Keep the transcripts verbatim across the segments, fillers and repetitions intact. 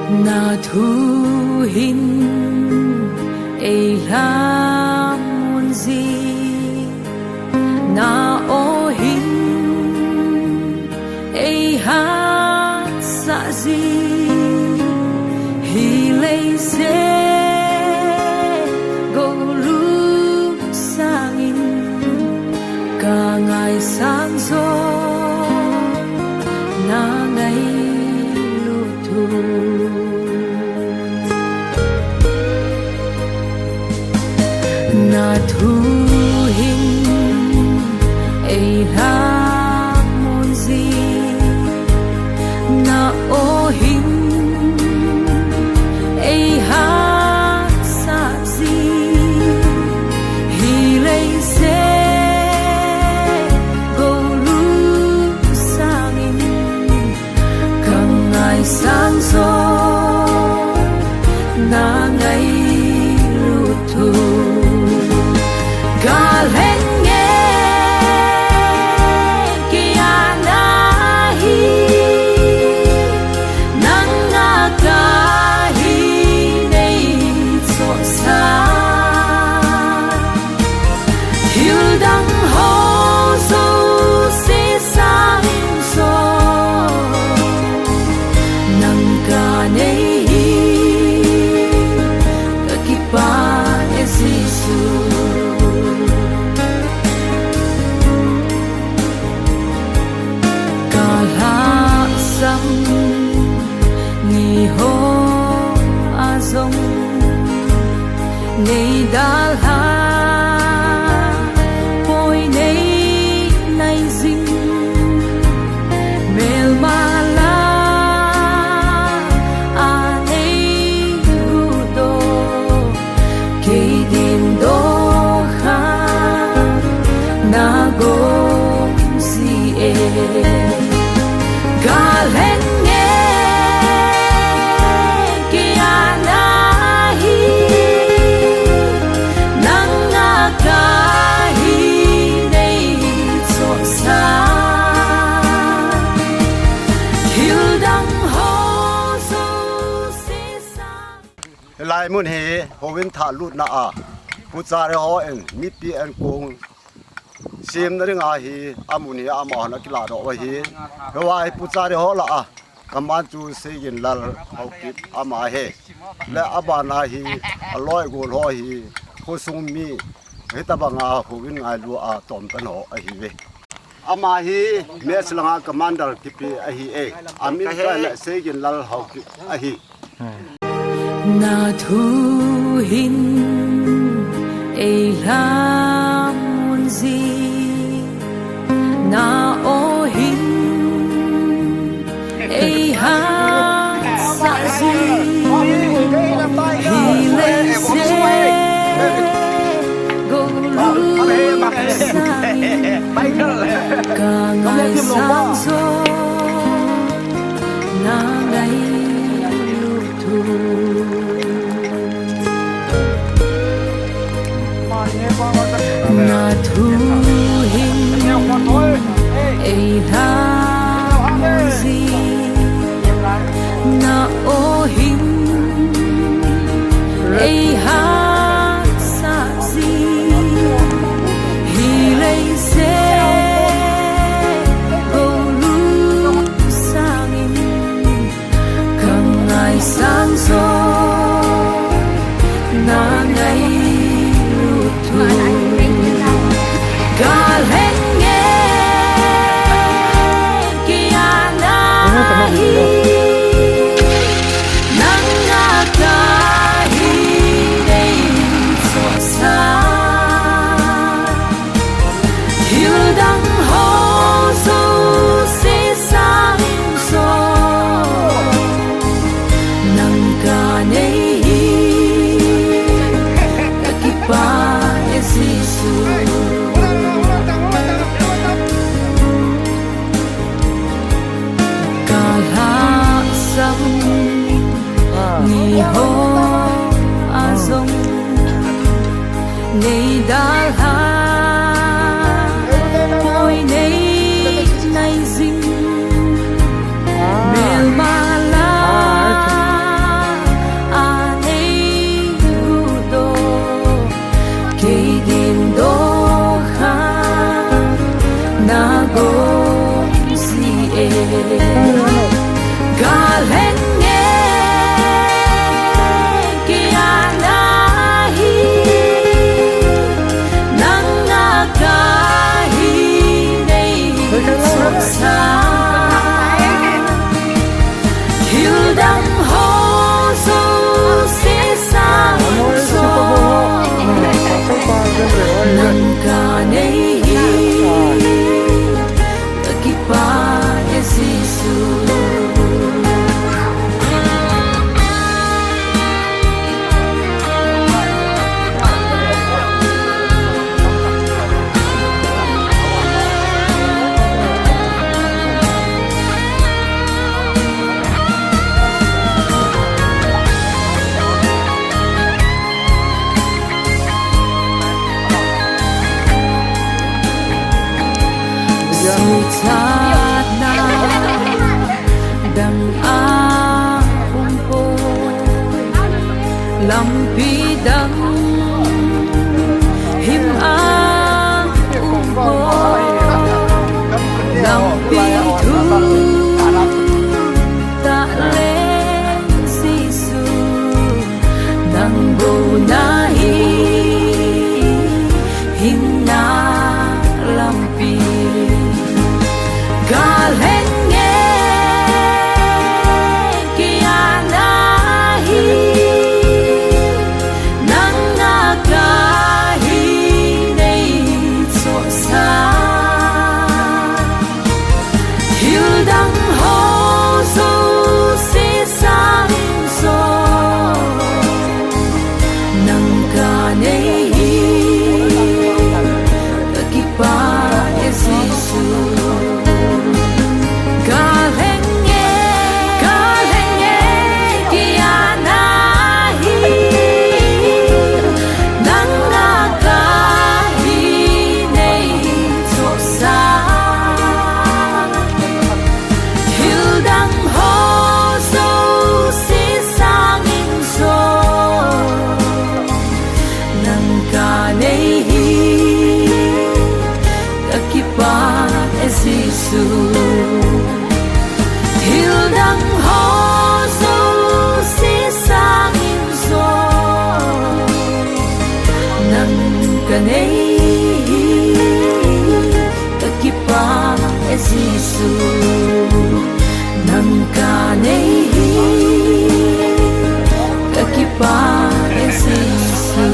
Na thu hin ei lhamon jin, na aw hin ei hatsah jin, hi leiset golhung sangin ka ngaisang joh na ngailut thu. Na thu hin ei lhamon jin, na aw hin ei hatsah jin, hi leiset golhung sangin ka ngaisang joh na ngailut thu. Ka lheng nge kei a na hi, nang a ka hi nei chohsa. Thil dang ho jouse sangin joh nang ka nei hi, ka kipah e Jesu. Ka lhasam ni ho a jong nei dalha, poi nei nai jing, melma la a nei huhdoh, kei din doh kha na gong ji e. Ka lheng nge kei a na hi, nang a ka hi nei chohsa. Thil dang ho jouse sa. Hilai mun hi houin thah lutna a Pu Chari hon mipi ankong semna dinga hi amun hi amahon akiladoh u ahi. Hiva hi Pu Chari ho lah a command chu Seiginlal Haokip ama ahi. Le abana hi aloi gol ho hi khosung mi, hitobanga houin ngailu a tompen ho ahiuve. Ama hi Mech langa commander kipe ahi e. Amin kale Seiginlal Haokip ahi. Na thu hin ei lhamon jin, na aw hin ei hatsah jin, hi leiset golhung sangin ka ngaisang joh na ngailut thu. Na thu hin ei lhamon jin, na aw hin ei hatsah jin, hi leiset golhung sangin ka ngaisang joh na ngailut thu. Ka lheng nge kei a na hi, nang a ka hi nei chohsa. Thil dang ho jouse sangin joh nang ka nei hi, ka kipah e Jesu. Ka lhasam ni ho a jong nei dalha, poi nei nai jing, melma la Lampi dang him a um poi, lampi thum tah le Jesu, nang bou nahi hinna lampi. Ka lheng e, kei a nahi, nang a kahi nei chohsa. Thil dang ho jouse sangin jong nang ka nei hi, ka kipah e Jesu. Ka lheng e, ka lheng e, kei a nahi, nang a kahi nei chohsa. Thil dang ho jouse sangin jong nang ka nei hi, ka kipah e Jesu. Thil dang ho jouse sangin jong nang ka nei hi, ka kipah e Jesu. Nang ka nei hi, ka kipah e Jesu.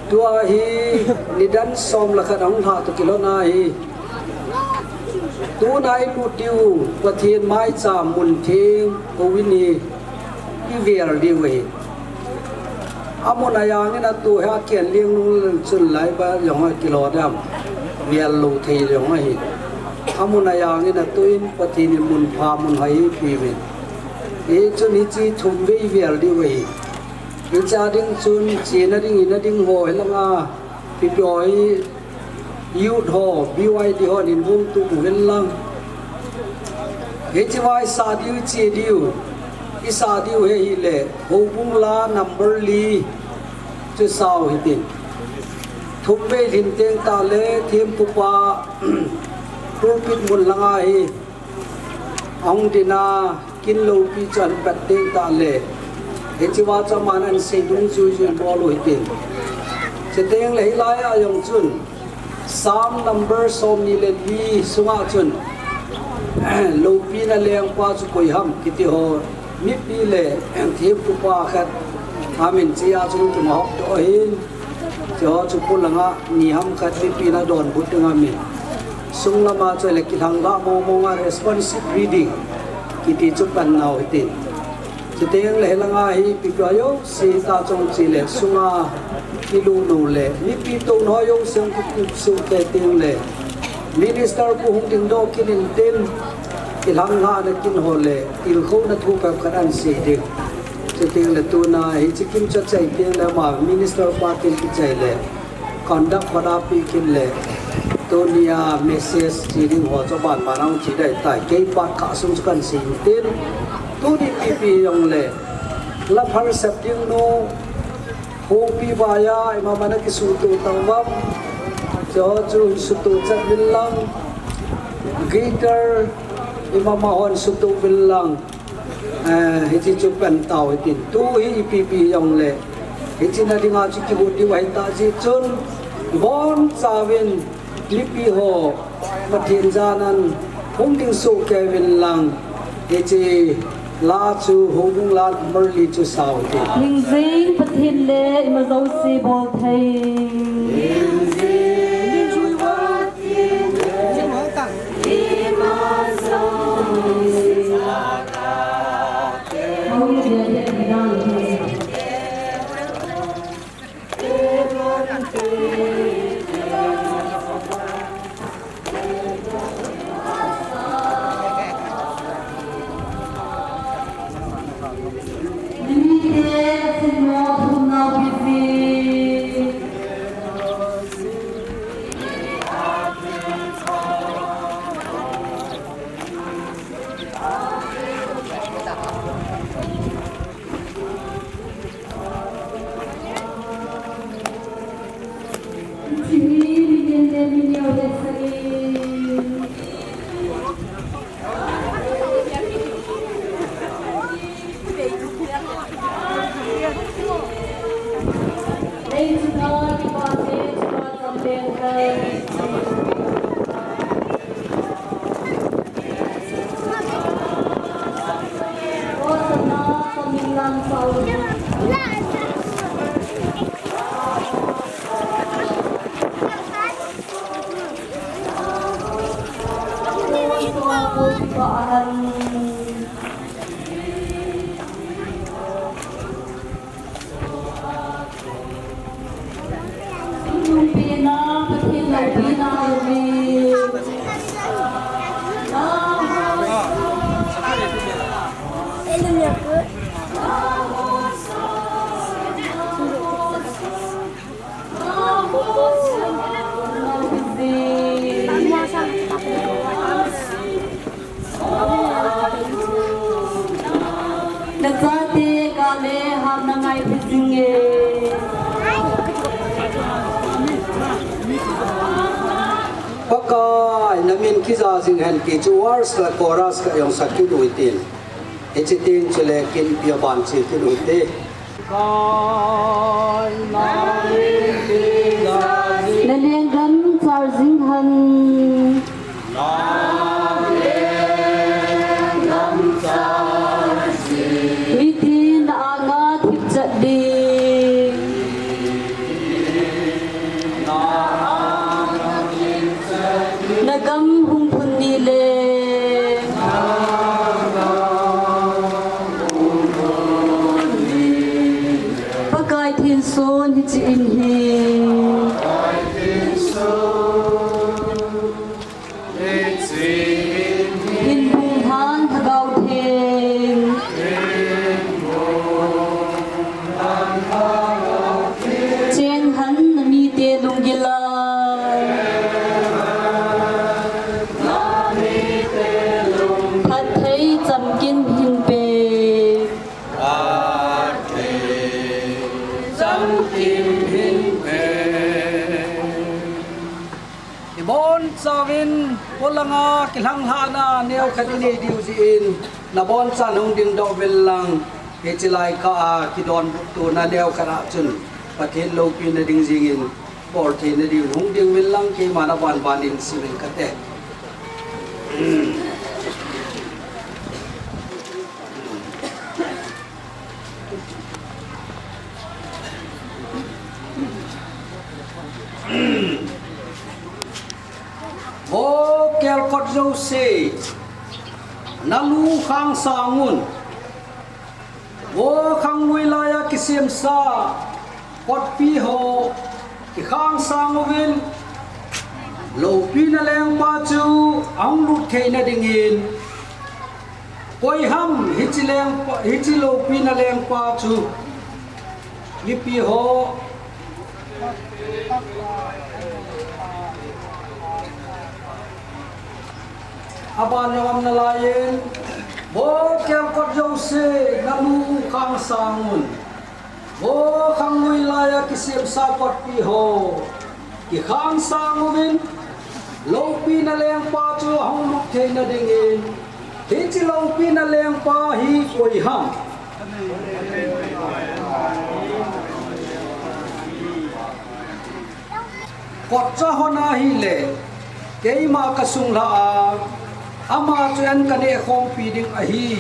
Tua hi nidan som le khat ahung lha toh kilhon ahi. Tuna i lut diu Pathen maicham mun theng houin hi i vel diu ahi. Amun a jangin atu hi a kian leng nung chun lai ba jong a kilou dam. Vel lou thei jong ahi. Amun a jangin atu in Pathen in mun pha mun hoi eipe uvin. Hichun hiche thum vei vel diu ahi. Hiche a ding chun, chena ding, ina ding ho, hilanga, pipi ho hi, youth ho, B Y D ho, nin bung tu uvin lang. Hiche va i sa diu, che diu. I sa diu hi ahile, houbung la number li, chu sao hitin. Thum vei lhin teng tah le, thempupa, pulpit mun langa hi, ahung ding a, kin loupi chu ahin pat teng tah le, hiche va chu aman ahin sei dungjui jui bol u hitin. Chuteng le hilai a jong chun, Psalm number somni le li sunga chun, loupina lengpa chu koi ham kiti ho, mipi le thempupa khat, amin che a chun tum ahop doh ahin. Chu ho chu polanga ni ham khat mipi na donbut ding amin. Sung lama chu le kilhang lah mong mong a responsive reading kiti chu pan nau hitin. Chuteng le hilanga hi pipi ho jouse ta chong che le sunga kilu nu le mipi touna ho jouse hung kikup soh kei teng le minister pu hung ding doh kit intin kilhang lah na kin ho le tilkhouna thu phabep khat ahin sei ding. Chuteng le tuna hiche kin chu achai teng le ama minister pa kin kichai le conduct khat ape kit le, tunia message che ding ho chu banban ahung che ding ahitai. Kei pat kah sung chu kahin sei intin, tuni pipi jong le, la phalsep ding nu, Khongpi vai a, ima mana kisuhtoh tauvam. Chu ho chu suhtoh chet uvin lang. Guitar, ima ma hon suhtoh uvin lang. Eh, hiche chu pan tau hitin. Tu hi ipi pi jong le, hiche na dinga chu kihou diu ahi tah jeh chun, ibonchauvin mipi ho Pathen janan hung ding soh kei uvin lang, hiche la chu houbung la number li chu sao hitin. Hingjing Pathen le ima jouse bol thei. Nachate kale hamna ngai phi jing e. Pakai, namin kija jing hen ti chu verse le chorus ka jong sa kit u hitin. Hichi tin chule kin pia ban chi kit u hite. Na lenggam char jing hen. Mitin na anga thipchet ding. Na gam hung phun ni le. Pakai thinsun hichi in hi. Hin bung han Lhagao Theng. Cheng hen na mite lunggil a. Phatthei chamkim hin pe. Ibon chauvin polanga kilhanglhahna neokhat inei diu jeh in, nabon chan hung dingdoh uvin lang, hichi lai kah a kidonbutna neokhat a chun Pathen loupina ding jingin, boltheina diu hung ding uvin lang, keima naban ban in simin kate. Vo kelkot jouse, nalu khang sang un. Vo khanglui laiya kisemsa kotpi ho, kikhang sang uvin. Loupina lengpa chu ahung lut theina dingin. Koi ham hichi lengpa, hichi loupina lengpa chu? Mipi ho. Aban jong um nalaiyin, vo kelkot jouse, nalu khang sang un. Vo khanglui laiya kisemsa kotpi ho, kikhang sang uvin, loupina lengpa chu ahung lut theina dingin, hichi loupina lengpa hi koi ham? Kotcha hon ahile, keima kasung lhah a, ama chu eina kaneh khompi ding ahi.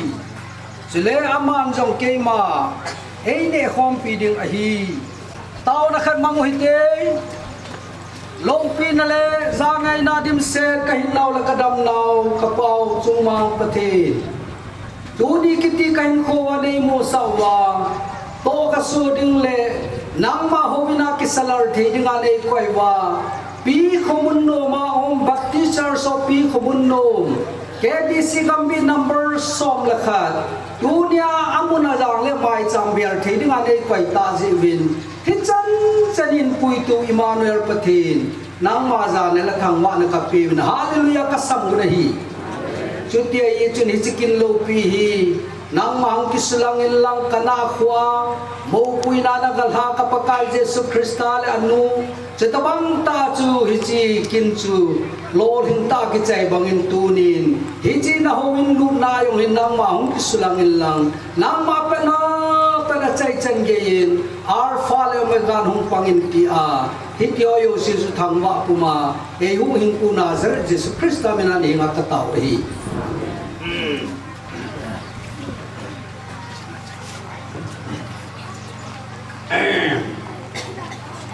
Chule aman jong keima eineh khompi ding ahi. Taona khat mang u hite. Loupina le jangaina dimset kahinnau le kadamnau, kapau chungmang Pathen. Tuni kiti kahinkho a neimusah uva, toh kaso ding le nangma houin a kisalal thei dinga neikoi uva, P. Khomunnom a um Baptist Church of P. Khomunnom, K B C Gambih number som le khat, tunia amun a jang le maicham bel thei dinga neikoi tah jeh uvin, hichan chan in puitu Emmanuel Pathen, nangma jana le thangvahna kapeuvin, Hallelujah, kasam u ahi. Chuti ahi chun hichi kin loupi hi, Nangma hung kisulang inlang kana khoa, mopuina nagalha ka Pakai Jesu Christa le anu, chutabang tah chu hiche kin chu lolhing tah kichai bangin tunin, hiche nahouin lutna jong hin nangma hung kisulang inlang, nangma pena, pena chai chan geiyin, Alpha le Omega hung pangin tia, hiti ho jouse chu thangvah puma, eihung hingpu Nazareth Jesu Christa mina hinga katao ahi.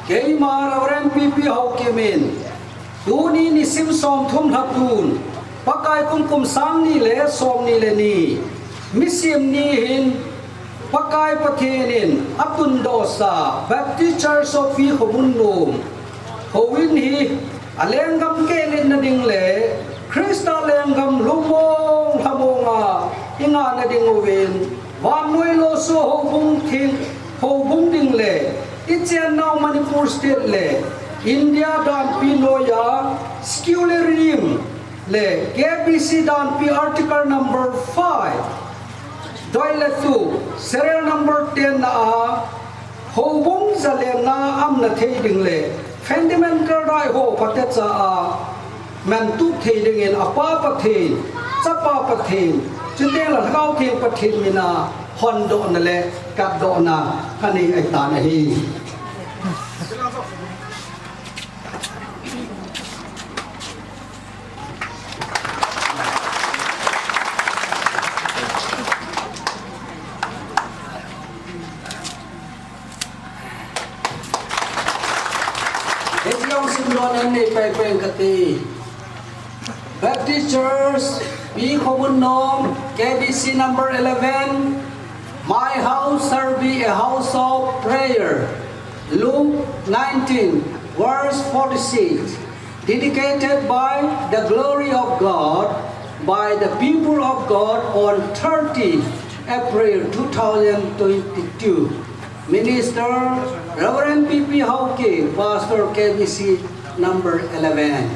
Keima Reverend P P Haokip in, tuni nisim somthum lha tun, Pakai kum kum sang ni le som ni le ni, nisim ni hin, Pakai Pathen in atundohsa Baptist Church of P. Khomunnom houin hi alenggam kehlin na ding le Christa lenggam lungmong lhamong a ingah na ding uvin, vannoi losah houbung thing, houbung ding le ichennau Manipur State le India danpi noiya secular regime le K B C danpi Article number five, doi le tu, serial number ten na a, houbung zalenna aumna thei ding le, fundamental right ho phatecha a, mantup thei dingin apa Pathen, chapa Pathen, chuteng le Lhagao Theng Pathen mina hondohna le katdohna kanei ahitan ahi. Hiche jong simlona nei paipai kate. Baptist Church, P. Khomunnom, K B C number eleven, My house shall be a house of prayer. Luke nineteen, verse forty-six. Dedicated by the glory of God, by the people of God on thirty April two thousand twenty-two. Minister Reverend P P Haokip, Pastor K B C number eleven.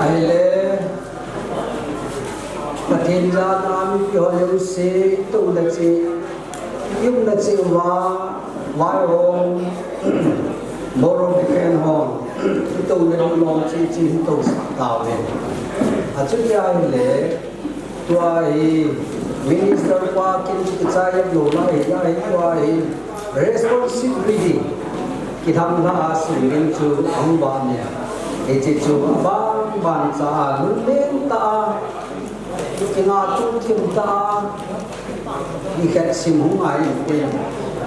Ahile, Pathen jana mipi ho jouse, itouna cheh, iumna cheh uva, vaihom, morom dikhen hon, itouna ding lom cheh cheh, itousah tauvin. Achuti ahile, tua hi, minister pa kin kichai lou lai, lai tua hi, responsive reading. Kilhang lha a sim ding chu ahung ban e. Hiche chu aban ban cha a, lunglen tah a, kingaito thim tah a, ikhat sim hung ahi inte.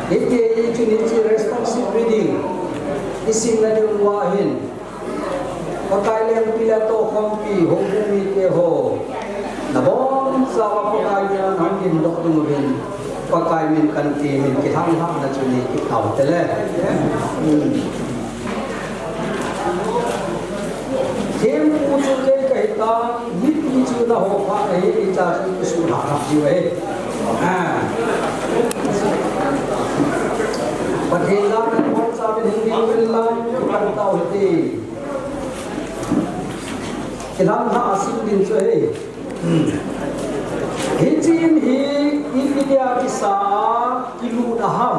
Hiti chun hiche responsive reading isimna diuva hin, Pakai lengpi le tohkhompi, houbung mite ho, nabonchauva Pakai min a nahung dingdoh ding uvin, Pakai min kanti in kilhang lhahna chu nei kit tau hite le. Hmm. Thempu chu kei kahitan, mipi chu naho phat ahi, hitia chu kisuhlhah lhah diu ahi. Ah. Pathen jana nabonchauvin hing diuvin lang, kipan tau hite. Kilhang lhah a sim ding chu ahi. Hiche in hi ipi dia kisa a kilutna ham?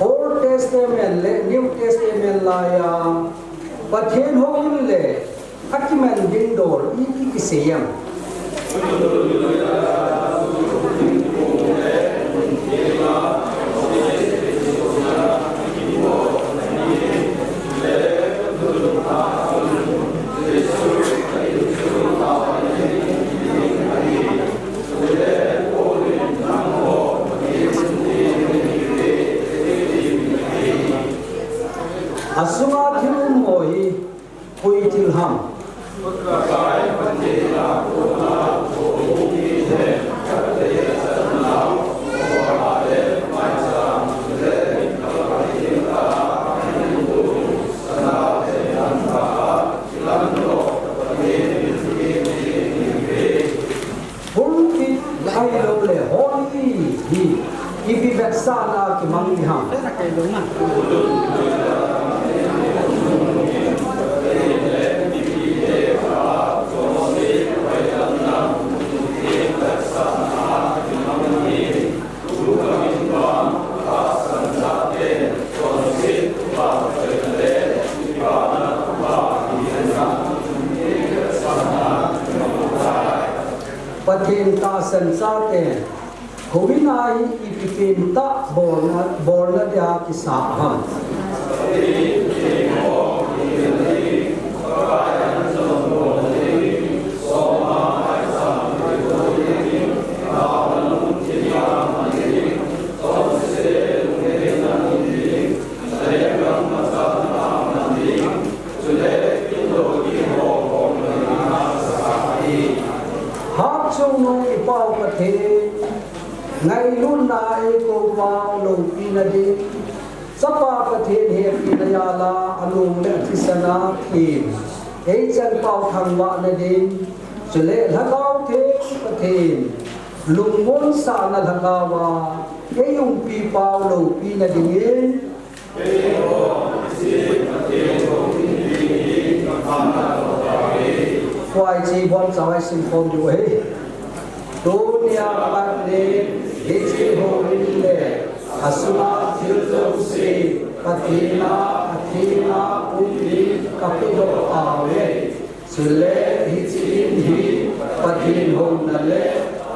Old Testament le New Testament laiya Pathen houin le akiman ding dol ipi kisei em? Asunga thil umho hi koi thil ham? Pulpit ahilou le holy hi ipi vetsahna kimang ding ham? Pathen tahsan chate, houin a hi ipi pentah bolna, bolna dia kisah ham? Hatchungnung i Pau Pathen, ngailutna a eikou pau loupina ding, Chapa Pathen hepina jal a, alung le athisan a them, eichan pau thangvahna ding, chule Lhagao Theng Pathen, lungmonsahna lhagao a, eiumpi pau loupina dingin, Huaiche boncha a isim khom diu ahi. Tunia pat in hiche houin le asunga thil jouse Pathen a atheng a um ding kapedoh tauve. Chule hiche in hi Pathen houna le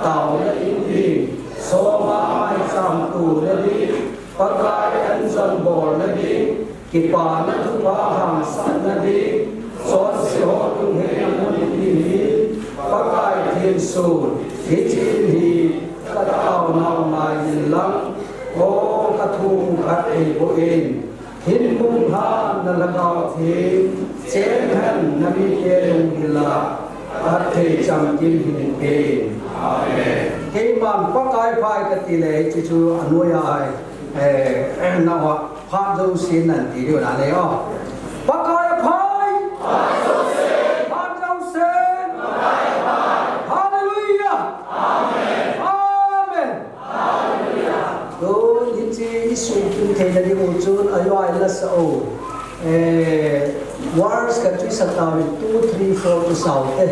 taona in ding, soma maicham tona ding, Pakai anjon bolna ding, kipana thupha hangsanna ding, chonse ho lunghei mun in ding hi, Pakai thensun, hiche in hi kataonau ngai inlang, o kathum khat eiboh in, hin munghan na Lhagao Theng, cheng hen na mite lunggil a, phatthei chamkim hin pein. Amen. Keiman Pakai phai kati le, hiche chu anoiya hai, eh, eh, nawa, phat jousen nan ti diu na le o. Pakai phai! Phat jousen! Hallelujah! Amen! Tun hiche i sung kin theina ding u chun, ajo a i la sa u. Eh, verse ka tui sa tauvin, two, three, four, two, sa u te.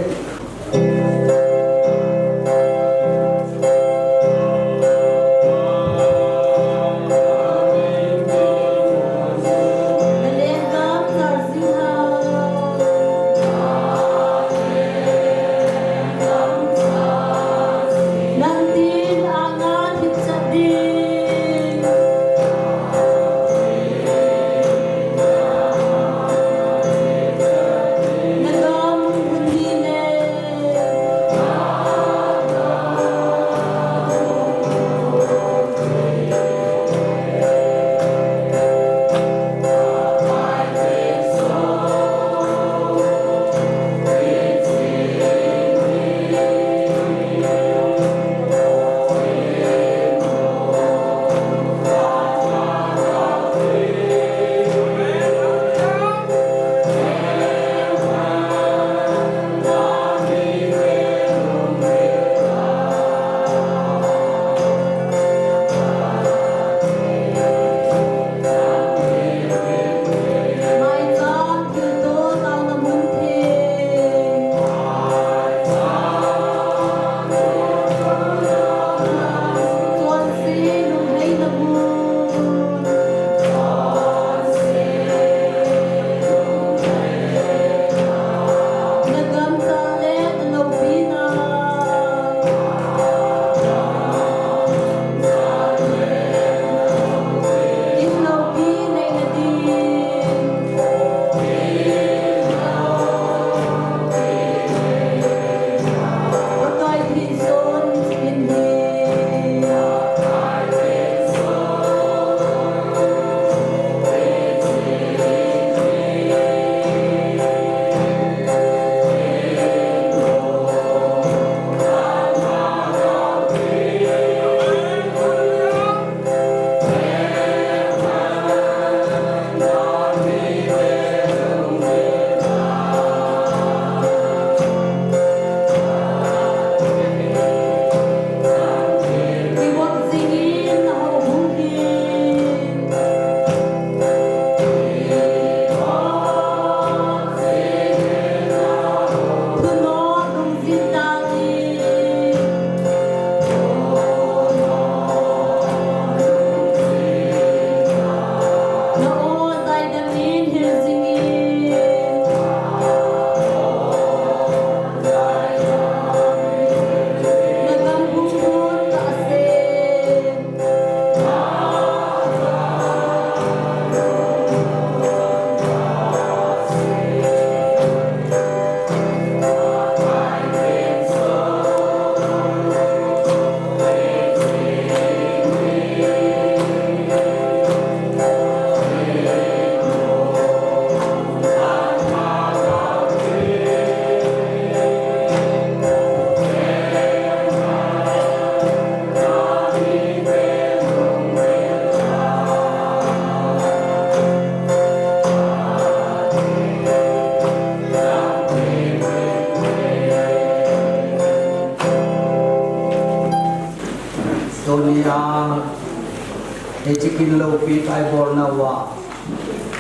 Kin lopi kai bol nauva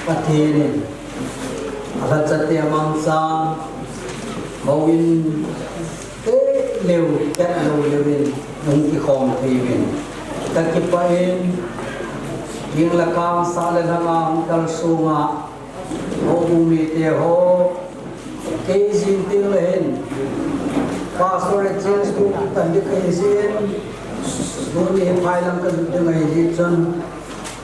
Pathen in alhachate amangcha houin teileu, teileu leuvin hung kikhom thei uvin kakipah in, jing le kang sah le lhanga hung kalsonga houbung mite ho, kei jing teng le hin Pastor Richards tu tan ding kahi jeh in, tuni phai lang kalut ding ahi jeh chun,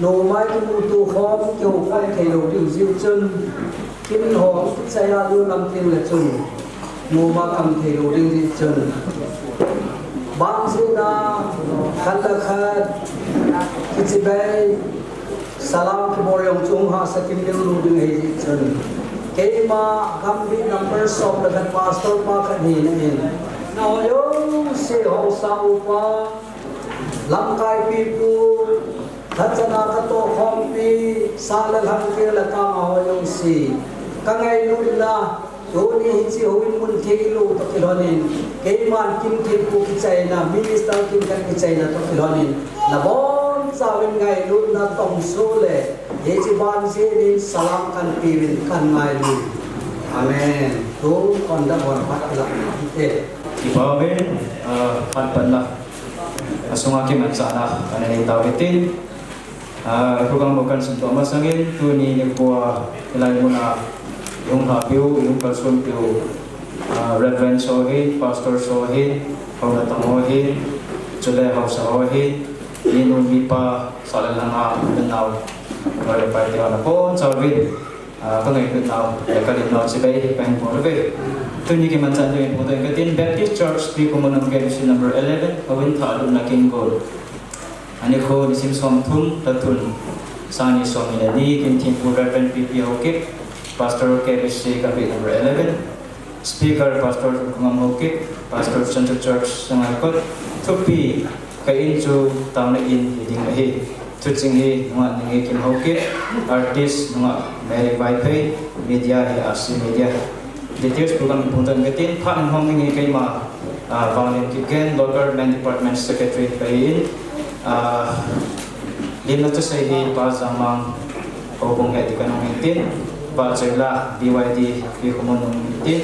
noma kimuto khom, kihou khom thei lou ding jeh chun, kin ho kichai a lut lam teng le chun, noma kam thei lou ding jeh chun, bang jeh a khat le khat kichibai, salam kibol jong chu hung hahsa kim ding lou ding ahi jeh chun, keima Gambih number som le khat pastor pa khat hina in, nangho jouse haosa upa, lamkai pipu, lhachana katoh khompi, sah le lhang, kin le kang a ho jouse kangailutna, tuni hiche houin mun thei lou toh kilhonin, keiman kin thempu kichaina, minister kin khat kichaina toh kilhonin, nabonchauvin ngailutna tongsoh le hiche ban jeh in salam kahin peuvin kahin ngailu. Amen. Tun conduct hon phat ilah hite. Kipah e, ah, phat patna asunga kimanchahna kanei tauve tin. Ah, program ho kahin simtoh masangin, tuni nikhoa hilai muna ihung lhapiu, ihung kalsonpiu, ah, Reverend ho hin, Pastor ho hin, houna tang ho hin, chule haosa ho hin, minu mipa, sah le lhanga, minao, loi le pai te ho nabonchauvin, ah, kangailutnau le kalemnau chibai kahin bol uve. Tuni kimanchah dingin phongdoh inge katin, Baptist Church, P. Khomolung, K B C number eleven, houin thah lutna kin gon. Anikho nisim somthum, lha thum, sangni somni le ni, kin thempu Reverend P P Haokip, Pastor K B C Gambih number eleven, Speaker Pastor Khongam Haokip, Pastor Central Church Sangaikot, thupi, ka in chu taona in hiding ahi. Thuching hi nungah Ningeikim Haokip, artist nungah Mary Vaiphei, media hi R C Media. Details program in phongdoh inge katin, phat in hong ding hi keima, ah, Vanglin Kipgen, Local Men Department Secretary kahin, ah, lemna thusei hi Pa Jamang, houbung het ding kahin hong intin, vahchoila B Y D P. Khomolung hong intin,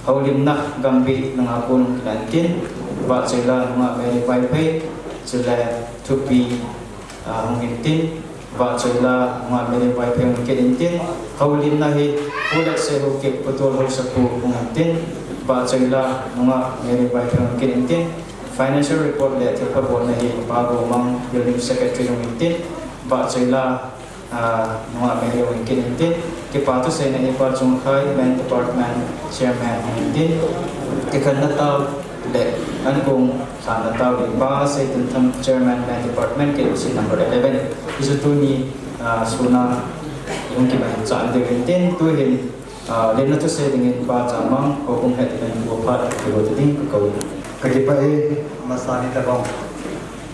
houlimna Gambih nungah kon hung kilah intin, vahchoila nungah Mary Vaiphei, chule thupi, ah, hung intin, vahchoila nungah Mary Vaiphei hung kit intin, houlimna hi Pu Letsei Haokip, Pu Tolhousapu hung intin, vahchoila nungah Mary Vaiphei hung kit intin, financial report le thilpha bolna hi Pa Gomang, Building Secretary hung intin, vahchoila, ah, nungah Mary hung kit intin, kipa thuseina hi Pa Chungkhai, Men Department Chairman hung intin, kikhenna tao le ankong lhanna tao hi Pa Seitinthang, Chairman, Men Department, K B C number eleven. Hichu tuni, ah, suna hung kimanchah diu hintin, tuhin, ah, lemna thusei dingin Pa Jamang, houbung het dingin bu phat kigo ding kakou. Kakipah e, masa ni tabang.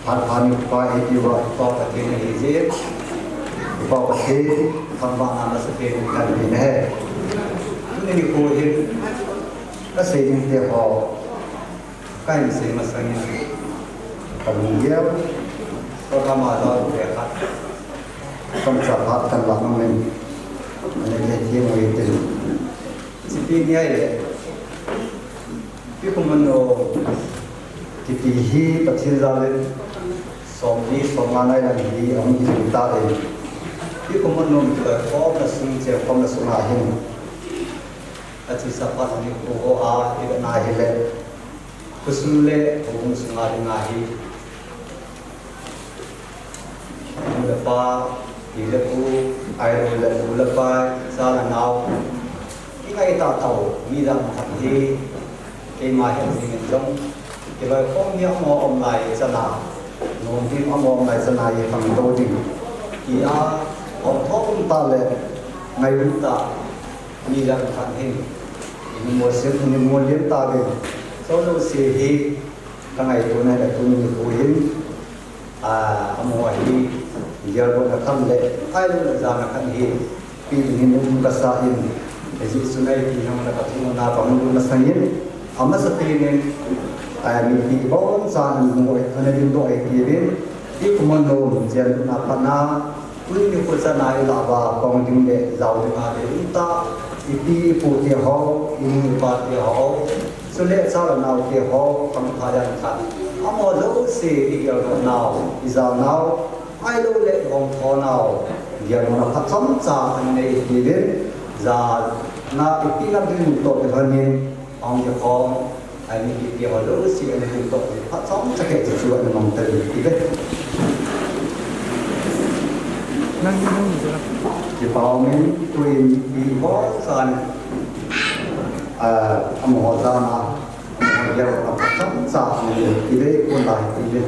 Phat pha ni pa e, pi uva Pa Pathen ahi jeh. Pa Pathen, thangvahna masapen in kahin pe ahi. Tuni nikho hin, kasei ding te ho kahin sei masangin, kalunggel, kakam a jao le khat, kamcha phat kahin lah nom in, ana kihethei mo hitin. Chipi ni ahile, Pi Khomolung kiti hi Pathen jal in, somli somnga nai lang hi ahung kijui tan. Pi Khomolung kiloikhomna sung, chekhomna sunga hin, achesa phat nikho ho a ivet na hile, khosung le houbung sunga dinga hi, nu le pa, pi le pu, ahilou le nu le pa, cha le nao, kingai tahtah u, mi dang khat hi, keima het dingin jong, kiloikhom hi amaho um lai chana, nom ding amaho um lai chana hi khangtou ding, tia, hom thom um tah le, ngailut tah, mi dang khat hin, inimo sem, inimo lem tauvin, jouse hi, kangaito nai le tuni nikho hin, ah, amaho hi, geldohna khat le, ahilou le jana khat hi, pe dingin um kasa in, hijeh chun ipi ham le kathumna kahung lut masangin, amasapen in, ah, mipi bonchan in hung oi, ana dingdoh ahi tiuvin, Pi Khomon nom, chen na phatna, tuni nikho chana ilah uva, kong ding le jao ding a ding ta, ipi ipu te ho, inu ipa te ho, chule cha le nao te ho, khangthah dan khat. Amaho jouse igel nau, ijao nau, ahilou le igel thou nau, gelna phatchomcha anei uvin, jana ipi lam ding toh kilhon in, ong kikhom, Ai, mipi te ho jouse, ai, mipi toh, phatchomcha kei chu, chu, ai, mong ta, ti ve. Nang ni hung ni la. Kipa umin, tuin, mipi ho, san. Ah, amaho jana, amaho gel, phatchomcha, ai, ti ve, kon lai, ti ve.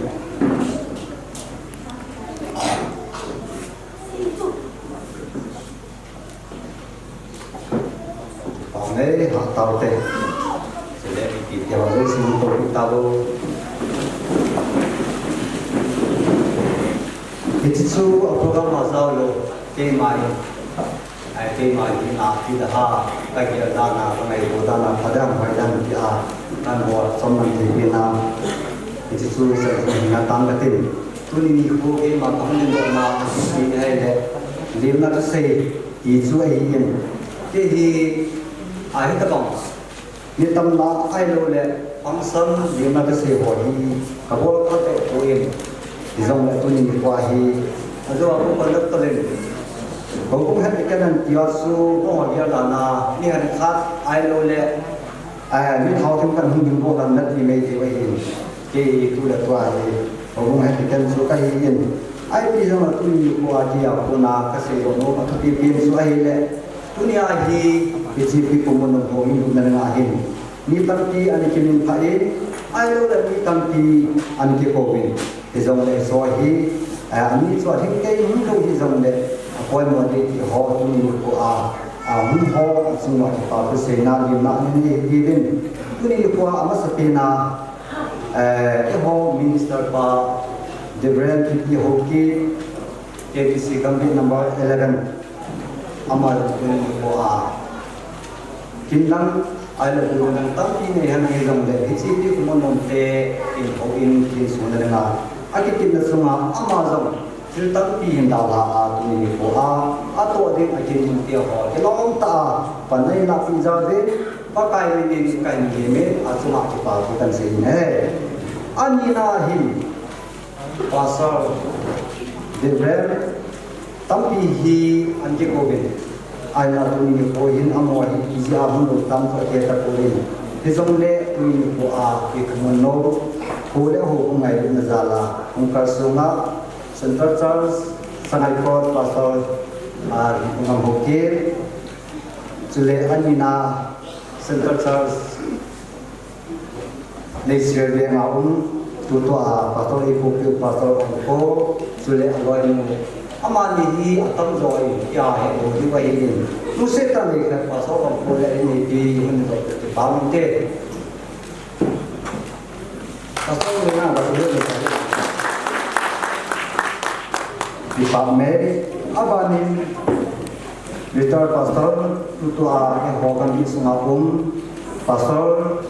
Amen. Ha, tao te. Sele, iti, tia, wa, sing, to, pi, tao. Iti chu, a program a jao lou, keima hi. Ai, keima hi na, pi da ha, ka ki da na, ka ngai ko da na, pa da, mai da, pi a, kan bo, som man, pi na. Iti chu, sa, na, tang ka tin. Tuni nikho keima kahung lim na, pi hai le, lim na ka sei. Ti chu ahi in. Kei hi, ahi tabang. Ni tamna ahilou le, function limna kasei ho hi, kabol kha tapoi. Hijongle tuni nikho hi, ajou a kon conductor in. Houbung het ni kanan tia chu, mo ho dia la na, ni han khat ahilou le, eh, mi thao thim kan hung ding bo kan na ti mai ti ahi. Kei tu le tua hi, houbung het ni kan chu kahi in. Ipi jong a tuni nikho a dia kona kasei lou nom a thupi pen chu ahile. Tuni a hi, hiche Pi Khomon nom ho hin lupna nga hin. Mi tampi ana kimin pha in, ahilou le mi tampi ana kikou in. Hijongle hiche hi, eh, ani chu ading kei hung lou hijongle, apoimo ding ti ho tuni nikho a, a, hung ho, achunga kipa thu seina limna ana nei diuvin. Tuni nikho a amasapen a, Eh, eiho Minister pa, Reverend T P Haokip, K B C Gambih number eleven, ama jong tuni nikho a. Kin lang, ahile bu lang tampi nei hen hijongle, hiche Pi Khomon nom te, in houin, kin sung na nga. Akikit na sunga, ama jong, Thil tampi hin dalha a tuni nikho a, atoh ding a kin ding tia ho, kilom tah a, pan nei la pi ja ve, Pakai minin kahin ngaiyin, achunga kipa thu kahin sei in ahi. Ani na hin, Pastor, Reverend, tampi hi ana kikou in, ahina tuni nikho hin amaho hi, iji a hung lou tam kha kei tapoi. Hijongle tuni nikho a, Pi Khomon nom, kho le houbung ngailutna jal a, hung kalsong a, Central Church, Sangaikot Pastor, ah, Ngam Haokip, chule ani na Central Church, Neishiel Veng a um, tutua, ah, Pastor Ipupiu, Pastor Ongkho, chule aloinu. Amani hi atamjo ahi, ahe lou diu ahi in. Lungset tah in Pastor Ongkho le ani pi hun to ti pam te. Pastor Lena, Pastor Lena. Department, abanin, Retired Pastor, tutua, eh, ho kan di sunga um, Pastor,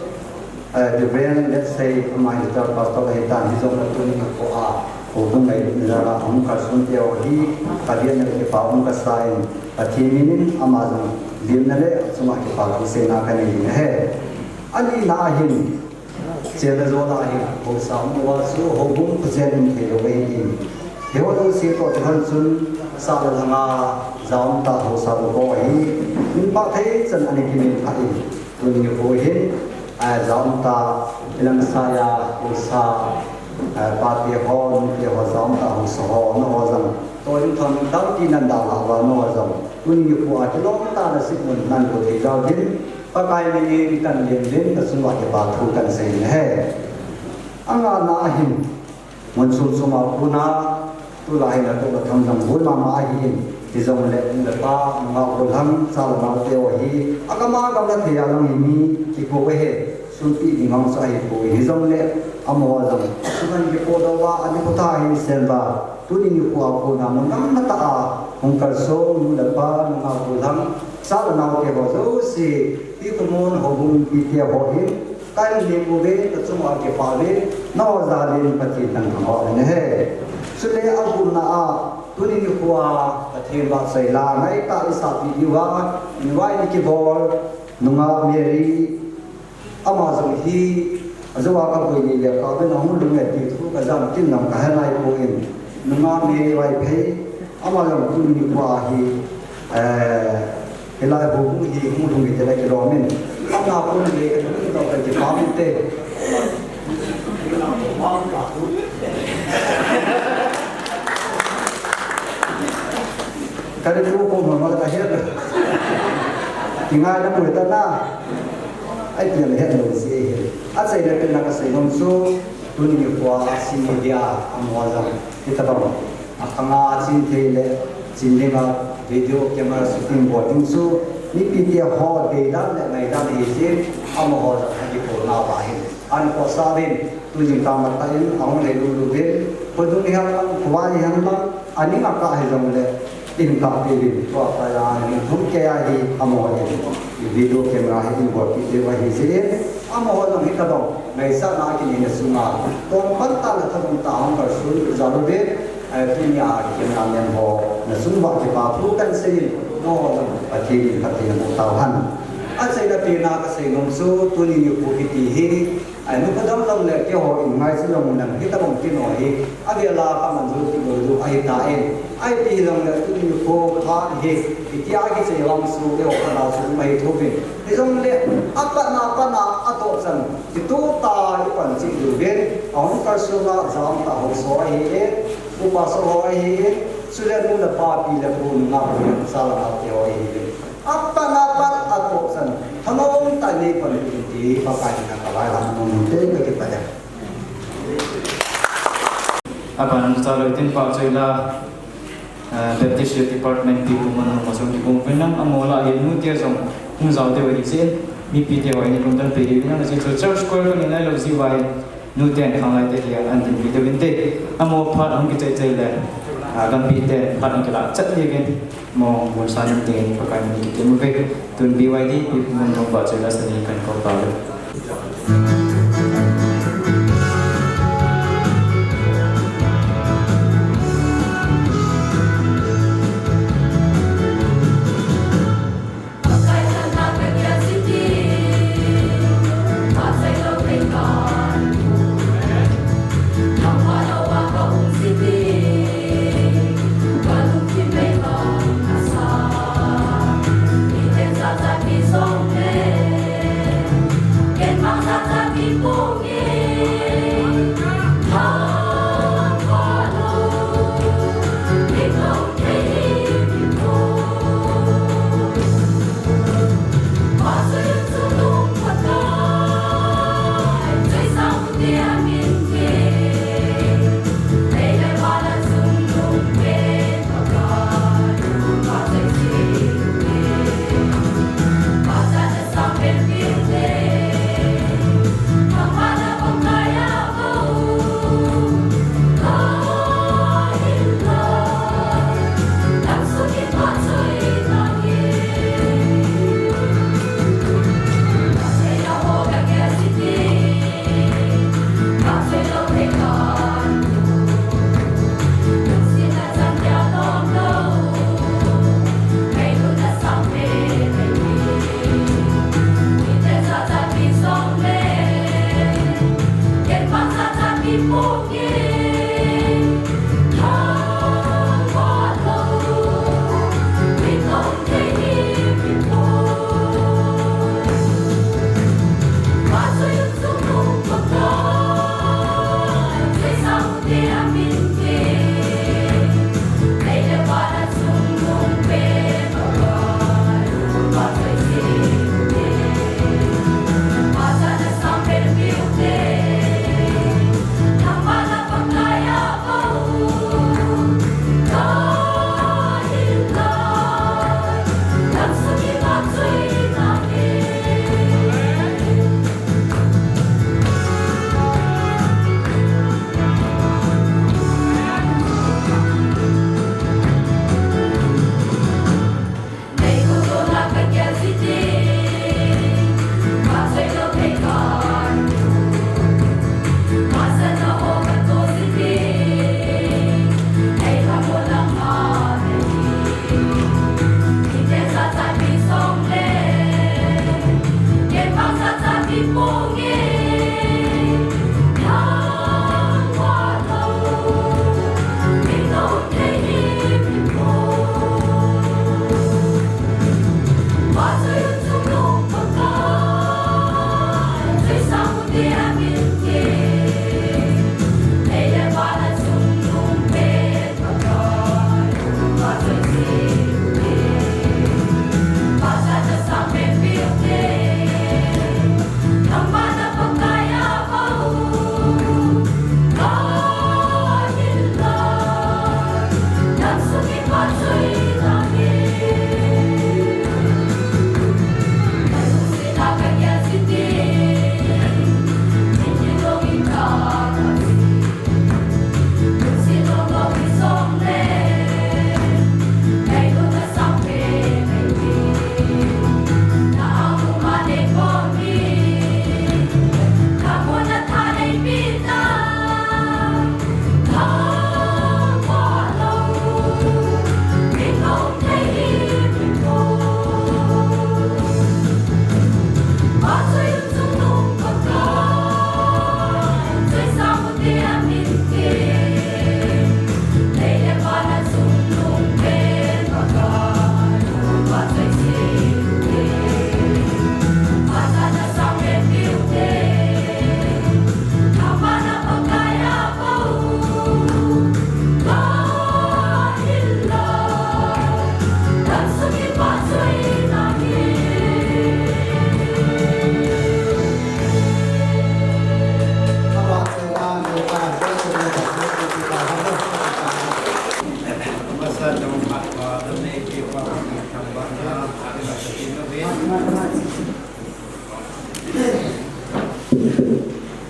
eh, Reverend, let's say, ama Retired Pastor, eh, tan, hijongle tuni nikho a, houbung ngailutna jal a, um, kalson teu hi, kadian na kipa um kasa in, Pathen minin, ama jong, limna le, achunga kipa thu seina kanei in ahi. Ani na hin, Chenna jona hi, haosa um uva chu, houbung phachen um thei lou ahi in. Hiho jouse toh kilhon chun, sah le lhanga, ja um tah haosa bou bou ahi. Min phat thei chan ana kimin pha in. Tuni nikho hin, a, ja um tah, ilang saiya, haosa, a, pate ho, nute ho, ja um tah haosa ho, nangho jong. Toh in thon dal ti nan dalha uva nangho jong. Tuni nikho a kilom tah na sih mun nan bol thei jal din. Pakai minin kan lim lim, kachunga kipa thu kan sei in ahi. Anga na ahin, mun sum sum a kona, tulai hin atoh le thang jong bol mama ahin, hijongle, nu le pa, nungah gollhang, cha le nao teu hi, agam agam le thei a lang hi mi, kikou ahi, sumpi ding hong sa ahipoi, hijongle, amaho jong, sunan kikou doh uva, ani kotha hi sen uva, Tuni nikho a kona mun gam matah a, hung kalsong nu le pa, nungah gollhang, cha le nao te ho jouse, Pi Khomon houbung mipi te ho hin, kahin lim uve, kachunga kipa uve, nangho jal in Pathen thangvah in ahi. Chule agupna a, tuni nikho a Pathen vahchoi la ngaitah isahpeh diuva, invite kibol nungah Mary, ama jong hi, ajou a kaboi ni le kaven ahung lhung e ti thu kajam kin jong kahe naipoi. Nungah Mary Vaiphei, ama jong tuni nikho a hi, eh, hilai houbung hi hung lhung hite le kilom in. Ama kon le kalung tah a kipah inte. Kari tu ko ma ma ka het. Kingai na mu ta na. Ai, pi le het lou jeh. Achaina pen a kasei nom chu, tuni nikho a Senior Day a amaho jong hitabang akhang a chin thei le chin ding a video camera shooting bol ding chu mipite ho deidan le ngaidan ahi jeh in, amaho jong akikolna uva hin ahin khohsah uvin, tujing tah matah in ahung lhai lulu uvin, kho dung hihen lang, kho val hihen lang, aning a kah hijongle, in kah peh uvin, tua kah a hin thum kei a hi amaho hin video camera hi in bolpeh diu ahi jeh in, amaho jong hitabang ngaisahna kinei na chunga, tongpan tah le thanom tah a hung kalson jal uvin, eh, tunia cameraman ho nachung uva kipa thu kahin seiyin, amaho jong Pathen in phatthei boh tauhen. Achaina pen a kasei nom chu, tuni nikho kiti hi, ai, nu pa dang dang le keiho in ngai chu jong nang hitabang tin ho hi, avel a kaman jou kit lou diu ahitan. Ahi ti jongle tuni nikho phat hi, hitia kichai vang chu keiho khat a chu um ahi thou vin. Hijongle, apat na pat a atoh chan, kitoh tah a ipan cheh diu vin, ahung kalson a jam tah ho chu ahi e, upa chu ho ahi e, chule nu le pa, pi le pu, nungah pu, nungah cha le nao te ho ahi e. Apat na pat atoh chan, thanom tah in neipanpi in ti Pakai min a kalai lam nom te kakipah e. Aban in cha lou tin pa choi la, eh, Baptist Youth Department pi pu man ma jong kibang uvin lang, amaho lah a hin nu te jong hung jao diu ahi jeh in, mipi te ho in lungdon pe diu vin lang, ajeh chu church choir kanei nailou jeh uva hin, nu ten khanglai te hi an dinpi diu vin te, amaho phat hung kichai chai le, ah, gampi ten phat hung kilah chat diu vin, amaho bonsah in te Pakai min kitem uve. Tun B Y D pi pu mun jong vahchoi la sani kahin kou tauve.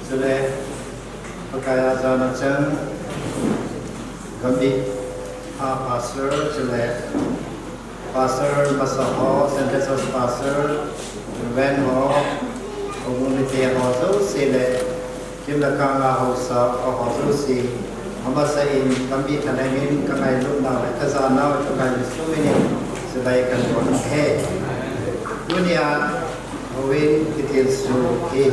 Chule, Pakai a jana chang, Gambih a pastor, chule, pastor masa ho, Central Church pastor, Reverend ho, houbung mite ho jouse le, Kimlakang a haosa ho jouse, amasa in Gambih thanei min ka ngailutnau le ka janau ka ngailutna min in chibai kan bol e. Tunia houin kitilsu hi,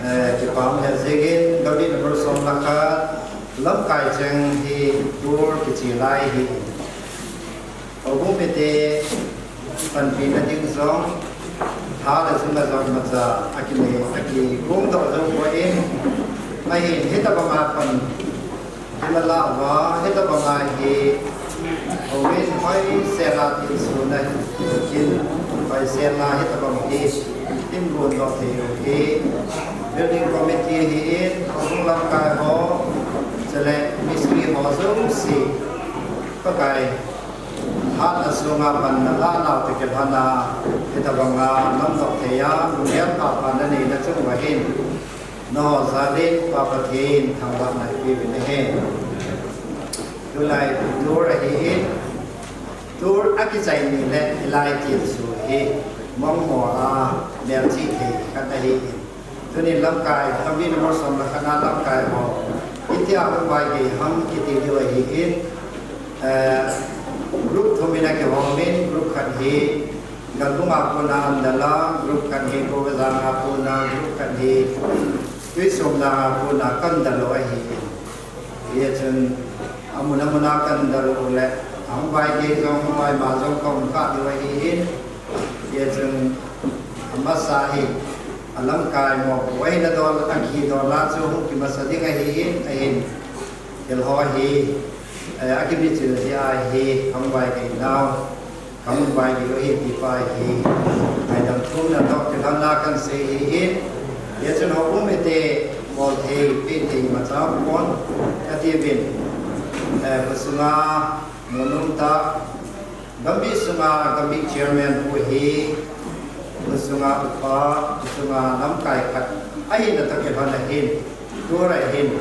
eh, kipa um lheh jengin, Gambih number som le khat lamkai cheng hi tour kiche lai hi. Houbung mite panpina ding jong, tha le jung a jong imacha, aki, akigong doh jong poi, ahin hitabanga pan, hila lah uva, hitabanga hi, houin hoisel a tilsuna hin, hoisel a hitabang hi, hin gon doh thei u hi, building committee hi in, houbung lamkai ho, chule mistri ho jouse, Pakai, hatna sunga panna lanau toh kilhona, hitabanga namdoh thei a, lunggel phapha nanei na chung uva hin, nangho jal in Pa Pathen thangvahna ipeuvin ahi. Tulai tour ahi in, tour akichai ni le hilai tilsu hi, mongmong a, melchih thei khat ahi in. Tunin lamkai, Gambih number som le khat na lamkai ho, itia hung vaigei ham kiti diu ahi in, eh, group thum in akihom in, group khat hi Galbung a kona Andal a, group khat hi Kongkajang a kona, group khat hi Tuisumlang a kona kan dal u ahi in. Hijeh chun amun amun a kan dal u le, ahung vaigei jong, hung vaima jong ka um kha diu ahi in. Hijeh chun amasa hi, alamkai mopo ahina dol, akidola chu hung kimasa ding ahi in, ahin. Thil ho hi, eh, akibichil jeh a hi, hung vaigei nau. Ka hung vaigei u ahi ti pa hi, ngaidam thumna toh kilhonna kan sei ahi in, hijeh chun houbung mite bol thei, pe thei imacha um pon, kati uvin, eh, khosunga, mun umtah, Gambih sunga, Gambih chairman pu hi, khosunga upa, khosunga lamkai khat, ahina toh kilhon ahin, tua ahin,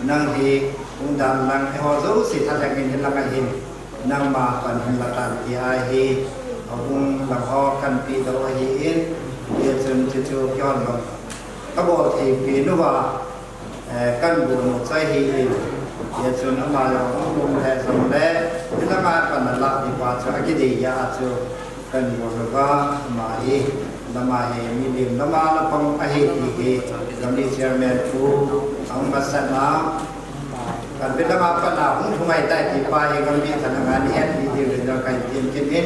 nang hi, hung dan lang, eiho jouse thalheng in hilang ahin, Nangma pan hin la tan ti ahi, ahung lang ho kan pehdoh ahi in, hijeh chun chuchu kihon bang. Ka bol thei pen uva, eh, kan bol u chu ahi in, hijeh chun ama jong hung lum le jong le, hilanga pan alah ding pa chu akidei jeh a chu kan bol uva, ama hi, lama hi, milim lama la pang ahi ti hi, Gambih chairman pu, ahung masat na, Kan pi lama pat a hung thungai tai ti pa hi Gambih khat a ngan het ti ti rin ka tin tin in.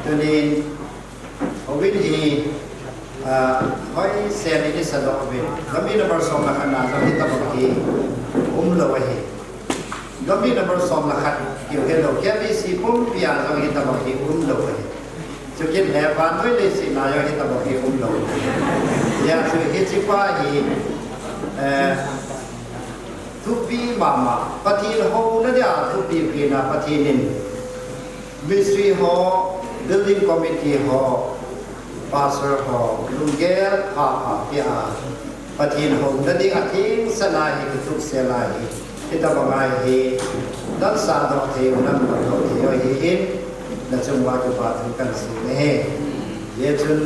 Tunin, houin hi, ah, hoisel in i sadoh uvin. Gambih number som le khat na jong hitabang hi umlou ahi. Gambih number som le khat kiu hilou. K B C pumpi a jong hitabang hi umlou ahi. Chukit le vannoi leiset na jong hitabang hi umlou. Hijeh chun hiche pa hi, eh, Thupi mama, Pathen houna dia thupi pina Pathen in, ministry ho, building committee ho, pastor ho, lunggel pha pha pia, Pathen houna ding a theng sana hi kitup sela hi, hitabang a hi, dan sa doh thei u, dan doh thei u hi in, Na chung uva kipa thu kan sei nahi. Hijeh chun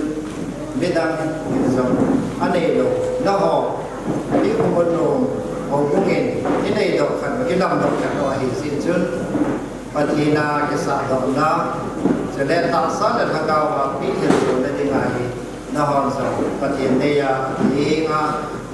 midang in jong anei lou, nangho, i umna nom, houbung in, i neidoh khat, i lamdoh khat u ahi jeh chun, Pathen a kisahdohna, chule tahsa le lhagao a pehthei na ding ahi, nangho jong Pathen dei a, hinga,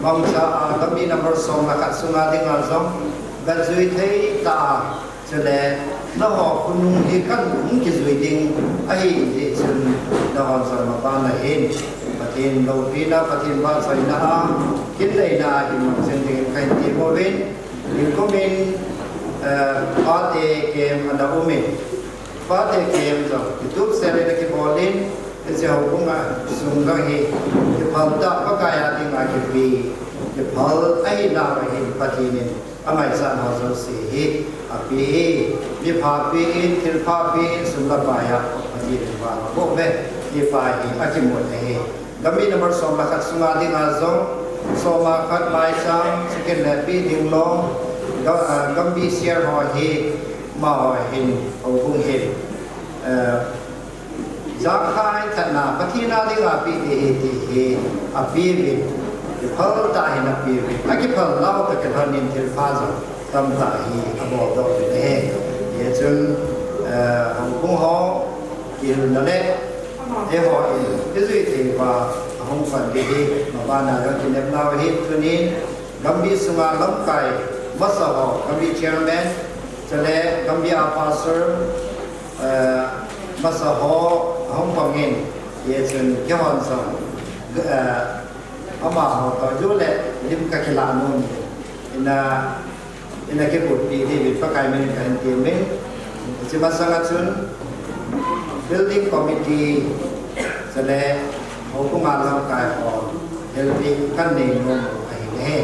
mangcha a, Gambih number som le khat sunga dinga jong, gajui thei tah a, Chule, nangho khonung hi kan hung kijui ding ahi jeh chun, nangho jong maban a hin, Pathen loupina, Pathen vahchoina a, kin neina a hin mang jing ding in kahin temmo uvin, nikum in, eh, pate kem ana um in, pate kem jong, kitup sel in akibol in, hiche houbung a sung jong hi, kiphal tah, Pakai a dinga kipe, kiphal ahi nau ahin Pathen in, Angaichat ho jouse hi ape e, mipha pe in, thilpha pe in, sum le pai a Pathen in vang aboh uve, ti pa hi akimu ahi. Gambih number som le khat sunga dinga jong, som a khat maicham, second le pi ding long, ga-, ah, Gambih share ho hi, amaho hin, houbung hin, eh, jangkhai thatna, Pathen a dinga pe ding ahi ti hi, ape uvin, kiphal tah in ape uvin, akiphal nau toh kilhon in thilpha jong tamtah hi abol doh uvin ahi. Hichun, eh, houbung ho, kihilna le, eiho in, ijui thei uva, ahung pan ding hi, maban a jong kinepna ahi, tunin, Gambih sunga lamkai, masa ho, Gambih chairman, chule Gambih a pastor, eh, masa ho, ahung pang in, hichun keihon jong, eh, amaho toh, ju le lim kakilah nom in, ina, ina kigotpi diuvin Pakai min in kahin temin, hiche masanga chun, building committee, chule, houbung a lamkai ho, helpi kanei nom u ahi e.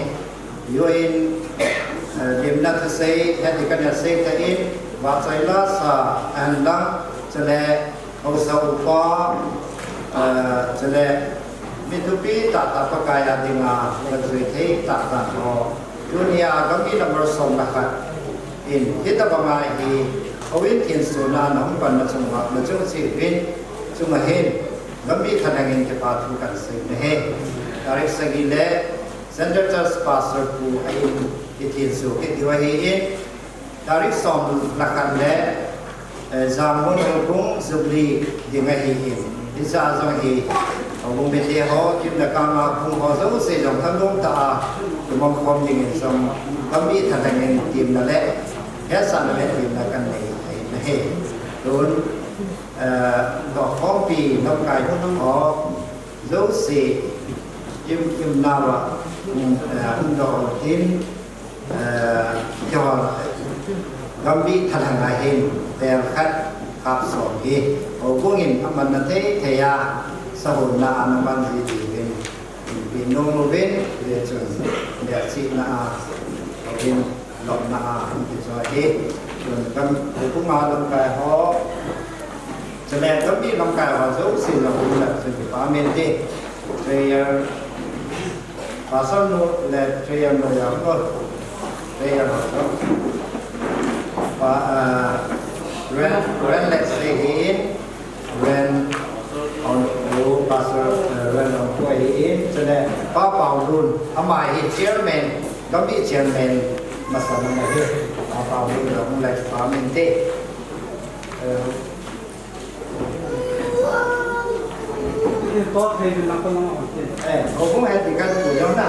Juin, eh, limna thusei, hiti kana sei tan, vahchoila sa, ahin lang, chule, haosa upa, eh, chule, mi thupi tahtah Pakai a dinga, la jui thei tahtah ho. Tunia Gambih number som le khat in, hitobanga hi, houin thensohna, nahung panna chunga, nachung cheh uvin, chunga hin, Gambih thalheng in kipa thu kaseina ahi. Tarik sagi le, Central Church Pastor pu a in kithenso kit diu ahin, tarik som le khat le, eh, Jangmun houbung Jubilee ding ahin, hiche a jong hi, houbung mite ho, kim le kang a hung ho jouse jong thalheng tah a, kimang khom dingin jong, Gambih thalheng in temna le, hetsahna le temna kanei ahi. Tun, eh, dokhompi lamkai ho, jouse, im, im nava, um, eh, um do tin, eh, kihol, Gambih thalheng a hin, tel khat, kap som hi, houbung in amanna thei thei a, sahonna ana man ji diuvin, inpi nom uvin, hichun, lechin na a, houbung, lomna a, um ti chu ahi, chun Gam, houbung a lamkai ho, chule Gambih lamkai ho jouse jong um le chun kipa min te. Prayer, Pastor nu le prayer nu jong ko. Prayer ho jong. Pa, ah, Ren, Ren le sei hin, Ren Aung Pu, Pastor, eh, Ren Aung Pu ahin, chule Pa Paulun, ama hi chairman, Gambih chairman, masa na ahi, Pa Paulun jong le kipa min te. Eh, eh, houbung hiti kan tu jong na.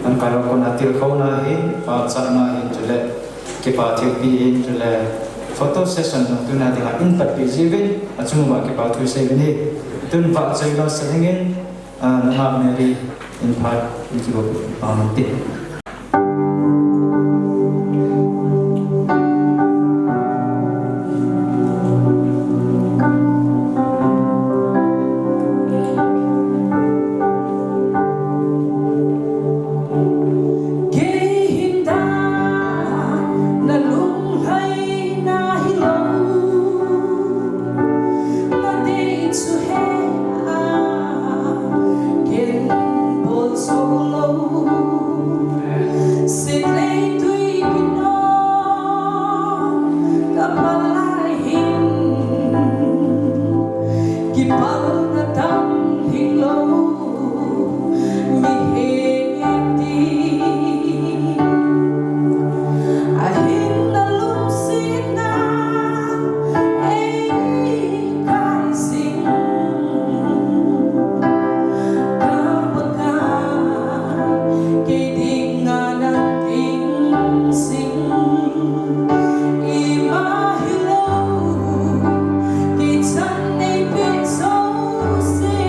Lamkai ho kona tilkhouna hin, pachatna hin, chule kipa thilpi hin, chule photo session jong tuna dinga in patpi jiuvin, achunguva kipa thu sei uvin ahi. Tun vahchoila sa dingin, ah, nungah Mary in phat in kipa, ah, ti. Alna tam hinglou, mi hiti. Ahin nalungsetna ei kaising. Ka Pakai, kei dinga nang kingsing. Ima hilou, kichan nei peh jouse.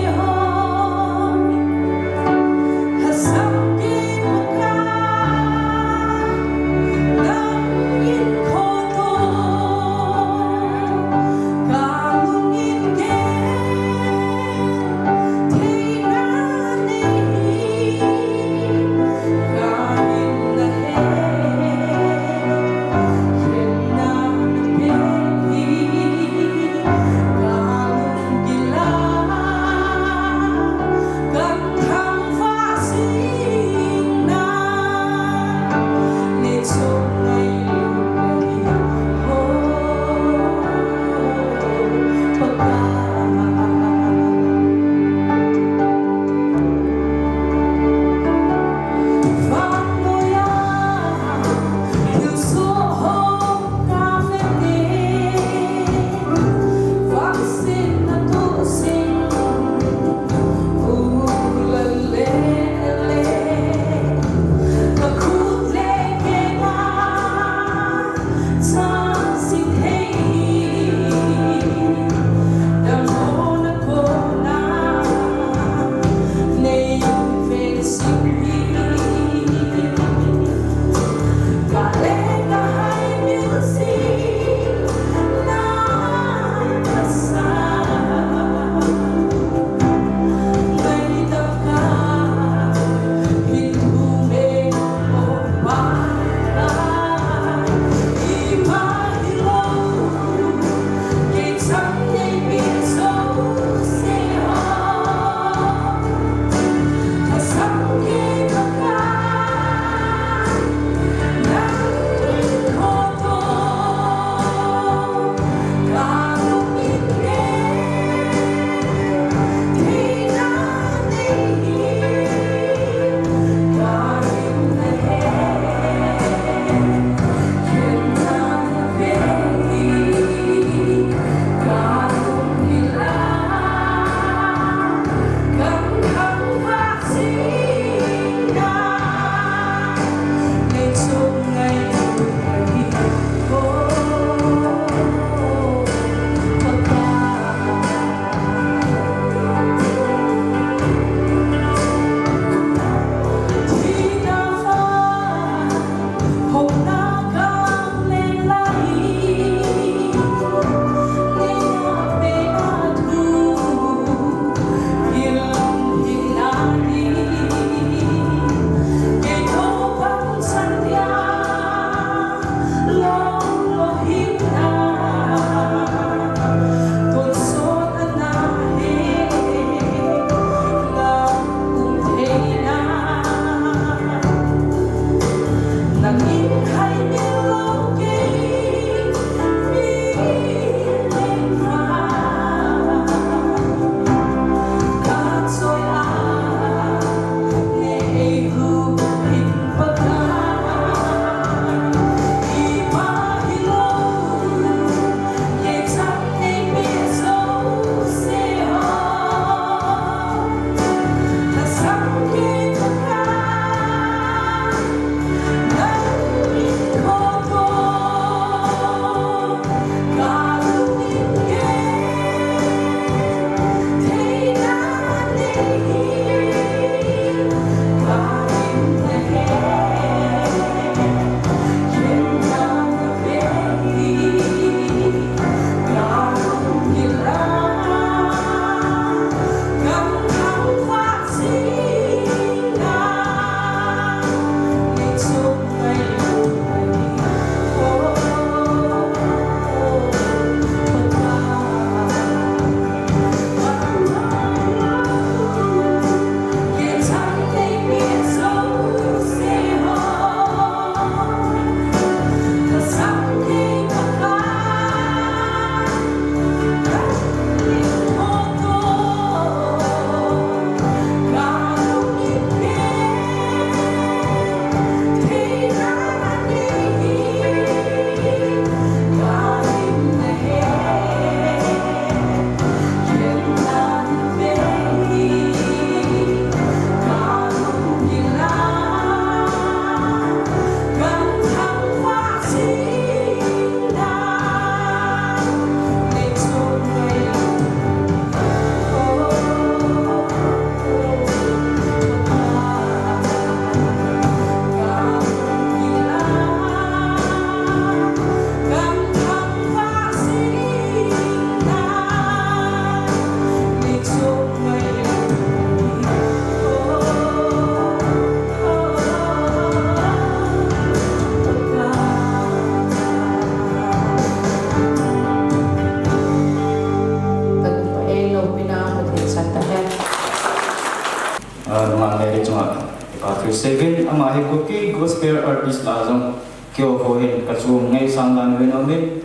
Ah, nungah Mary chunga kipa thu seivin, ama hi Kuki gospel artist lah a jong keiho hin kachom ngaisang dan uvin aumin,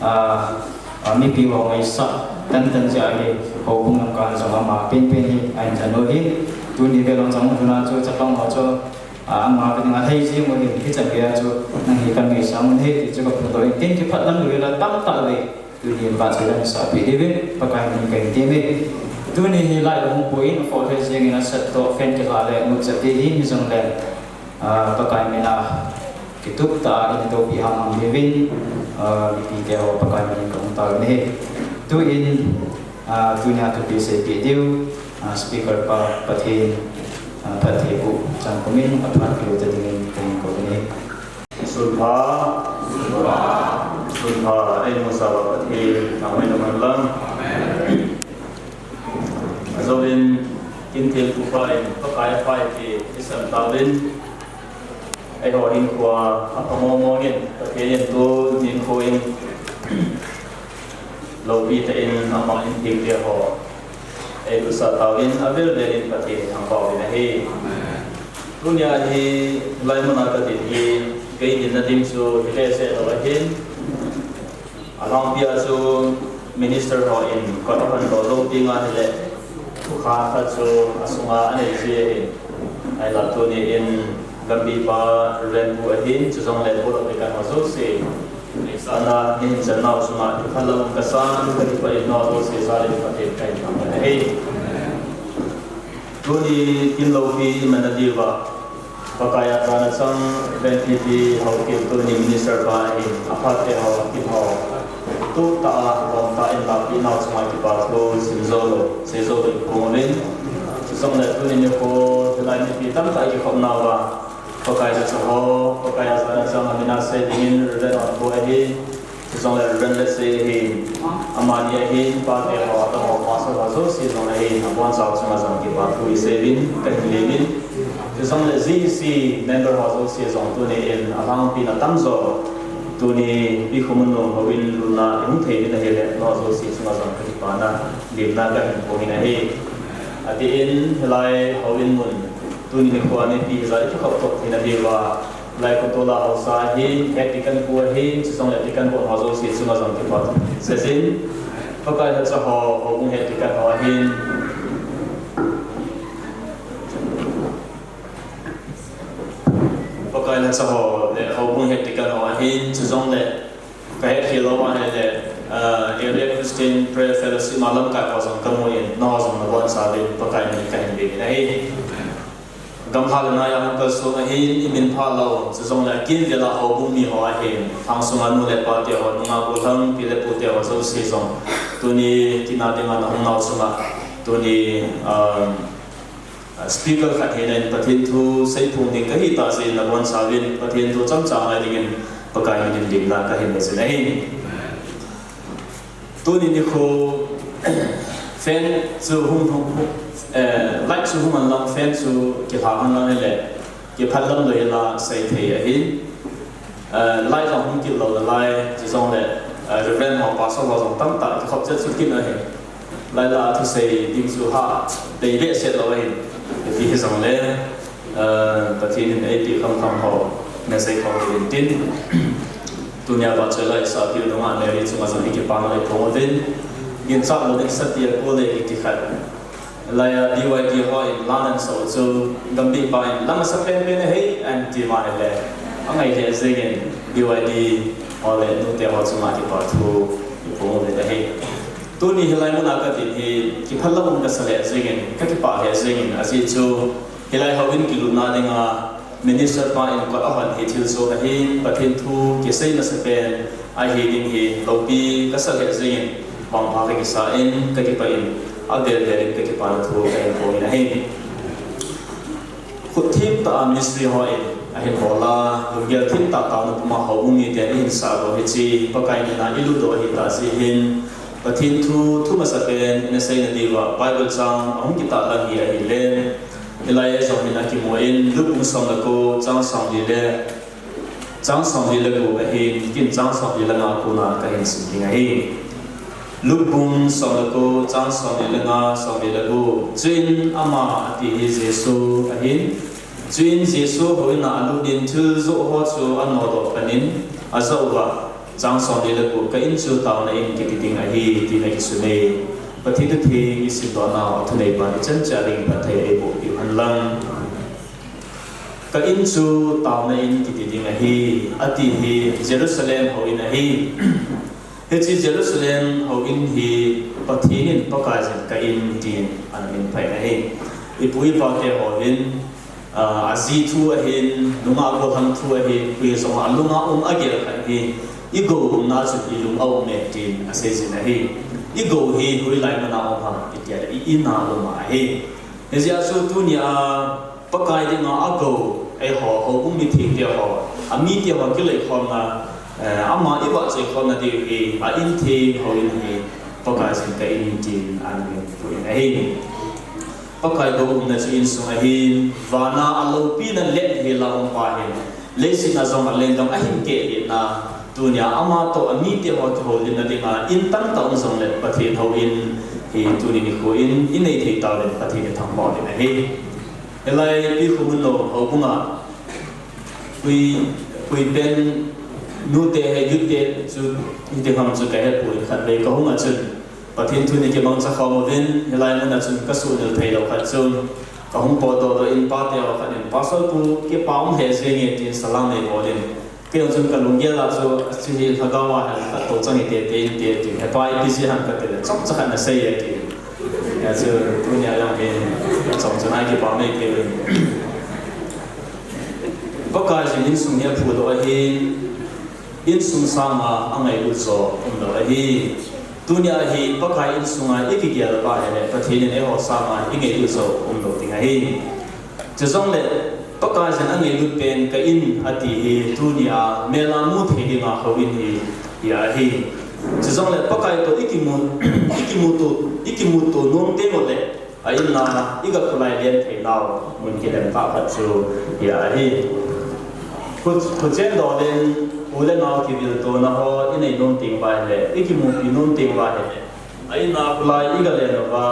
ah, ah, mipi ho ngaisah tantan jeh a hi houbung lamkai a jong ama penpen hi ahin jan u ahin, tuni vel a jong tuna chu chapang ho chu, ah, ama ka dinga lhai jing u ahin, hichan geiya chu nang hi kan ngaisang u ahi ti chu kaphondoh in, ken kiphatlam lou uvin la tamtah vei Tuni in vahchoi dan isahpeh diuvin Pakai min kahin temme. Tuni hi light ahung pui in, afoh lheh jengin asat toh fan kila le nutchet ding ahin, hijongle, ah, Pakai min a kitup tah a eina toupi hamham diuvin, ah, mipite ho Pakai min in kahung taovin ahi. Tuin, ah, tunia thupi seipeh diu, ah, speaker pa Pathen, ah, phattheiboh chang pumin aphat peh u dingin kahin kouvin ahi. Sunpha, sunpha, eimusah uva Pathen thangvahna man lang. Ajouvin, kin thilpha in Pakai aphai ti isan tauvin, eiho hinkhoa apha mong mong in, Pathen in tuni nikho in loupi tah in ama in thengte ho eihuhsah tauvin, avel vel in Pathen in thangvah uvin ahi. Tunia hi, hilai muna kadin hi, kei dinna ding chu hi behseh lou ahin, alhangpia chu minister ho in kot ahon doh jou ding ahile, thukhan khat chu asunga anei ji ahin, ahinla tuni in gambipa Reverend pu ahin, chujongle board of deacon ho jouse, Sana nihin chan nau chunga kiphatlam kasan, kakipah in nau jouse jal in Pathen kahin thangvah in ahi. Tuni kin loupi iman nadiuva, Pakai a jana chang Reverend P P Haokip tuni minister pa ahin, aphat teho, akit ho, tup tah a, lom tah in lahpeh nau chunga kipa thu sim jou lou, sei jou lou iphong uvin. Chujongle tuni nikho, hilai mipi tamtah kikhop nauva, Pakai lhacha ho, Pakai a jana chang amin a sei dingin Reverend Onboi ahi, chujongle Reverend Letsei ahi, amani ahin, pate ho, adang ho, pastor ho jouse jong ahin, abonchauva chunga jong kipa thu isei uvin, kahin lem in. Chujongle G E C member ho jouse jong tuni in, alhangpina tamjo, tuni P. Khomunlun houin lunna ihung thei uvin ahile, nangho jouse chunga jong kakipana, lemna kahin phong in ahi. Atin, hilai houin mun, tuni nikho a mipi hijat a kikhop khop theina diuva, hilai control a haosa ahin, head deacon pu ahin, chujongle deacon pu ho jouse chunga jong kipa thu seiyin, Pakai lhacha ho, houbung head deacon ho ahin, Pakai lhacha ho le houbung head deacon ho ahin, chujongle kahetkhel lou ahile, ah, Area Christian Prayer Fellowship a lamkai ho jong kamu in, nangho jong nabonchauvin Pakai min kahin vengin ahi. Gamlha le naiya hung kalson ahin, iminpha lou, chujongle akimvel a houbung miho ahin, lhang sunga nu le pate ho, nungah golhang pi le pute ho jouse jong, tuni kin a dinga nahung nau chunga, tuni, ah, speaker khat hina in Pathen thu seiphong ding kahitah jeh in nabonchauvin Pathen thu chomcha ngai dingin Pakai min in lemna kahin nei jin ahi. Tuni nikho fan chu hung, hung, hung, eh, light chu hung henlang, fan chu kilha henlang hile, kiphatlam lou hila seithei ahin. Eh, light jong hung kit lou nalai, chujongle, eh, Reverend ho, pastor ho jong tamtah kikhop chet chu kit ahin. Hilai a thusei ding chu ha dei behseh lou ahin. Hiti hijongle, eh, Pathen in eipeh khamkham ho nasei khom uvin tin, tunia vahchoi la isahpiu nungah Mary chunga jong ikipana iphong uvin. Ginchat lou ding sati a kule kiti khat, hilai a B Y D ho in lan ahin soh u chu, gambipa in lam asah penpen ahi, ahin ti ma hile, angai lheh jengin B Y D ho le nute ho chunga kipa thu iphong uvin ahi. Tuni hilai muna kadin hi kiphatlam um kasa lheh jengin, kakipah lheh jengin, ajeh chu hilai houin kilutna dinga minister pa in kot ahon hi thil chom ahi, Pathen thu kisei masapen ahi ding hi loupi kasa lheh jengin, mangpha kakisa in, kakipah in, avel vel in kakipana thu kahin phong in ahi. Khut themtah a ministry ho in ahin bol a, lunggel themtah taona puma houbung miten ihin sah lou hiche Pakai min a ilutdoh ahitah jeh hin, Pathen thu, thu masapen ina seina diuva Bible chang ahung kitahlang hi ahile, hilai a jong hin akimu in, Luke bung som le ko, chang somli le, chang somli le ko ahin, kin chang somli le nga kona kahin sim ding ahi. Luke bung som le ko, chang som ni le nga, som ni le gup. Chuin ama ati hi Jesu ahin. Chuin Jesu houin a alut in thil joh ho chu anodoh panin, ajah uva, chang som ni le gup, ka in chu taona in kiti ding ahi, tin akisun e. Pathen thu theng isimdoh nau a thuneipan ichan cheh ding Pathen in eiboh piu hen lang. Ka in chu taona in kiti ding ahi, ati hi Jerusalem houin ahi. Hiche Jerusalem houin hi Pathen in Pakaiyin ka in tin ana minphai ahi. Ipu ipa te hon, ah, aji thu ahin, nungah gollhang thu ahin, koi jong a lunga um agel khat hi, i gou umna chun i lung a um e tin asei jin ahi. I gou hi hoilai mun a um ham itia le i in a um ahi. Hijeh a chu tunia Pakai dinga agou, eiho, houbung mithengte ho, amite ho kiloikhomna, eh, ama ivahchoi khomna diu hi, a in theng houin hi, Pakaiyin ka in tin ana minpui ahi. Pakai gou umna chu insung ahin, vana aloupina lentah a um pa hin, leiset a jong a lenggam ahin keh lheh na, tunia ama toh amite ho kihoulimna dinga in tamtah um jongle Pathen houin hi tuni nikho in inei thei tauvin Pathen ithangvah uvin ahi. Hilai Pi Khomunnom houbung a pui, pui pen nute he youth te chu hiti ham chu kahepoi, khatvei kahung a chun Pathen thu in eiki mangcha khom uvin, hilai mun a chun kasuhnil theilou khat chu kahung potdoh doh in pate ho khat in, Pastor pu, kipa um lheh jenge tin salam eibol in. Kei jong chun kalunggel a chu, hiche hi lhagao a hin khat toh chang hite te inte tin, hepa ipi jeh ham kati le, chomcha khat nasei e ati. Hijeh a chu tunia jong hi chomcha na kipa mei kei uvin. Pakaiyin insung hi aphudoh ahin, insung sanga angailut jo umlou ahi. Tunia hi Pakai insunga ikigel uva ahile, Pathen in eiho sanga ingailut jo umlou ding ahi. Chujongle, Pakaiyin angailut pen ka in ati hi tunia mel a mu thei dinga houin hi, hi ahi. Chujongle, Pakai toh ikimu, ikimuto, ikimuto nom teng ule, a in a iga kholai len thei nau mun kilem tah khat chu hi ahi. Khu, khuchen dol in u le nao kiviltona ho inei nom teng uva ahile, ikimupi nom teng uva ahile, a in a kholai iga len uva,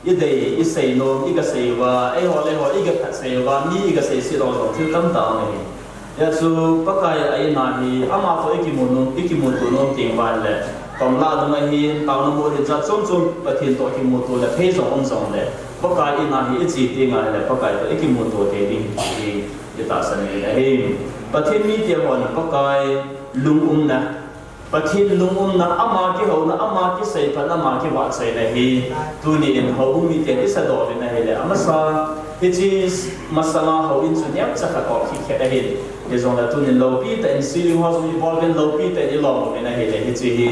idei, isei nom, iga sei uva, eiho le eiho iga phatsei uva, mi iga seiset u jong thil tamtah um ahi. Hijeh a chu Pakai a in a hi, ama toh ikimu nom, ikimuto nom teng uva ahile, pamlah dung ahin, taona mol hin jat chom chom Pathen toh kimuto le phei jong um jongle, Pakai in a hi iche teng ahile, Pakai toh ikimuto thei ding hi itahsan ahi. Pathen mite hon Pakai lungumna, Pathen lungumna, ama kihouna, ama kiseiphatna, ama kivahchoina hi tuni in houbung miten isadoh uvin ahile, amasa, hiche masanga houin chu neocha khat toh kikhen ahin. Hijongle tunin loupi tah in ceiling ho jong ibol uvin, loupi tah in ilom uvin ahile, hiche hi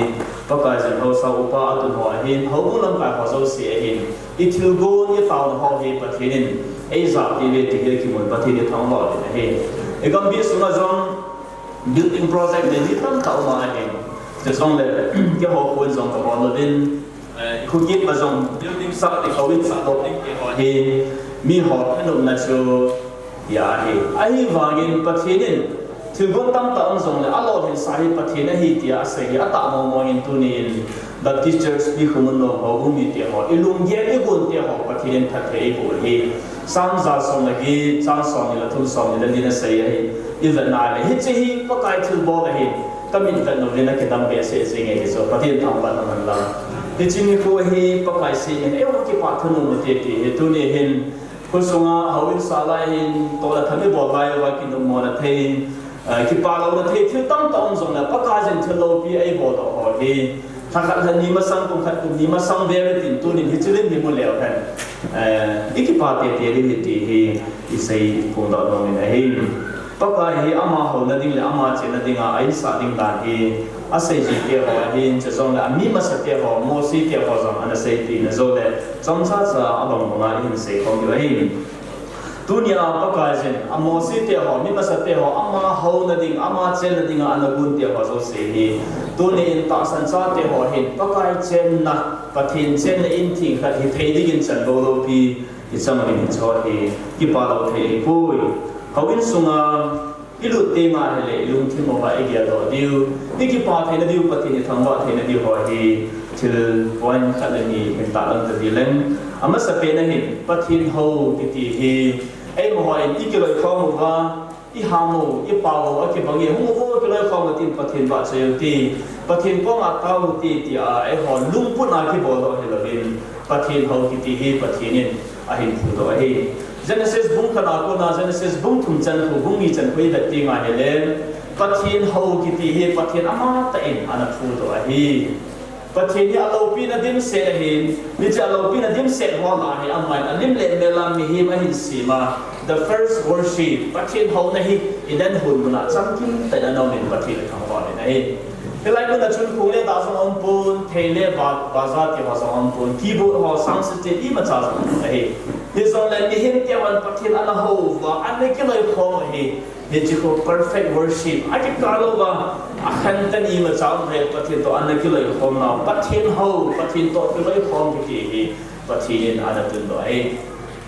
Pakaiyin haosa upa atun ho ahin, houbung lamkai ho jouse ahin, ithilgon, itaona ho hi Pathen in eijahpeh uve ti hi kimun Pathen ithangvah uvin ahi. Igambih sunga jong building project nei ni tamtah um ahin. Chujongle, keiho khun jong kabol uvin, eh, ikho kit ma jong building sah ding, houin sah lou ding keiho hi, miho thanopna chu hi ahi. Ahivangin Pathen in thilgon tamtah um jongle alolhinsah hi Pathen ahi tia asei hi atah mong mong in tunin Baptist Church Pi Khomunnom houbung mite ho, ilunggel igonte ho Pathen in phatthei eiboh ahi. Psalm ja som le get, chang somni le thum, somni le li nasei ahi. Ivet na le, hiche hi Pakai thilbol ahin, kamit vet nom uvin akidang behseh jenge, hichu Pathen thangvahna man lang. Hiche nikho hi Pakai semin eiho kipah thanom ute ti hi tuni hin, khosunga houin sah lai hin, toh le tham ibol lai uva kinopmona thei, eh, kipah louna thei thil tamtah um jongle, Pakaiyin thil loupi eiboldoh ho hi, lha khat lha ni masang, kum khat kum ni masang veve tin tunin hiche lim hi mu leu hen, eh, ikipa tete ding ahi ti hi isei phongdoh nom in ahi. Pakai hi ama houna ding le ama chenna dinga a insah ding dan hi aseijui te ho ahin, chujongle ami masate ho, Mosi te ho jong ana seipeh na jongle, chomcha cha abang banga ihin seikhom diu ahi. Tunia Pakaiyin a Mosi te ho, mi masate ho, ama houna ding, ama chenna dinga ana gon te ho jouse hi, tuni in tahsan chate ho hin Pakai chenna, Pathen chenna in theng khat hithei dingin chanvo loupi ichang uvin hicheho hi kipa lou thei ahipoi. Houin sunga ilut teng ahile ilungthim uva igeldoh diu, ikipa theina diu, Pathen ithangvah theina diu ho hi Thil point khat le ni hin tahlang ta ding leng. Amasapen a hin, Pathen hou kiti hi, eima hon i kiloikhom uva, i ham u, i pao u, akibang e, hung uvo kiloikhom utin Pathen vahchoi u ti, Pathen koma tao u ti, tia eihon lungput a kibol u hilou in, Pathen hou kiti hi Pathen in ahin phudoh ahi. Genesis bung khat a kona Genesis bung thum chan khu, bung ni chan khu i vet teng ahile, Pathen hou kiti hi Pathen amatah in ana phudoh ahi. Pathen hi aloupina dimset ahin, hiche aloupina dimset ho lah a hi amahin alim le mel a mihem ahin sem a, the first worship, Pathen houna hi Eden hon mun a chamkim tah in ana um in Pathen athangvah in ahi. Hilai mun a chun khong le dah jong aumpon, thei le ba, baja ti ho jong aumpon, keyboard ho, sound system imacha jong aumpon ahi. Hijongle mihem te hon Pathen ana hou uva, ana kiloikhom u hi, hiche khu perfect worship, akikah louva, akhantan imacha um le Pathen toh ana kiloikhom nau, Pathen hou, Pathen toh kiloikhom kiti hi Pathen in ana tundoh ahi.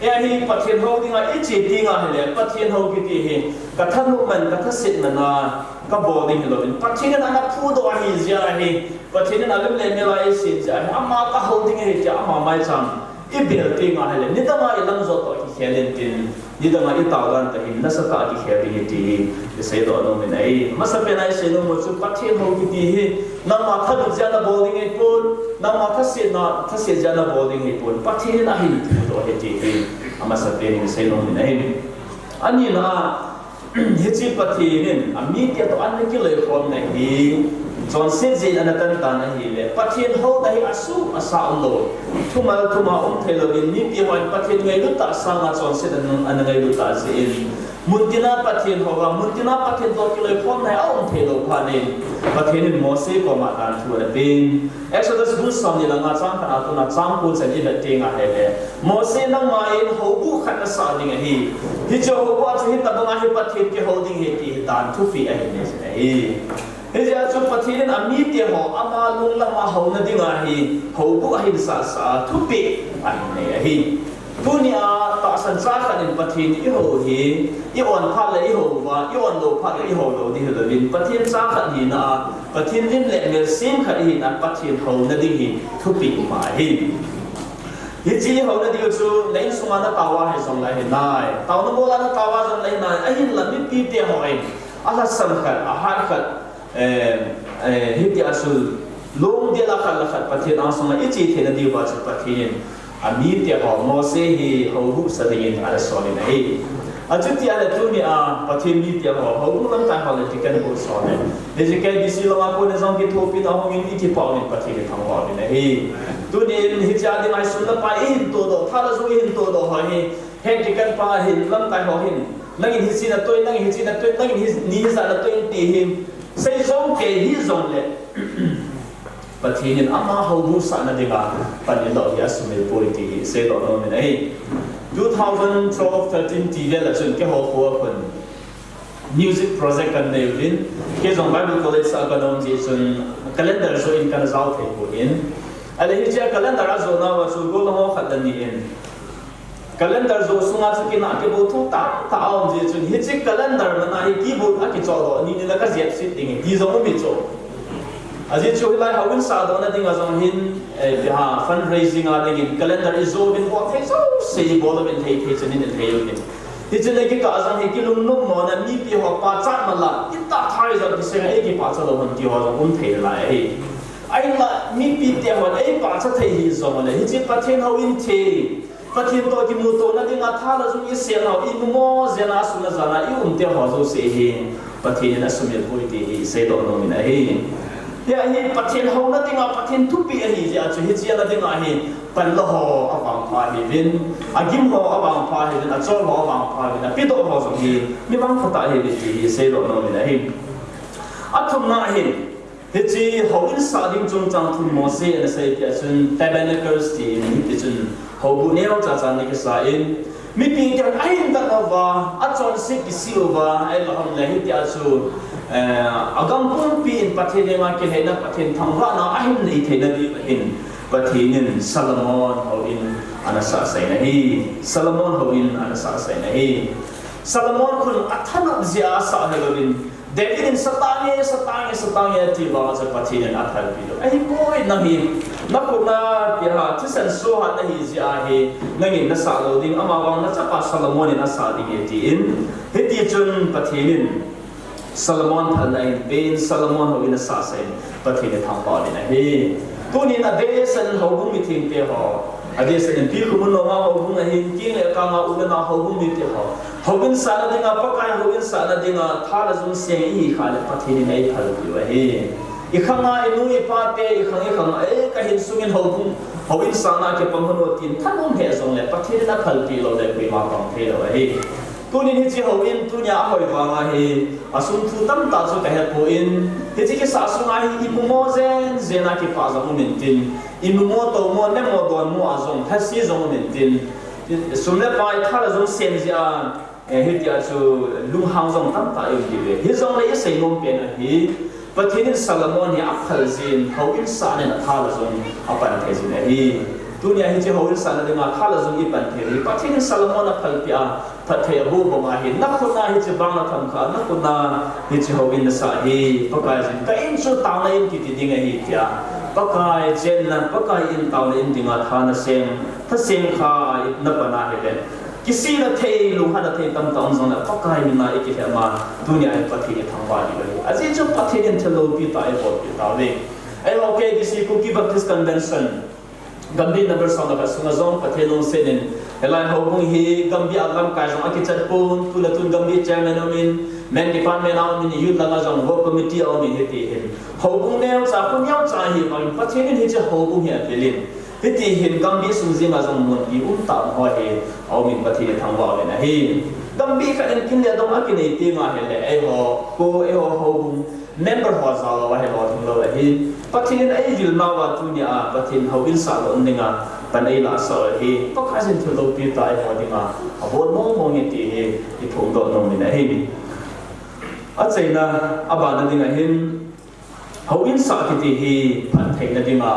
Hia hi Pathen hou dinga i che teng ahile, Pathen hou kiti hi, ka thanop man, ka thaset man a kabol ding hilou in, Pathen in ana phudoh ahi jeh ahi, Pathen in alim le mel a eisem jeh ahi, ama kahou ding ahi tia ama maicham i bel teng ahile, nidang a i lamjot toh kikhel intin, nidang a i taodan toh hin nasatah a kikhel ding ahi ti hi i seidoh nom in ahi. Amasapen a i seinom u chu Pathen hou kiti hi, nangma thanop jeh a nabol ding ahipon, nangma thasetna, thaset jeh a nabol ding ahipon, Pathen in ahin phudoh ahi ti hi, amasapen in i seinom in ahi. Anina a, hiche Pathen in amite toh ana kiloikhomna hi, chonset jeh in ana tan tan ahile, Pathen houna hi asuh asah umlou, thumal thum a um theilouvin, mipi hon Pathen ngailut tah sanga chonset ana, ana ngailut tah jeh in, muntin a Pathen hou a, muntin a Pathen toh kiloikhomna hi aum theilou phat in, Pathen in Mose koma danthu ana pen. Exodus bung somni le nga chang khat a kona chang ko chan i vet teng ahile, Mose, nangma in houbuh khat nasah ding ahi. Hiche houbuh a chu hitobang a hi Pathen kihou ding ahi ti hi dan thupeh ahin nei jin ahi. Hijeh a chu Pathen in amite ho ama lunglam a houna dinga hi houbuh ahin sahsah a thupeh ahin nei ahi. Tunia tahsan cha khat in Pathen ihou hi, i-on phat le ihou uva, i-on lou phat le ihou lou ding hilouvin, Pathen cha khat hina a, Pathen lim le mel sem khat ihina a, Pathen houna ding hi thupeh um ahi. Hiche houna ding chu na insunga natao a hijongle ahinai, taona mola natao a jongle ahinai, ahinla mipite hon alhasam khat, ahat khat, hitia chu lungdel a khat le khat Pathen angsunga iche theina diuva chu Pathen in amite ho Mose hi houbuh sa dingin ana sol in ahi. Achuti ahile tunia Pathen mite ho houbuh lamkai ho le ti kana bol sol e. Hiche K B C lama kona jong kithopina hungin ikipah uvin Pathen ithangvah uvin ahi. Tunin hichea dinga hi sum le pai ihin todoh, tha le jung ihin todoh ho hi, hiti kan pa hin lamkai ho hin, nangin hiche natoi, nangin hiche natoi, nangin hi, ni hijat natoi ti hi sei jong kei hijongle, Pathen in ama houbuh sahna dinga pan inlou hi asumil poi ti hi seidoh nom in ahi. Two thousand twelve thirteen ti vel a chun keiho kho a khun music project kan nei uvin, kei jong Bible College a kana um jeh chun calendar joh in kana jao thei poi in. Ahile hichea calendar ajoh nauva chu golhang ho khat le ni in calendar joh sunga chu kinah kibol thu tamtah aum jeh chun, hiche calendar mana hi keyboard akichohdoh ni ni le kajep set ding ti jong um hi chu. Ajeh chu hilai houin sahdohna dinga jong hin, eh, fundraising a dingin calendar ijoh uvin bol thei jouse ibol uvin thei thei chun in thei uvin. Hichun ikikah jong hi kilungnom mona mipi ho pachat mala, itah tha ijat kisenga ikipachat lou hon ti ho jong um thei nalai ahi. Ahinla mipite hon eipachat thei hijongle hiche Pathen houin thei, Pathen toh kimutona dinga tha le jung isel nau, imu mo jeh a, asuna jana ium te ho jouse hi Pathen in asumil poi ti hi seidoh nom in ahi. Hia hi Pathen houna dinga Pathen thupeh ahi jeh a chu hichea dinga hi panla ho avangpha hiuvin, agim ho avangpha hiuvin, achol ho avangpha hiuvin, apedoh ho jong hi mi vangpha tah ahiuve ti hi seidoh nom in ahi. Athumna hin, hiche houin sah ding chungchang thu Mose ana seipeh a chun Tabernacles tin hitichun houbuh neocha cha ana kisa in, mipi ten ahin vet uva, achonset kisih uva, ahilou ham le hitia chu, eh, agam pumpi in Pathen henga kilhaina, Pathen thangvahna ahin nei theina diuva hin Pathen in Solomon houin ana sahsah in ahi. Solomon houin ana sahsah in ahi. Solomon khun athanop jeh a asah hilouvin, David in satange, satange, satange ati vanga chu Pathen in athalpeh lou ahipoi. Nang hi Nakhut na tia thisan suhat nahi jeh a hi, nangin nasah lou ding, amavang nachapa Solomon in asah ding ahi tin. Hiti chun Pathen in Solomon phalna in pen Solomon houin asah sah in Pathen in thangvah in ahi. Tunin adehset in houbung mithengte ho, adehset in Bikhumun lama houbung ahin, keng le kang a u le nao houbung mite ho, houin sahna dinga, Pakai houin sahna dinga tha le jung seng ihi khah le Pathen in eiphal diu ahi. Ikhang a inu ipa te, ikhang ikhang a, eh, kahin sungin houbung, houin sahna kipang hon o tin thanom he jongle Pathen in aphalpeh lou le koima pang thei lou ahi. Tunin hiche houin tunia ahoi vang ahi, asum thu tamtah chu kahepoi, hiche kisah sunga hi imumo jen jen a kipah jong um intin, imumo tomo, nemo donmo a jong lhase jong um intin, sum le pai, tha le jung seng jeh a, eh, hitia chu lunghang jong tamtah i um diu ahi. Hijongle isei nom pen ahi, Pathen in Solomon hi aphal jin, houin sahna in atha le jung apan thei jin ahi. Tunia hiche houin sahna dinga tha le jung ipan thei hi Pathen in Solomon aphalpeh a, phatthei aboh bang ahi. Nakhut na hiche bang natham kha, nakhut na hiche houin nasah hi Pakai jin, ka in chu taona in kiti ding ahi tia, Pakai chenna, Pakai in taona in dinga tha nasem, tha sem kha napan ahile, kisihna thei, lunghanna thei tamtah um jongle Pakai mina ikilhem a, tunia hi Pathen ithangvah diu ahi. Ajeh chu Pathen in thil loupi tah eibolpeh tauve. Eiho K B C, Kuki Baptist Convention, Gambih number som le khat sunga jong Pathen lungset in, hilai houbung hi Gambih a lamkai jong akichat pon, tule tun Gambih chairman aumin, men department a aumin, youth langa jong work committee aumin, hiti hin houbung neocha, khu neocha ahi vangin Pathen in hiche houbung hi apelin, hiti hin Gambih sung jenga jong munpi umtah ho hi aumin Pathen ithangvah uvin ahi. Gambih khat in kin le dong akinei tenga hile, eiho, khu eiho houbung member ho jao uva hi lolhing lou ahi. Pathen in eivil nauva tunia Pathen houin sah lou dinga pan eilahsah u ahi. Pakai jin thil loupi tah eiho dinga abol mong mong e ti hi iphongdoh nom in ahi. Achaina, abana dinga hin, houin sah kiti hi phattheina dinga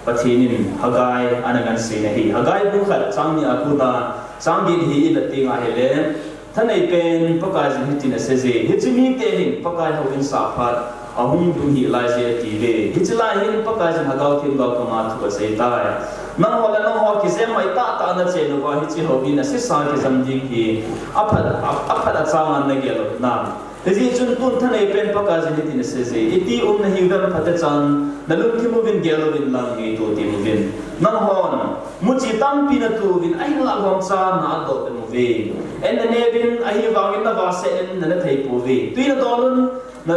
Pathen in Haggai ana ngansei in ahi. Haggai bung khat chang ni a kona chang get hi ivet tenga hile, thanei pen Pakai jin hitin aseiye, hiche mite hin Pakai houin sah phat ahung lhung hih laiye atiuve. Hiche lai hin Pakai jin Haggai themgao koma thu aseitai. Nangho le nangho kijem mai tahtah nachen uva hiche houin asesa kijam ding hi aphat, a, aphat achang a nagel u hinam? Hijeh chun tun thanei pen Pakai jin hitin aseiye, iti um nahiuvem phatechan nalungthim uvin gel uvin lang ngaito tem uvin. Nanghon muchi tampi natoh uvin, ahinlah gomcha na adoh dem uve. An naneuvin, ahivangin navahseh in nana thei pouve. Tui nadol un, na,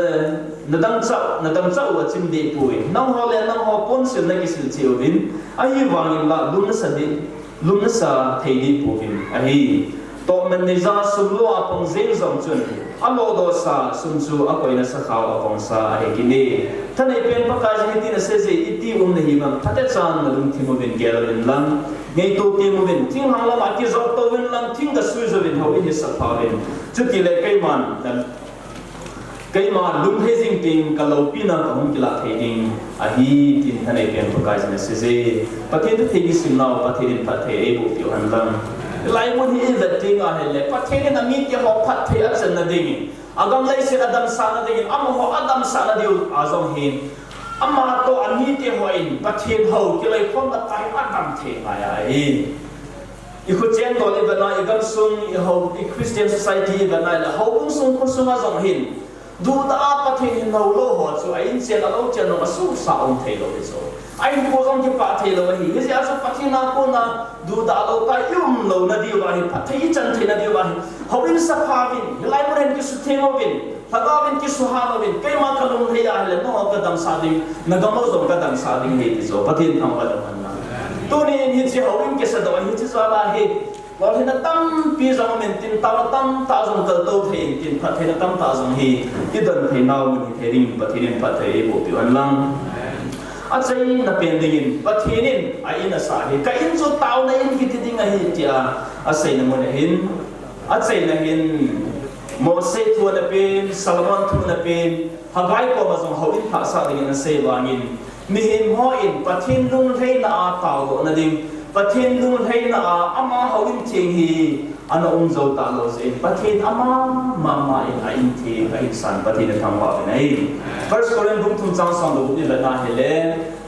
nadangchah, nadangchah u achim deh poi. Nangho le nangho ponsil nakisil cheh uvin, ahivangin lah lum nasa deh, lum nasa thei deh pouvin ahi. Tohman neija sum lo a pang jeng jong chun, alodohsa sum chu akoina sakhao apangsa ahi kit e. Thanei pen Pakai jin hitin aseiye, iti um nahiuvem phatechan nalungthim uvin gel uvin lang ngaito tem uvin, thinglhang lama kijot touvin lang thing gasui jouvin houin hisah pha uvin. Chutile keiman, keima lunglhai jing teng kaloupina kahung kilah thei ding ahi, tin thanei pen Pakai jin aseiye. Pathen thu thei kisim nau, Pathen in phatthei eiboh piu hen lang. Hilai mun hi ivet tenga hile, Pathen in amite ho phatthei achanna dingin, agam leiset adamsahna dingin, amaho adamsahna diu a jong hin, amatoh amite hon Pathen hou kiloikhomna tah in adam thei ngai ahi. Ikhochen dol ivet na, igamsung, ihou, i Christian society ivet na le, houbung sung, kho sunga jong hin, duhdah a Pathen hin hou lou ho chu a inchen a louchen jong asuhsa um thei lou hi chu. A inko jong kipah thei lou ahi. Hijeh a chu Pathen a kona duhdah lou tah i um louna diuva hi, phatthei ichan theina diuva hi, houin sapha uvin, hilai mun hin kisutheng uvin, Lhagao vin kisuhang uvin, keima kalunglhai ahile, nangho kadamsah ding, nagam ho jong kadamsah ding ahi ti chu Pathen thangvah in umhen lang. Tunin hiche houin kisadoh hiche jal a hi, lolhinna tampi jong um intin, taona tamtah jong kaltou thei intin, phattheina tamtah jong hi idon thei nau mun hithei dingin Pathen in phatthei eiboh piu hen lang. Achaina pen dingin, Pathen in a in asah hi, ka in chu taona in kiti ding ahi tia aseina mun ahin, achaina hin, Mose thu ana pen, Solomon thu ana pen, Haggai koma jong houin thah sah dingin asei vangin, mihem hon Pathen lunglhaina a taodohna ding, Pathen lunglhaina a ama houin theng hi ana um jou talou jeh in, Pathen ama mama in a in theng a insan Pathen ithangvah uvin ahi. First Corinth bung thum chang som le gup ivet na hile,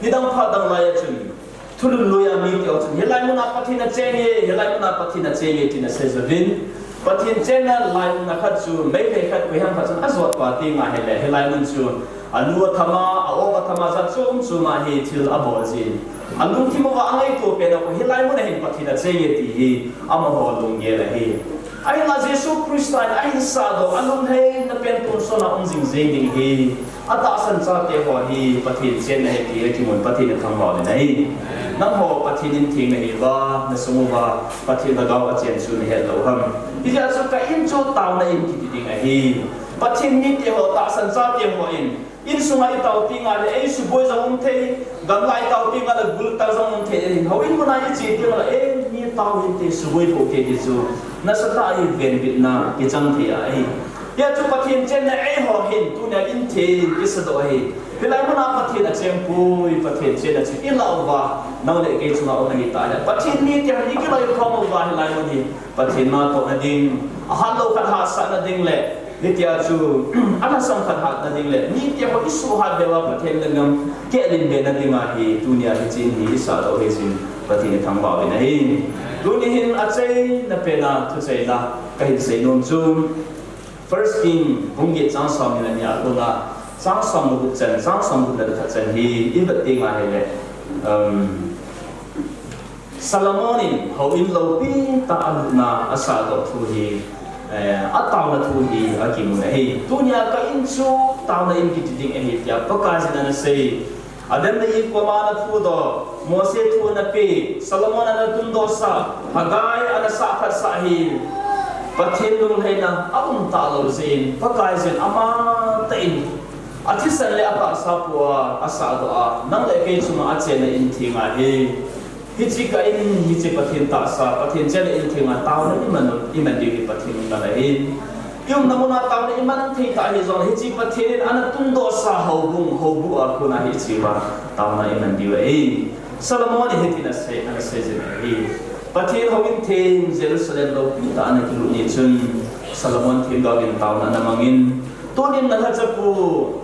nidang phat dang lai a chun, thulhun lui a mite ho chun, hilai mun a Pathen acheng e, hilai mun a Pathen acheng e, tin asei jouvin, Pathen chenna laimun khat chu, Meitei khat, koiham khat chun ajot pa teng ahile, hilai mun chu, anu athama, a-o athama, jat chom chom a hi thil abol jin, alungthim uva angaito pen a, hilai mun a hin Pathen acheng e ti hi amaho lunggel ahi. Ahinla Jesu Christa in ahin sahdoh, alunglhaina pen tonsot a um jing jeng ding hi, atahsan chate ho hi Pathen chenna ahi ti akimun Pathen ithangvah uvin ahi. Nangho Pathen in theng nahiuva, nasung uva Pathen lhagao achen chu nahet lou ham? Hijeh a chu ka in chu taona in kiti ding ahi. Pathen mite ho, tahsan chate ho in, insunga itao teng le eisuboi jong um thei, gamla itao teng le gul tah jong um thei ahi. Houin muna iche teng le, e, mi tao hinte, suboi pou hite ti chu nasatah a venbitna kichang thei ahi. Hijeh a chu Pathen chenna eiho hin tunia in theng kisadoh ahi. Hilai muna Pathen acheng poi, Pathen chenna chu ilah uva, nang le kei chunga um ahitah le, Pathen mite hon ikiloikhom uva, hilai mun hi Pathen natohna ding, ahat lou khat hahsatna ding le, hitia chu alhasam khat hatna ding le, mite ho isuhhat bep a Pathen lenggam kehlin bena dinga hi tunia hiche in hi isahdoh hi jin Pathen ithangvah uvin ahi. Tuni hin achaina pen a thucheina kahin seinom chu, First King bung get chang somni le ni a kona, chang som le gup chan, chang som le gup le khat chan hi ivet teng ahile, um, Solomon in houin loupi tah a alutna asahdoh thu hi, eh, ataona thu hi akimun ahi. Tunia ka in chu taona in kiti ding ahi tia Pakaiyin ana sei. Adam le Eve koma ana thudoh, Mose thu ana pe, Solomon ana tundoh sah, Haggai ana sahphat sah hi, Pathen lunglhaina aum talou jeh in, Pakaiyin amatah in athisan le atahsa pua asahdoh a, nang le kei chunga achenna in theng ahi. Hiche ka in, hiche Pathen tahsa, Pathen chenna in thenga taona iman, iman diu hi Pathen in aman ahi. Iumna muna taona iman thei ta hijongle, hiche Pathen in ana tundoh sa houbung, houbuh a kona hiche va taona iman diu ahi. Solomon in hitin asei, ana seijin ahi. Pathen houin theng Jerusalem loupi tah ana kilut ni chun, Solomon themgao in taona ana mangin, tunin nalhachapu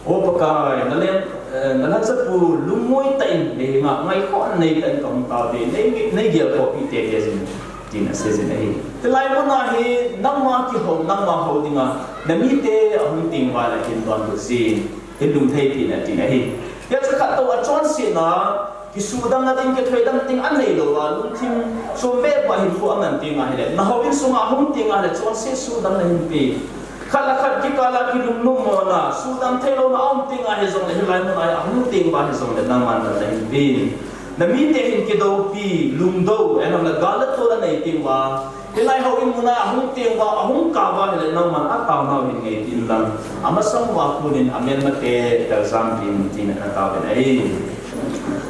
O Pakai, nalem, eh, nalhachapu lungmong tah in, neihenga ngaikhoh neitah in kahung taove, nei, neigelkhohpeh teitei jin, tin aseijin ahi. Hilai muna hi, nangma kihou, nangma hou dinga, namite ahung teng uva le hin donbut jin, hin lunglhai peh in atin ahi. Hiche khattou achonsetna, kisudamna ding, kithoidam ding anei louva, lungthim chom bep uva hinkho aman teng ahile, nahou insunga ahung teng ahile, chonset sudamna hinpe. Khat le khat kikah a kilungnopmona, sudam theilouna aum teng ahijongle, hilai muna ahung teng uva hijongle, nangman damna hinpe. Namite hin kidoupi, lungdou, ahinla gal le tol anei teng uva, hilai houin muna ahung teng uva, ahung kah uva hile, nangman ataonau hin ngaipi inlang, amasang uva konin amelmate teljam peh in, tin ana taovin ahi.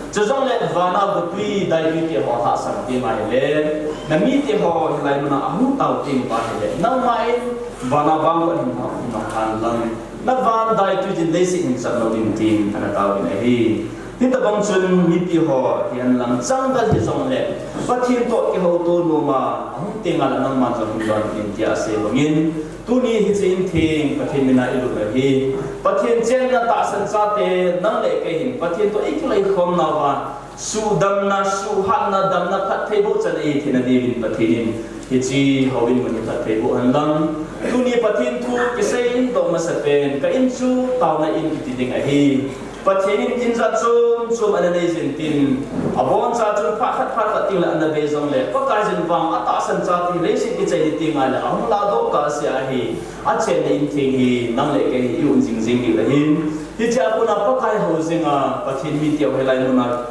Chujongle vana gotwi daitwi teho hahsat teng ahile, namiteho hilai muna ahung tao teng uva hile, nangman vana vangboh hin hahsat henlang, navan daitwi jin leiset hin chang louvin tin ana taovin ahi. Hitobang chun mipiho hihenlang, changgal hijongle, Pathen toh kihouto noma ahung teng ahile nangman jong hin donbut in tia asei bangin, tuni hiche in theng Pathen mina ilut u hi, Pathen chenna tahsan chate nang le kei hin Pathen toh ikiloikhomnauva, sudamna, suhhatna, damna, phattheiboh chan ihi theina diuvin Pathen in hiche houin mun hi phattheiboh henlang. Tuni Pathen thu kiseidoh masapen, ka in chu taona in kiti ding ahi. Pathen in in jat chom chom ana neijin tin, aboncha chun phat khat phat khat tengle ana bei jongle, Pakaiyin vang atahsan chate leiset kichai ni teng ahile ahung lahdoh kahsea hi, achenna in theng hi nang le kei hi i-um jingjing diu ahin. Hichea kona Pakai hou jinga Pathen miteho hilai muna,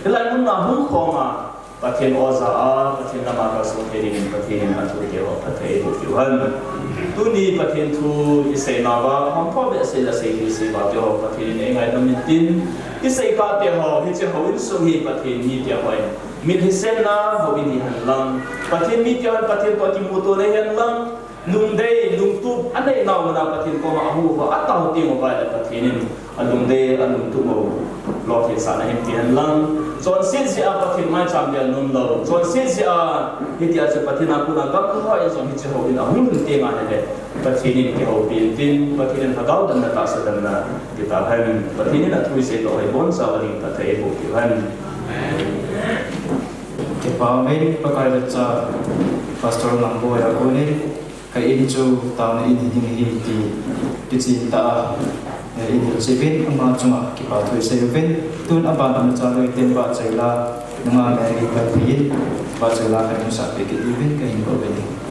hilai muna hung khonga, Pathen o ja a, Pathen lama kalsong thei dingin Pathen in athu teho phatthei eiboh piu hen. Tuni Pathen thu iseinauva, hampa behseh le seipeh seiva teho Pathen in eingaidam intin, isei kah teho, hiche houin sung hi Pathen miteho in mit hisenna houin hihen lang, Pathen miteho in Pathen toh kimuto na hihen lang, lungdei, lungtup anei nau muna Pathen koma ahung uva, atao teng uva le Pathen in alungdei, alungtup u Lolhinsahna hin ti hen lang, chonset jeh a Pathen maicham dia nom lou, chonset jeh a hitia chu Pathen a kona gamla in jong hiche houin ahung lhun teng ahile, Pathen in kihoupi intin, Pathen in lhagao damna, tahsa damna, ti tahen, Pathen in athu isei toh hi boncha uva ding phatthei eiboh peh uhen. Kipa umin, Pakai vecha Pastor Lamboia konin, ka in chu taona in hiding ahi ti kichen tah a, eh, in hilchen uvin, ama chunga kipa thu isei uvin, tun aban a Chalui ten Vahchoila, nungah Mary Kalpi in, Vahchoila kahin sah peh kit uvin, kahin bol uvin.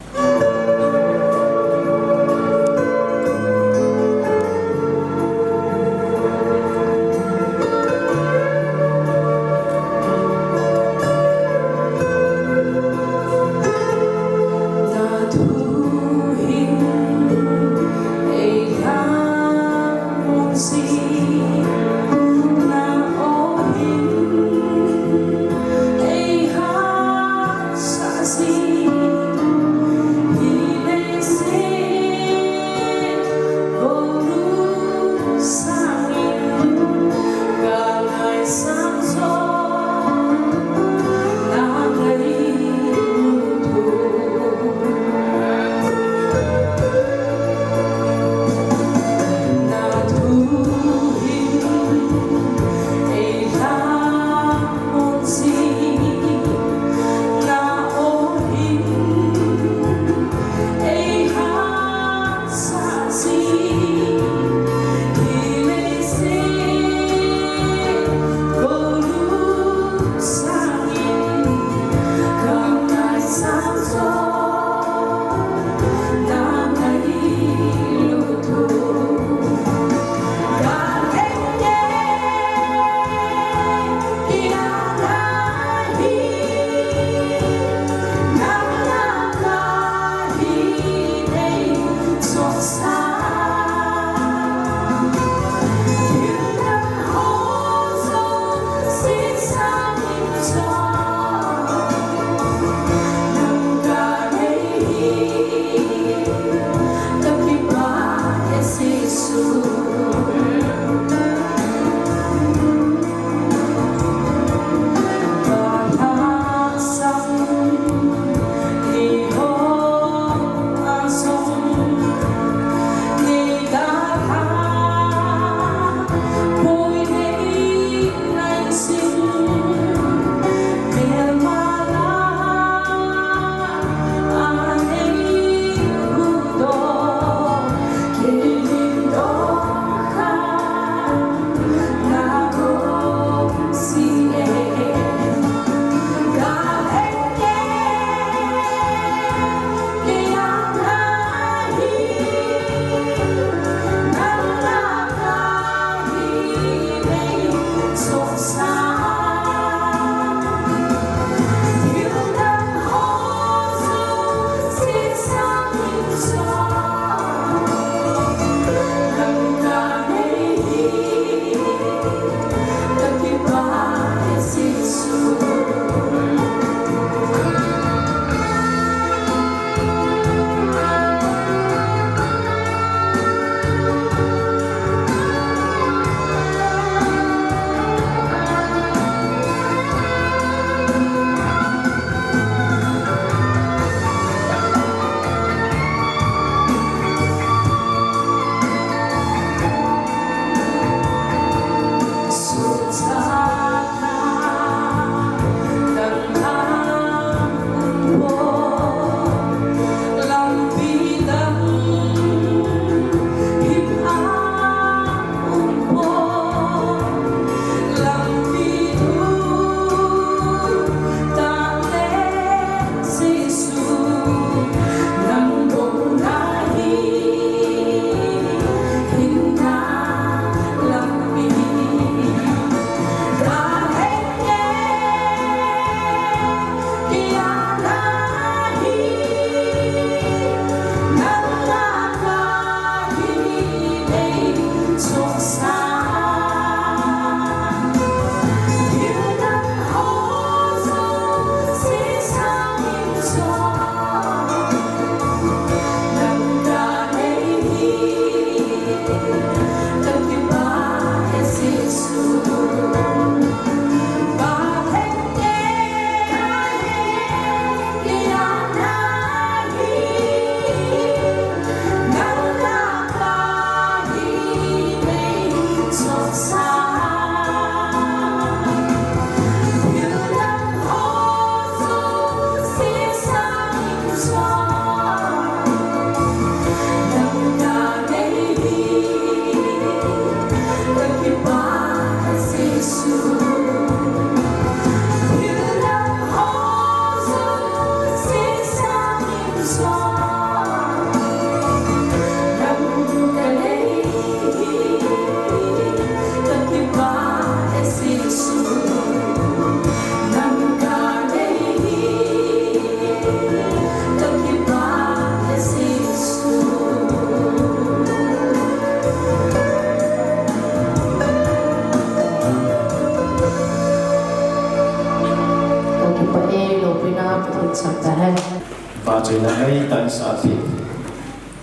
Vahchoina ngai tan sa pi.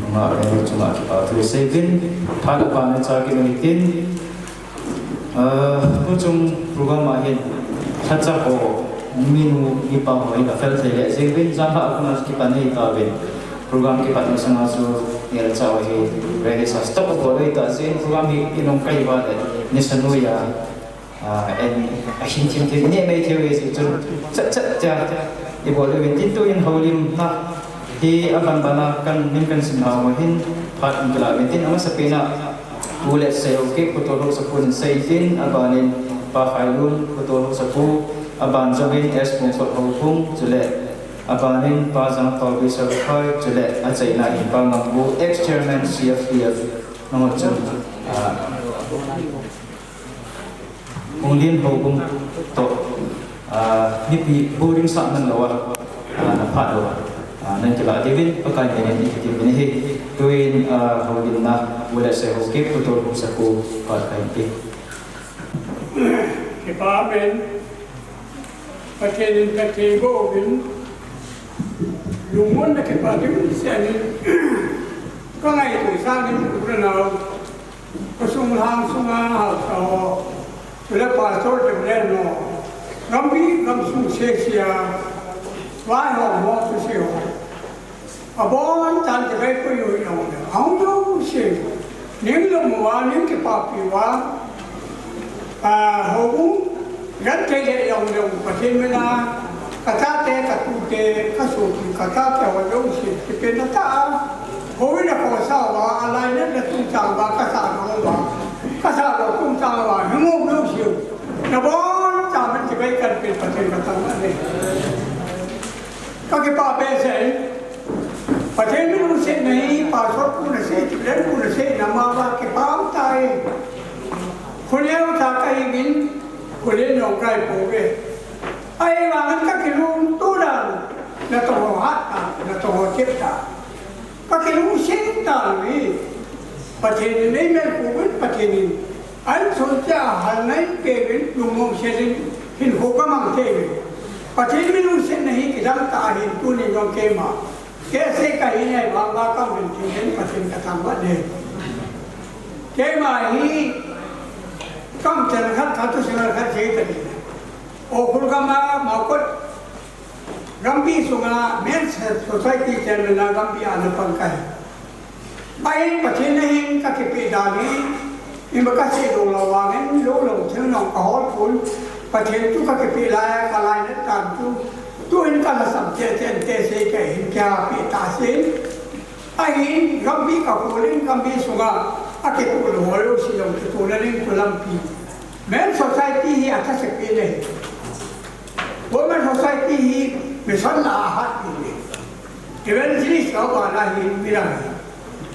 Nunga le chunga kipa thu seivin. Phat a pan cha ki ngai tin. Ah, tu chung program a hin. Thacha ho minu mipa ho in a fel thei le seivin. Jan ha kuna kipa nei ta vin. Program kipa na sanga su ngai cha ho hi. Ready sa stop ho le ta sin program hi inong kai ba le. Ni sanu ya. Ah, en, a hin thim thim, ni mai thim mai si chun, chat chat cha, i bol le tin tu in holim na, hi a ban ban a kan min kan sim ha mo hin, phat in kala min tin, ama sa pena, Pu Letsei Haokip, Pu Tolhousapu in sei tin, a ban in, Pa Khailun, Pu Tolhousapu, a ban jong in, S Pungkhol Haokip, chule, a ban in, Pa Jangtolbi Serkhoi, chule, a cheina in, Pa Ngambu, ex-chairman C F D F, nangho chun, ah, Hung lin ho bung to, ah, mipi boring sa man lo a, ah, na phat lo a, ah, nan kila divin, Pakai minin i kitim in hi, tuin, ah, ho lin na, Pu Letsei Haokip, Pu Tolhousapu, phat kai pi. Kipa amen. Pathen in Pathen go bin, lungmon na kipa divin sianin, ka ngai tu sangin, u le nao, Khosung lhang sunga haosa ho, chule pastor te len ho, gampi gamsung sese a, vaihom ho, thusei ho. Abon chan te bai pui ui jong le, ahung jouse, ning lom uva, ning kipapi uva, a, houbung, Genthei le jong jong Pathen mina, ka chate, ka tute, ka sopi, ka chate ho jouse, kipen na ta a. Houin a khosa uva, a lainat na chungchang uva, ka sa jong uva, ka sa jong chungchang uva, hi ngou jouse. Nabon chamin chibai kan pen Pathen kathangvah e. Ka kipa behseh e. Pathen min lungsetna hi, pastor pu nasei, chule pu nasei, na ma va kipa um tai. Khoneo cha kahiuvin, Khulin jong kahi pouve. Ahivangin ka kilungto dan, natoh ho hat ta, natoh ho chep ta. Ka kilungset dan hi. Pathen in eimel pouvin, Pathen in. Ahin son cha hal nai peuvin, lungmong selin, hinkho ka mang thei uve. Pathen min lungsetna hi kidang tah ahin tuni jong keima. Kei sei kahi nai vang va ka min thei den Pathen kathangvah e. Keima hi, kam chan khat, khat tu singal khat sei ta di. Ukhrul gam a, Maokot gampi sunga Men's Society chairman a gampi a ana pang kahi. Ahin Pathen a hin ka kipe dan hi, ima ka sei lou lou vangin, lou lou thil nong ka hol pon, Pathen chu ka kipe lai a, ka lainat dan chu, tuin ka lhasam cheh cheh in te sei ka hin kia pe ta sin. Ahin, gampi ka kholin, gampi sunga, a kikol ho jouse jong kikol na ding chu lampi. Men's Society hi athase pen ahi. Women's Society hi mission la ahat pen ahi. Evangelist ho bana hi midang ahi.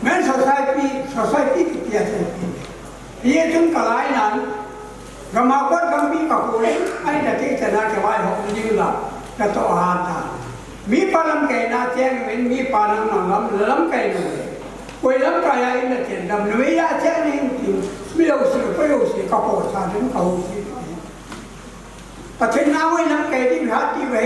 Men's Society, Society kiti athase pen ahi. Hijeh chun ka lainan, Gam a kot gampi ka kholin, ahi na te chana kivai hom ding la, natoh a hat ta. Mipa lamkaina cheng uvin, mipa nang nang lam, lamkai nau le. Koi lamkai a in na chen dam, numei a cheng uvin tin, mi jouse, koi jouse, ka kho sa den, ka ho si. Pathen na hoi lamkai ding hat ti uve.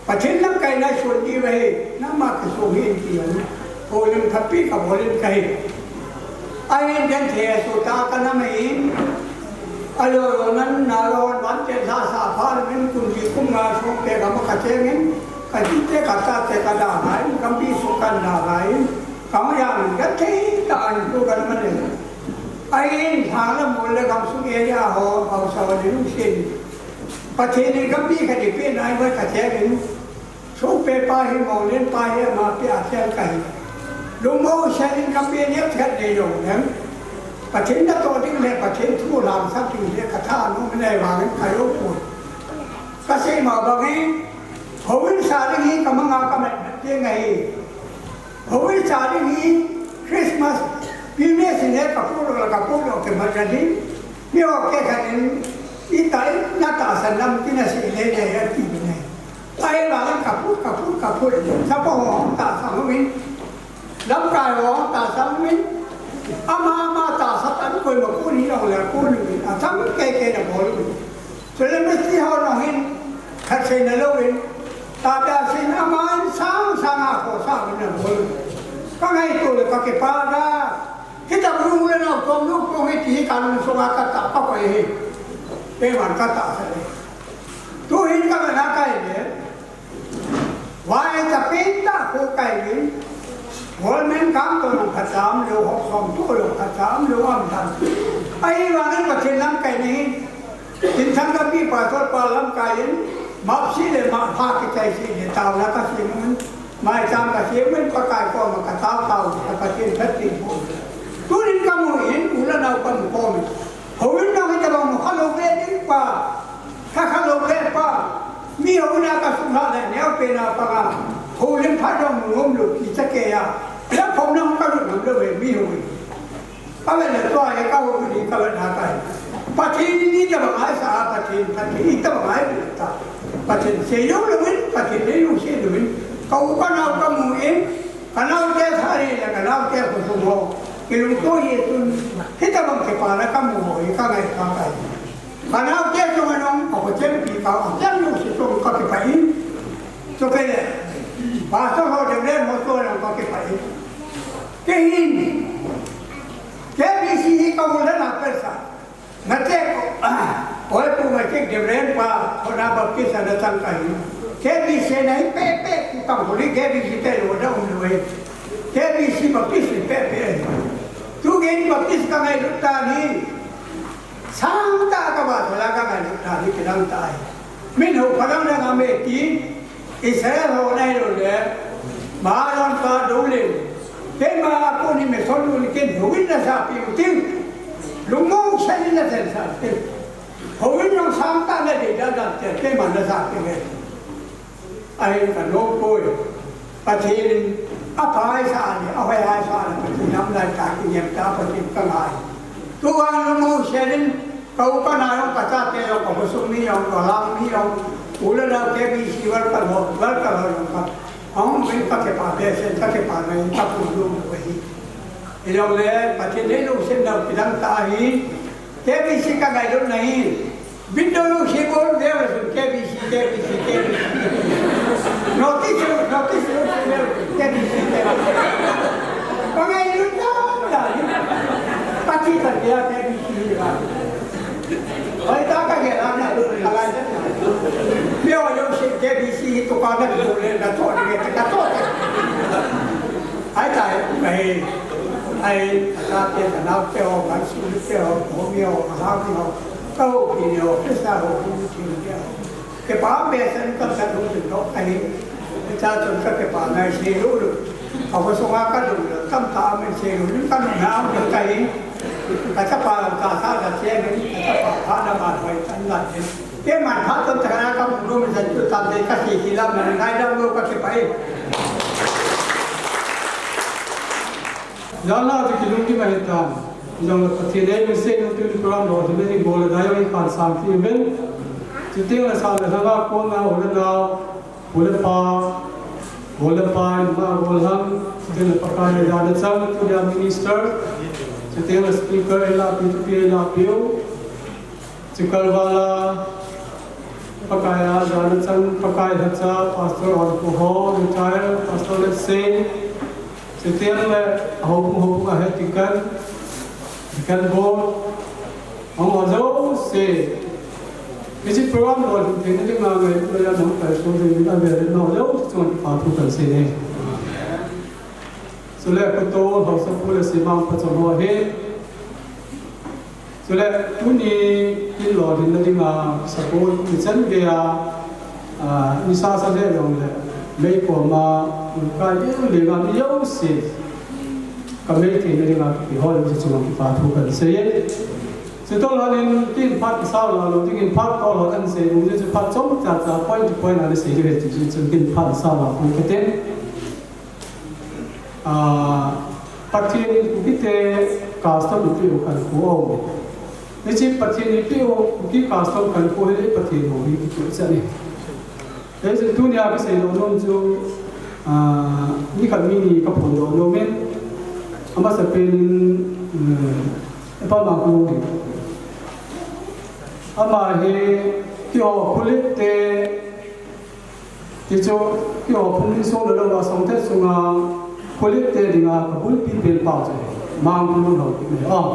Pathen lamkaina son diu ahi, nangma kisong hi in ti ahi. Holim khat pi ka bolin kahi. Ahin genthei a sota ka nam ahin. Alo lo nan na lo van te sa sa pha min kum li kum nga song pe ka ma ka cheng in. Ka ji te ka ta te ka da hai, ka pi su kan da hai. Ka ma yang genthei ta an tu kan ma ne. Ahin thang la mol le gam sung area ho, ho sa wa le lu sin. Pathen in gampi khat eipeh nai uve ka cheng in. Sopi pa hi, Monglen pa hi, ama peh a cheng kahi. Lungmong sel in gampi nep khat nei jong leng. Pathen natoh ding le, Pathen thu lhangsak ding le, ka tha nom nei vangin ka jou poi. Ka sei ma bangin, houin sa ding hi ka manga ka mat ding ahi. Houin sa ding hi Christmas, business in he ka pulou la ka pulou ke mat ding. Mi ho keh khat in, i ta in, na tahsan lam tina sei le le ya ti ne. Ahivangin ka put, ka put, ka put. Sapa ho tahsan uvin. Lamkai ho tahsan uvin. Ama ama tahsan tan koima kon hi jong le kon uvin. Atham kei kei na bol uvin. Chule misti ho jong hin, khat sei na louvin, Tabia sin aman sang sang a ko sa na bol. Ka ngaito le ka kipah da. Kita bulu le na ko nu ko ngi ti ka lung sunga ka ta ka ko he. Te man ka ta sa le. Tu hin ka na kai le. Wai ta pin ta ko kai le. Hol men kam to na ka tam lo ho som to lo ka tam lo am tam. Ai wa ne pa chen lam kai ni. Kin thang ka pi pa sot pa lam kai in, map si le map pha ki chai si le tau la ka si mun, mai tam ka si mun pa kai ko ma ka tau tau ka pa kin phet kin ko. Tu nin ka mu in, u le nau ka mu ko mi. Ho in na ka ba mu ka lo ve din pa, ka ka lo ve pa. Mi ho na ka sum ha le neo pe na pa ka. Ho lim pha dong mu ngom lo ki cha ke ya. Ya phom na ka lo ngom lo ve mi ho in. Ka vet le tua e ka hu ni ka vet ha kai. Pathen ni ta ba ngai sa Pathen, Pathen ni ta ba ngai ta. Pathen se yo le win, Pathen ne yo se le win. Ka u ka nau ka mu e, ka nau te sa re le ka nau te ko so mo. Ke lu to ye tun, he ta bang ke pa na ka mu ho e ka ngai ka kai. Ka nau te so ma nong, ka ko chen pi ka, a chen yo se so ka ke pa in. So ke le, ba so ho de le mo so na ka ke pa in. Ke hin, K B C hi ka mu le na pesa. Na te ko, ah, oi pu ma ke Reverend pa, ko na Baptist na tang ka hi. K B C na hi pe pe, ku tang ko ni K B C te lo da um lo e. K B C Baptist hi pe pe. Tu ke ni Baptist ka ngai lut ta ni. Sang ta ka ba la ka ngai lut ta ni ke dang ta hi. Min ho pa dang dang a me ti. Israel ho nai lo le, Maron pa do le, keima ko ni me son lo ni ken ho win na sa pi u ting, lungmong sa ni na sen sa pi, ho win nong sang ta na de da da te, keima na sa pi le. Ai ka no ko, Pathen, a pai sa ni, a hoi ai sa ni, Pathen nam lai ta ki nyem ta, Pathen ka ngai. Tu ang lungmong sa ni, Ka u ka nau jong, ka chate jong, ka khosung mi jong, ka lang mi jong, u le nau K B C worker ho, worker ho jong ka. Ahung vin ka kipah behseh, ka kipah nai, ka pu jong ka hi. Hilou le, Pathen in lungset nau kidang ta hi, K B C ka ngailut na hi. Window jong si bol, veu le sun K B C, K B C, K B C. Notice, notice, K B C, K B C. Ka ngailut na, na. Pati ta dia K B C. Hoi ta ka ge la na, ka lai na. Mi o yo si K B C to ka na ko le na to ni ka to. Ai ta, ai, ai, ta te na te o, ka su te o, ko mi o, ha mi o. Ka o ki o, ke sa o, ki o. Ke pa pe san ka sa lu to ka ni. Cha chun ka ke pa nai si lu lu. Ka ko so ka lu lu, tam ta men si lu, ka lu na ka ni. Ka chapa ka sa ka che ni, ka chapa pha na ma hoi tan la ni. Keima phat chom chana ka mu nu min san chu tam te ka si si lam na ngai lam lo ka kipa e. Jan la chu kilungkim ahi tan. Jong la Pathen ei min sei nu tu program lo tu ni bol da yo i pan sang ti men. Chuteng le sang le lhanga kona u le nau, u le pa, u le pa, nungah golhang, chuteng le Pakai a jana chang, tunia minister, chuteng le speaker, ei lahpi, thupi ei lahpiu. Chukal vala, Pakai a jana chang, Pakai lhacha, Pastor Onkoho, retired, Pastor Letsei, chuteng le houbung, houbung a head deacon, deacon board, ahung ho jouse. Hiche program lolhing theina dinga ngailut a nahung kalson ding in avel in nao jouse chunga kipa thu kan sei e. Chule kotol haosapu le semang pacham ho hi. Chule tuni in lolhinna dinga support mi chan geiya, ah, nisa sa le jong le, mei koma, kai ding le nga mi jouse, ka mei theina dinga kihol in chunga kipa thu kan sei e. Chutobang in kin phat kisao la lou ding in phat ko lo kan sei, um, chu phat chom cha cha point to point ana sei ding e ti chu kin phat kisao la ko kate. Ah, Pathen in Kukite custom ipi u khankho u. Hiche Pathen ipi u Kuki custom khankho hi Pathen u hi kiti u chan e. Hiche tunia kasei nom nom chu, ah, nikhat mi ni kaphondoh nom in. Amasapen in, eh, Pama Kung. Ama hi keiho Kuki te Hichu, keiho phung insung le lou a Songthet sunga, Kholep te dinga kabulpi pen pa chu, Mangphung Lun Haokip ahi. Ah,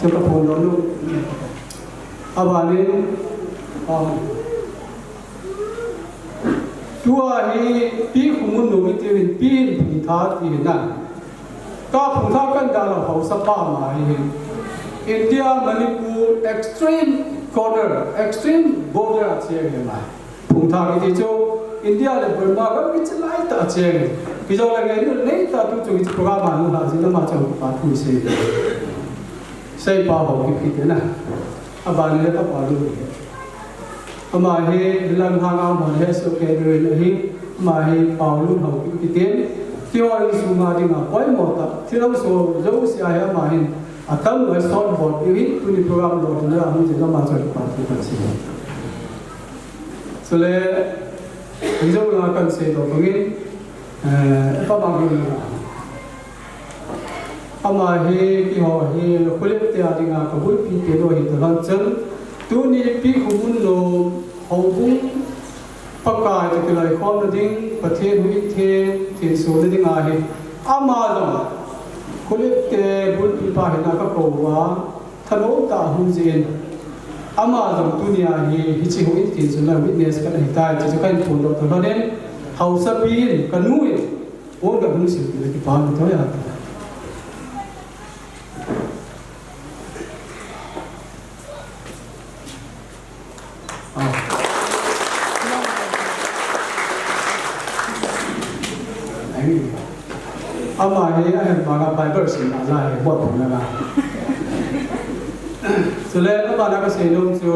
chu kaphondoh nom. Abanin, ah, tua hi Pi Khomunnom iti uvin, Pi Phungtha ti ahi na. Ka Phungtha kan dalha haosa pa ama hi. India, Manipur, extreme corner, extreme border a cheng ahi ama. Phungtha kiti chu India le Burma gam kichai lai tah a cheng. Kijong le ngailut nei tah tu chu hiche program a hung lhah jeh in ama chu kipathu sei. Seipa Haokip kiti na. Abanin le kapa Lun. Ama hi Langhan a um ho le Hesoh Kedrin ahi. Ama hi Pau Lun Haokip kiti. Keiho insung a dinga poimo tah. Thil hung soh jouse a hi ama hin atam loi sot bol piu ahi. Tuni program lolhinna a hung jeh in ama chu kipathu kasei. Chule, hijong langa kan seidoh bangin, eh, pa Mangphung Lun. Ama hi, keiho hi, Kholep te a dinga kabulpi pen u ahi talou chun, tuni Pi Khomunnom houbung Pakai toh kiloikhomna ding, Pathen huhhingna, thensona dinga hi, ama jong, Kholep te bulpi pa hina kakou uva, thanom tah a hung jeh in, ama jong tunia hi, hiche huhhingna thensona witness kana hitai, ti chu kahin phondoh talou in, haosapi in, kanu in, Pon ka hung sil peh le kipa um tah a. Ah. Ama hi ahin banga Bible simna la hi bol pon na la. Chule abana kasei nom chu,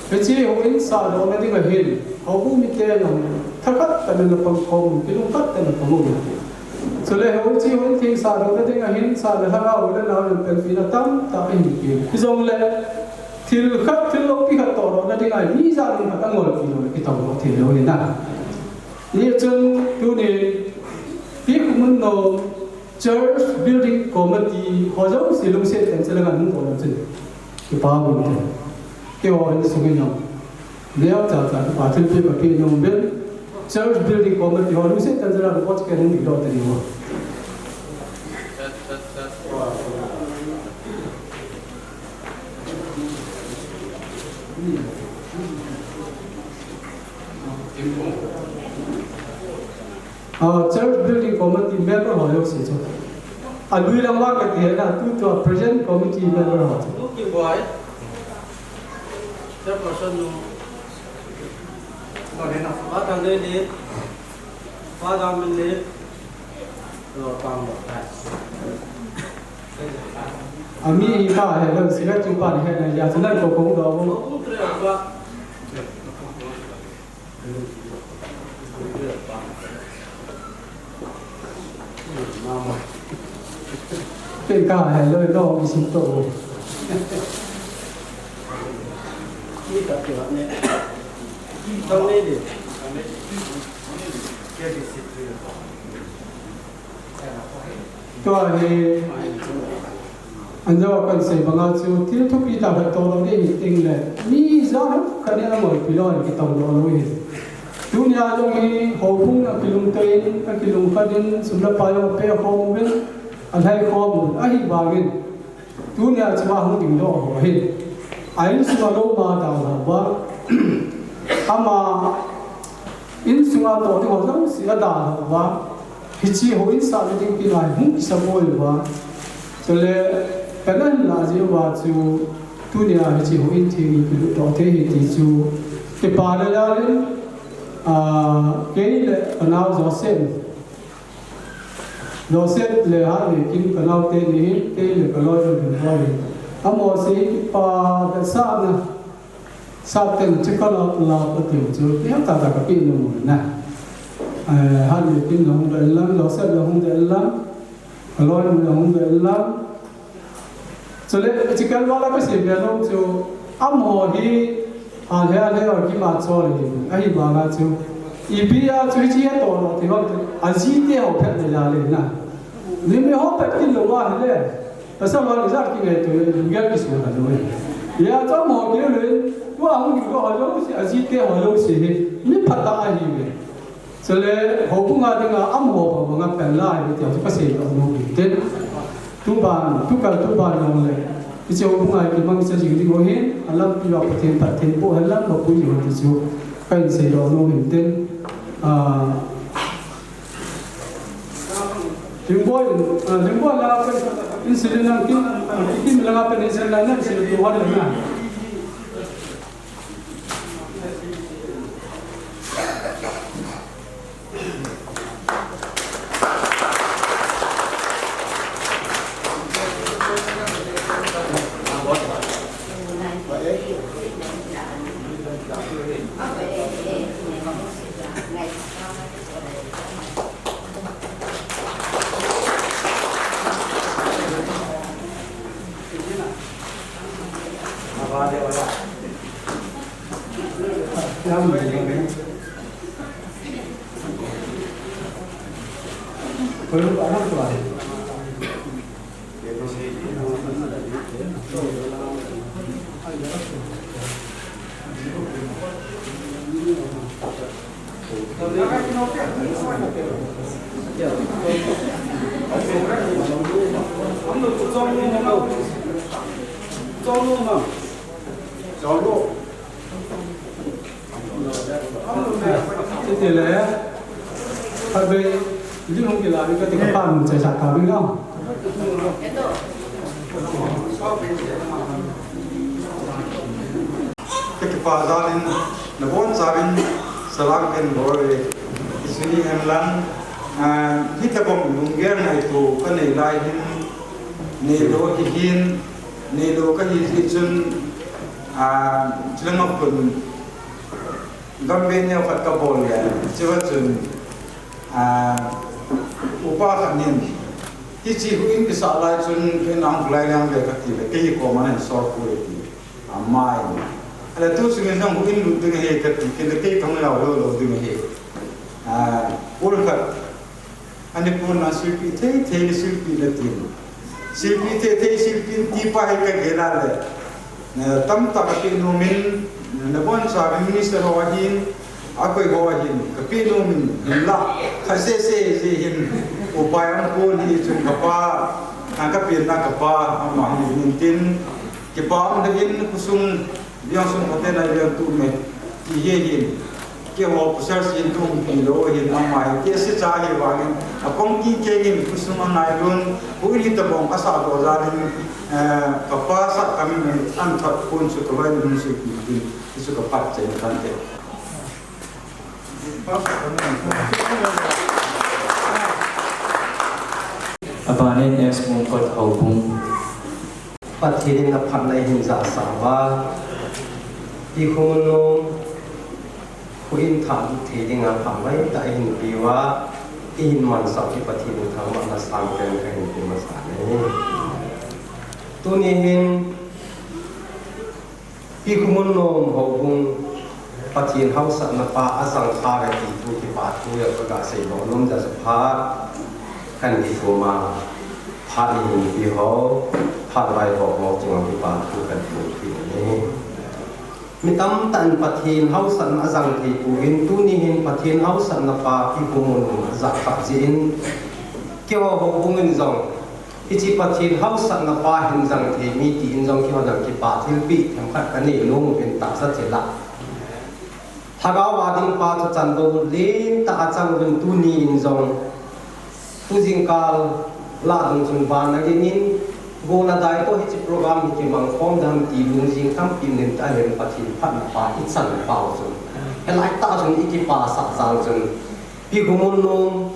hiche houin sahdohna dinga hin, houbung mite jong thakhat tah in ana pang khom, kilungkhat tah in ana pang u. Chule hiche houin theng sahdohna dinga hin, sah le lhagao le nao le panpina tamtah ahin pe. Hijongle, thil khat, thil loupi khat tohdohna dinga hin, mi ijat ham khat angolpi lou le kitongdoh thei lou ahi na. Hijeh chun, tuni, Pi Khomunnom Church Building Committee ho jouse lungset tah in chelanga hung doh lou chun, kipa um e. Keiho insung in jong neocha cha kipa thilpeh kapeh nom uvin, Church Building Committee ho lungset tah in chelanga report kei hung doh tading u. Ah, Church Building Committee member ho jouse chu. Alui lang vang kati na, tu, tu present committee member ho chu. Nu Kimboi. Chairperson nu. Ba le na, ba ta le le. Ba da min le. Lo pang lo ta. Ami hi kahe lou, sila chu pan he na ya, chu nan ko kong do. Ko kong tre ba. Ken kahe lou, no, mi sim to. Tua hi, anjo kahin sei banga chu, thil thupi tah khat tohdoh ding hi teng le, mi ijat ham khat in angolpi lou in kitongdoh lou ahi. Tunia jong hi, houbung akilungtoh in, akilungkhat in, sum le pai jong apeh khom uvin, alhai khom uvin, ahivangin, tunia chunga hung dingdoh ho hi, a insung a lou ma dalha uva, ama insunga toh ding ho jouse adalha uva, hiche houin sahna ding tina hi hung kisaboi uva. Chule, kana hin lah jeh uva chu, tunia hiche houin theng hi kilut doh thei ahi ti chu, kipana jal in, ah, kei le kanao Joseph, Joseph le Hatneikim kanao teni hin, kei le kaloi Lunghinboi hin. Amaho sei kipa vetsahna, sap teng chu kala la pa tiu chu, neocha cha kapeh nom u ahi na. Eh, Hatneikim jong hung doh in lang, Joseph jong hung doh in lang, kaloi jong hung doh in lang. Chule, hiche kalval a kasei be nom chu, amaho hi, a le a le a kima chol ahi, ahivanga chu. Ipi a chu hiche a tohdoh ti vang chu, ajite ho phat le la le na. Numei ho phat kit lou ahile, pasal ho ijat kingaito le, lunggel kisu kha lou e. Hia chu amaho keu le, tua hung ding ho jouse, ajite ho jouse hi, mi phatah ahiuve. Chule, houbung a dinga amaho bang banga panla ahiuve tia chu kasei nom u hinte. Tuban, tukal tuban jong le, hiche houbung a kimangcha jing ding u hin, alampi uva Pathen phattheiboh henlang, mapui jing u ti chu, kahin seidoh nom u hinte. Ah, Ringboi, ah, Ringboi langa pen, insulin ang kin, ah, kin langa pen insulin lang na, insulin tu hon na. Chutile, khatvei, ling hung kila, kati ka pa nung chai sa ka bing lam. Ka kipah jal in, nabonchauvin salam kahin bol uve. Hiche hi henlang, ah, hitobang lunggel ngaito kanei lai hin, neilou hihen, neilou kahi jeh chun, ah, chule ngap kun, gam ve neo khat kabol le, chua chun, ah, upa khat in, hiche houin kisah lai chun, ken ahung lhung lai lang ve kati le, kei koma nahin sol poi ati. Amai. Ale tu chungin nang houin lut ding ahi kati, kei le kei kahung jao lou lou ding ahi. Ah, ul khat. Ani pon na silpi thei thei le silpi le tin. Silpi thei thei silpi ti pa hi kagel a le. Na tamtah kapeh nom in, nabonchauvin minister ho ahin, akoi ho ahin, kapeh nom in, hinla, khat seh seh jeh hin, upai aum pon hichun kapa, ah, kapenna kapa, ama hin tin, kipa um lheh in khosung, Liang sung phaten a liang tu me, ti hi hin. Keiho pasal sin tu pi lou hin ama hi. Kei se cha hi vangin, apong kikeng in khosung a ngailun, houin hitobang asah doh jal in, eh, kapa sah kamin an that pon chu kavai lun chu pi tin, chu kapatchen tante. Abanin S Mungkot Houbung. Pathen in aphatna ihin jahsah uva, Pi Khomunnom, houin thah lut thei dinga phat hoitah ihin peh uva, ihin mansah u hi Pathen in thangvahna sangpen kahin pe masa e. Tuni hin, Pi Khomunnom Houbung Pathen haosatna pa ajang kha e ti thu kipa thu jong kaga seidoh nom jeh a chu phat kahin kithum a, phat ni hin pi ho, phat vai ho ho chunga kipa thu kahin thum kit e. Mi tamtah in Pathen haosatna ajang thei pon, tuni hin Pathen haosatna pa Pi Khomunnom ajah kha jeh in, keiho houbung in jong, hiche Pathen haosatna pa hin jang thei mi ti hin jong keiho jong kipa thilpeh themkhat kanei nom uvin tahsa thil a. Lhagao a ding pa chu chandoh lentah a chang uvin tuni in jong. Tu jingkal lah dung chun van a dingin, gol a dai toh hiche program hi kimang khom ding ham ti lungjing tampi um in ahin Pathen phatna pa ichan pau chun. Helai tah chun ikipasah jal chun. Pi Khomunnom,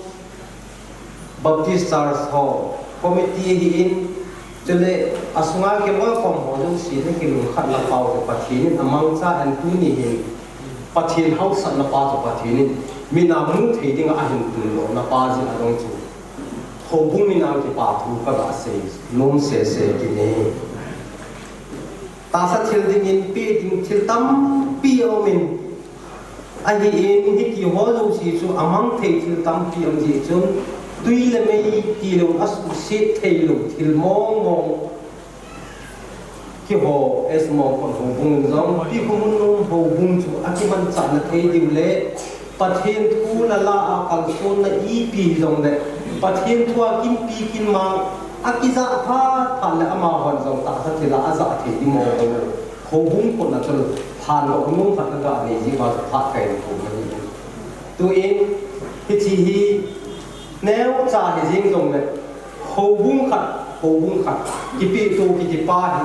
Baptist Church ho, committee ahin, chule asunga kiloikhom ho jouse, kilungkhatna pau chu Pathen in amangcha hen tuni hin, Pathen haosatna pa chu Pathen in, mina mu thei dinga ahin tundohna pa jeh a jong chu, houbung mina kipa thu kaga sei nom sese kit e. Tahsa thil dingin peh ding thil tampi aum in, ahin, hiti ho jouse chu amang thei thil tampi aum jeh chun, tui le mei tilou, asuhset theilou thil mong mong. Ho S. Mongkot houbung in jong, Pi Khomunnom houbung chu akimanchah na thei diu le, Pathen thu na la a kalsonna ipi hijongle, Pathen thu a kinpi kinmang, akijah tha tha le amahon jong tahsa thil a ajah thei ding ho, houbung kona chun phandoh nom khat kaga nei jeh uva chu phat kahin thum ahi. Tuin, hiche hi neocha hijeng jongle, houbung khat, houbung khat, kipeto kiti pa hi,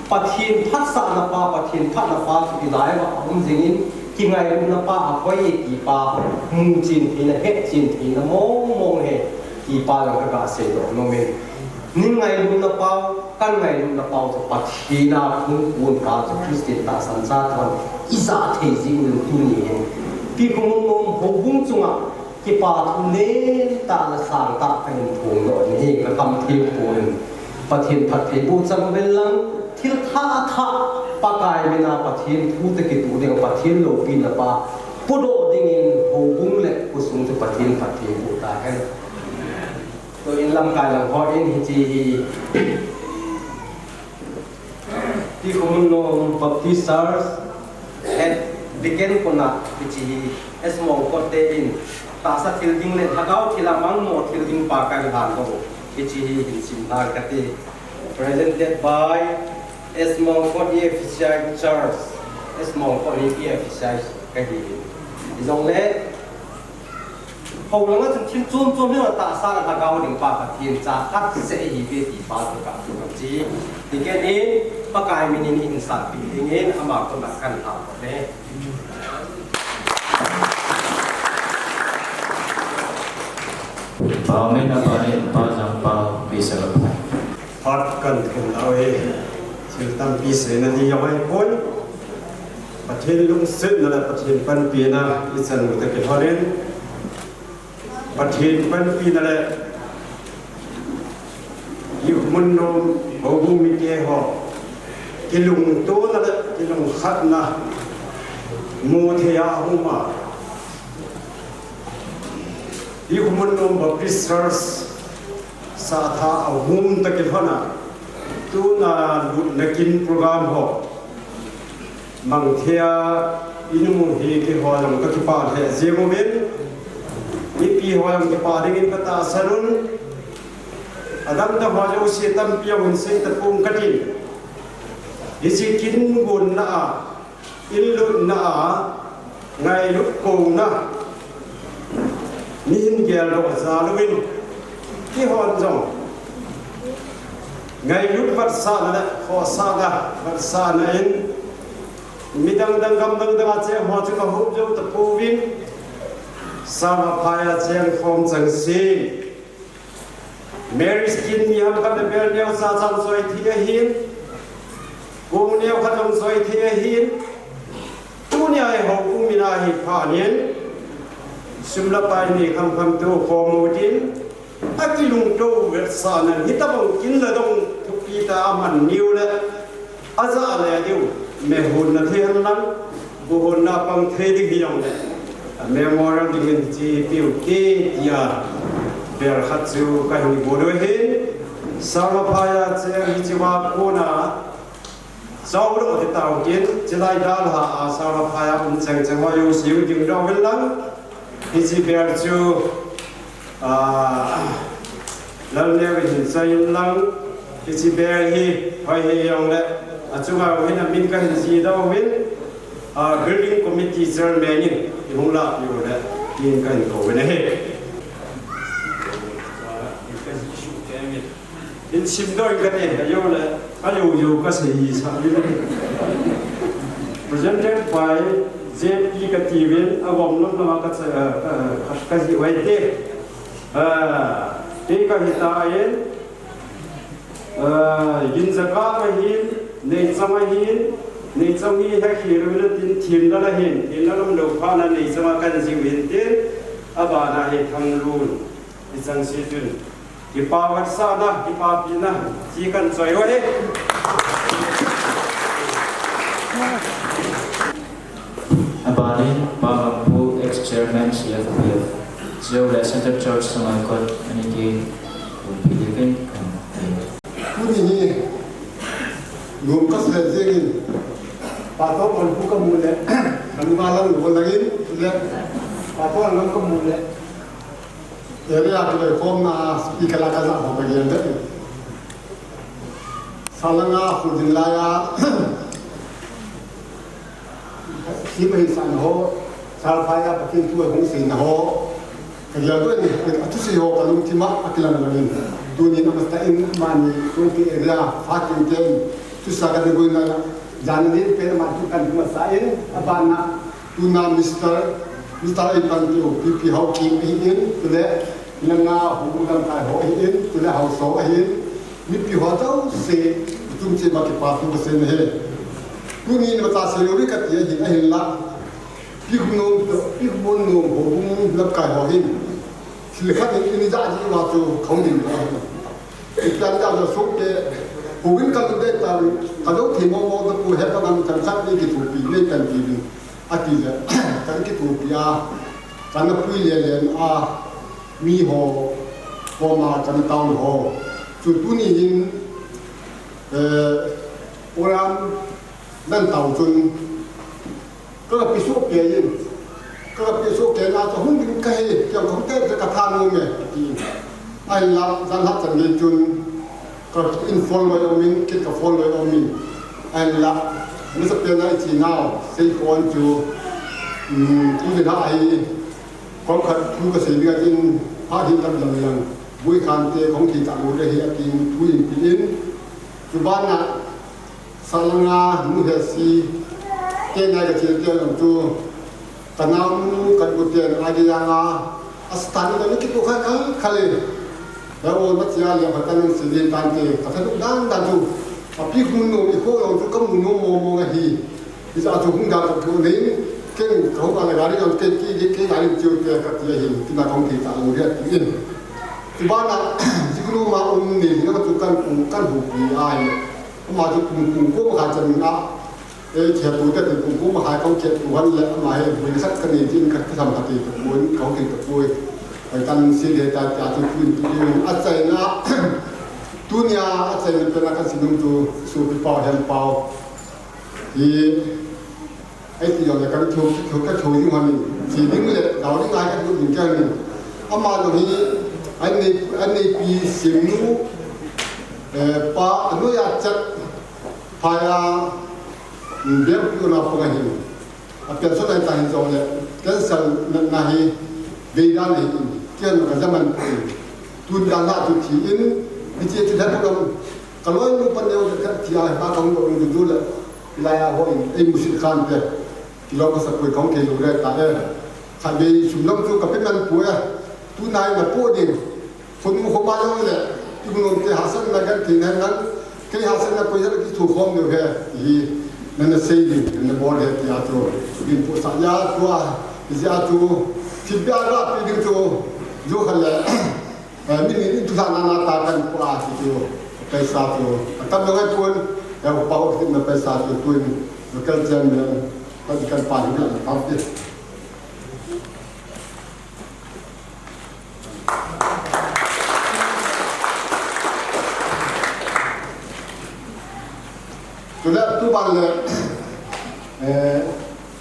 Pathen phatsahna pa, Pathen phatna pa chu ilai uva aum jingin, kingailutna pa, ahoi e ti pa, muchen theina, hetchen theina mong mong ahi ti pa jong kaga seidoh nomin. Nei ngailutna pau, kei ngailutna pau chu Pathen a hung kon pa chu Christian tahsan chate hon ijah thei jing uvin tuni hin. Pi Khomunnom houbung chunga kipa thu nentah le sangtah kahin phongdoh ahi, kakam thim pon. Pathen phattheiboh chang uvin lang, thil thah thah, Pakai mina Pathen thu toh kitoh ding, Pathen loupina pa podoh dingin houbung le khosung chu Pathen phattheiboh tahen. Tuin lamkai lang hon hiche hi Pi Khomunnom Baptist Church Head Deacon kona hiche hi S. Mongkot te in tahsa thil ding le lhagao thil a mangmo thil ding pa kahin lhandoh u hiche hi hin sim lhang kate. Presented by S. Mongkot E F C I Church. S. Mongkot hi E F C I kahi. Hijongle Hou langa chun thil chom chom hi tahsa le lhagao ding pa Pathen cha khat seh ihiuve ti pa chu ka, chu ka chi. Deacon in Pakai minin eihin sanpeh dingin ama koma kahin lhang u ahi. Pau min a pa in pa jang pau pi sa la pa. Phat kahin thum nau hi, thil tampi seina ding jong ahipon. Pathen lungsetna le Pathen panpina ichan u toh kilhonin, Pathen panpina le Pi Khomunnom houbung mite ho kilungtona le kilungkhatna mu thei a hung um a, Pi Khomunnom Baptist Church sathah a hung um toh kilhon a, tuna lutna kin program ho mang thei a, i-um u hi keiho jong kakipah lheh jeng uvin, mipi ho jong kipah dingin katahsan un, adang dang ho jouse tampi jong hin sei tapong katin. Hiche kin gonna a, in lutna a, ngailut kouna, nei hin geldoh jal uvin, keihon jong ngailut vetsahna le khohsahna vetsahna in, midang dang gam dang dang a cheng ho chu kahoup jou tapouvin, Sarvaphai a cheng khom chengse, Mary Skin mi ham khat le bel neocha cha jong choi thei ahin, kong neo khat jong choi thei ahin, tunia hi houbung min ahi phat in, sum le pai nei kham kham tou khom u tin, akilungto vetsahna hitobang kin le dong thupi tah a aman niu le, ajah le diu, me honna thei hen lang, bu honna pang thei ding hijongle, a memorial dingin hiche peh u hite tia bel khat chu kahin bol u ahin, Sarvaphai a cheng hichea kona, chao lou ti tau tin, chulai dalha a Sarvaphai a um cheng cheng ho jouse hung dingdoh uvin lang, hiche bel chu, ah, Lalneo in hin choi in lang, hiche bel hi, hoi hijongle, achunga hin amin kahin jihdoh uvin, ah, building committee chairman in, eihung lahpeh u le, tin kahin kou uvin ahi. In simdoh in kate, ajou le, ajou jou kasei sah uvin ahi. Presented by J P kati uvin, agom lom lom a kache, ah, ah, ka, kajih u ahite. Ah, kei kahi tan, ah, Ginjaka ahin, Neichang ahin, Neichang hi hekhel uvin tin, Themlal ahin, Themlal umlou phat na Neichang a kahin jih u hin tin, abana hi Thanglun, hicheng se chun, kipa vetsahna, kipapina, chi kahin choi u ahi. Abanin, Pa Mangpu, ex-chairman C F P F, Zio le Central Church Sangaikot, aniki, Bungpi Deacon, kan, Tuni hi, nom kasa Kan pu ka mu le, kan ma lang lo lang in, le, pa ko lang ka mu le. Area ki le kom na, i ka la ka za ho ka gen de. Salanga khu din la ya. Hi mai san ho, sal pha ya pa kin tu hung sin ho. Ka gel doh in, a thusei ho ka lungthim a, a kilang lang in. Tuni na masa in, mani, twenty area, fatin ten, thusa ka de goi na, jan ni pe na ma tu kan masa in, a ba na, tuna Mister, Mister Ipan Teo, P P Hau Kim ahi in, tule, na nga hu lam kai ho ahi in, tule Hau So ahi in, mipi ho tau se, tum che ma ki pa tu ka se ne he. Tuni na masa se lo ri ka ti ahi, ahi la. Pi hum nom, pi hum nom ho, hum lam kai ho hin. Thil khat in, in ja ji ma chu khong din ho hin. I plan ja jo sok ke, ho win ka lu de ta, ka lo thi mo mo ta pu he pa ngam chan chat ni ki thu pi, ni kan pi ni. A ti le, kan ki thu pi a, kan na pui le le a, mi ho, ho ma kan tau ho. Chu tuni hin, eh, program nan tau chun, Ka pi suh kei in, ka pi suh kei na chu hung ding ka hi, kiang khong te ka tha nom e, ti. Ahin la, jan la chan gei chun, ka in phone loi om in, kit ka phone loi om in. Ahin la, mi sa pe na i chi nau, sei phone chu, um, tu ding ha ahi, kong khat thu ka sei ding a tin, ha ding tam lam yang, bui khan te, khong thi ta lo de hi a tin, thu in pi in. Chu ban na, Salanga nu he si, te nai ka thil te ang chu, ka nau nu ka bu te nai de yang a, a stan ka ni ki tu kha kha kha le. Ya o na chia le ka tan si din tan te, ka tha du dan dan chu. A pi hum nu i ko yong chu ka mu nu mo mo nga hi. I sa chu hung da ka bu nei, ken ka hung ka la gari yong ke ki ki gari chu te ka ti hi, ti na kong ti ta u ria ti in. Ti ba na, si ku nu ma um ni, ni ka chu kan ku, kan bu ki ai. Ama chu kum kum kum kha chan a, eh, che tu te kum kum kha kong che tu han le ama he, bu ni khat ka ni jin khat ka sam ka ti tu kum, kong ti tu kum. Ai tan si le ta ta tu kum tu kum. A chai na, tunia, a chai na pe na ka si nung tu, su pi pau hem pau. I, Ai ti jong le kan thu, thu, ka thu ding hon in, thi ding le dau ding ai ka thu ding kei in. Ama jong hi, an nei, an neipi Simnu, eh, pa, a noiya chat, phai a, mm, bem pi u na pang ahi. A pension ai ta hin jong le, cancer na, na hi, vei dan hi in, kian ka jaman pi in. Tun dan la tu thi in, mi ti ti dan ka, ka loi nu pan neo ka thi a, ba ka hung ko du le. Lai a ho in, ei musit khan te. Lo ka sa pui khong kei lo re ta e. Kha bei sum long chu ka pe man pu e. Tu nai na pu ding. Khun mu khoma long le. Tu mun te hasan na gan tin han nan. Kei hasan na pui ha ki thu khom lo he. Hi. Na na sei ding, na na bol he ti a chu. Bin pu sa ya chu a. Ji a chu. Thi bia ra pi ding chu. Ju kha le. Eh, mi ni tu sa na na ta kan pu a ti chu. Paisa chu. Tam lo ngai pun. Ya pa ko ti na paisa chu tu ni. Local chairman. Kan, kan pa ni kan pa te. Tule tu ban le, eh,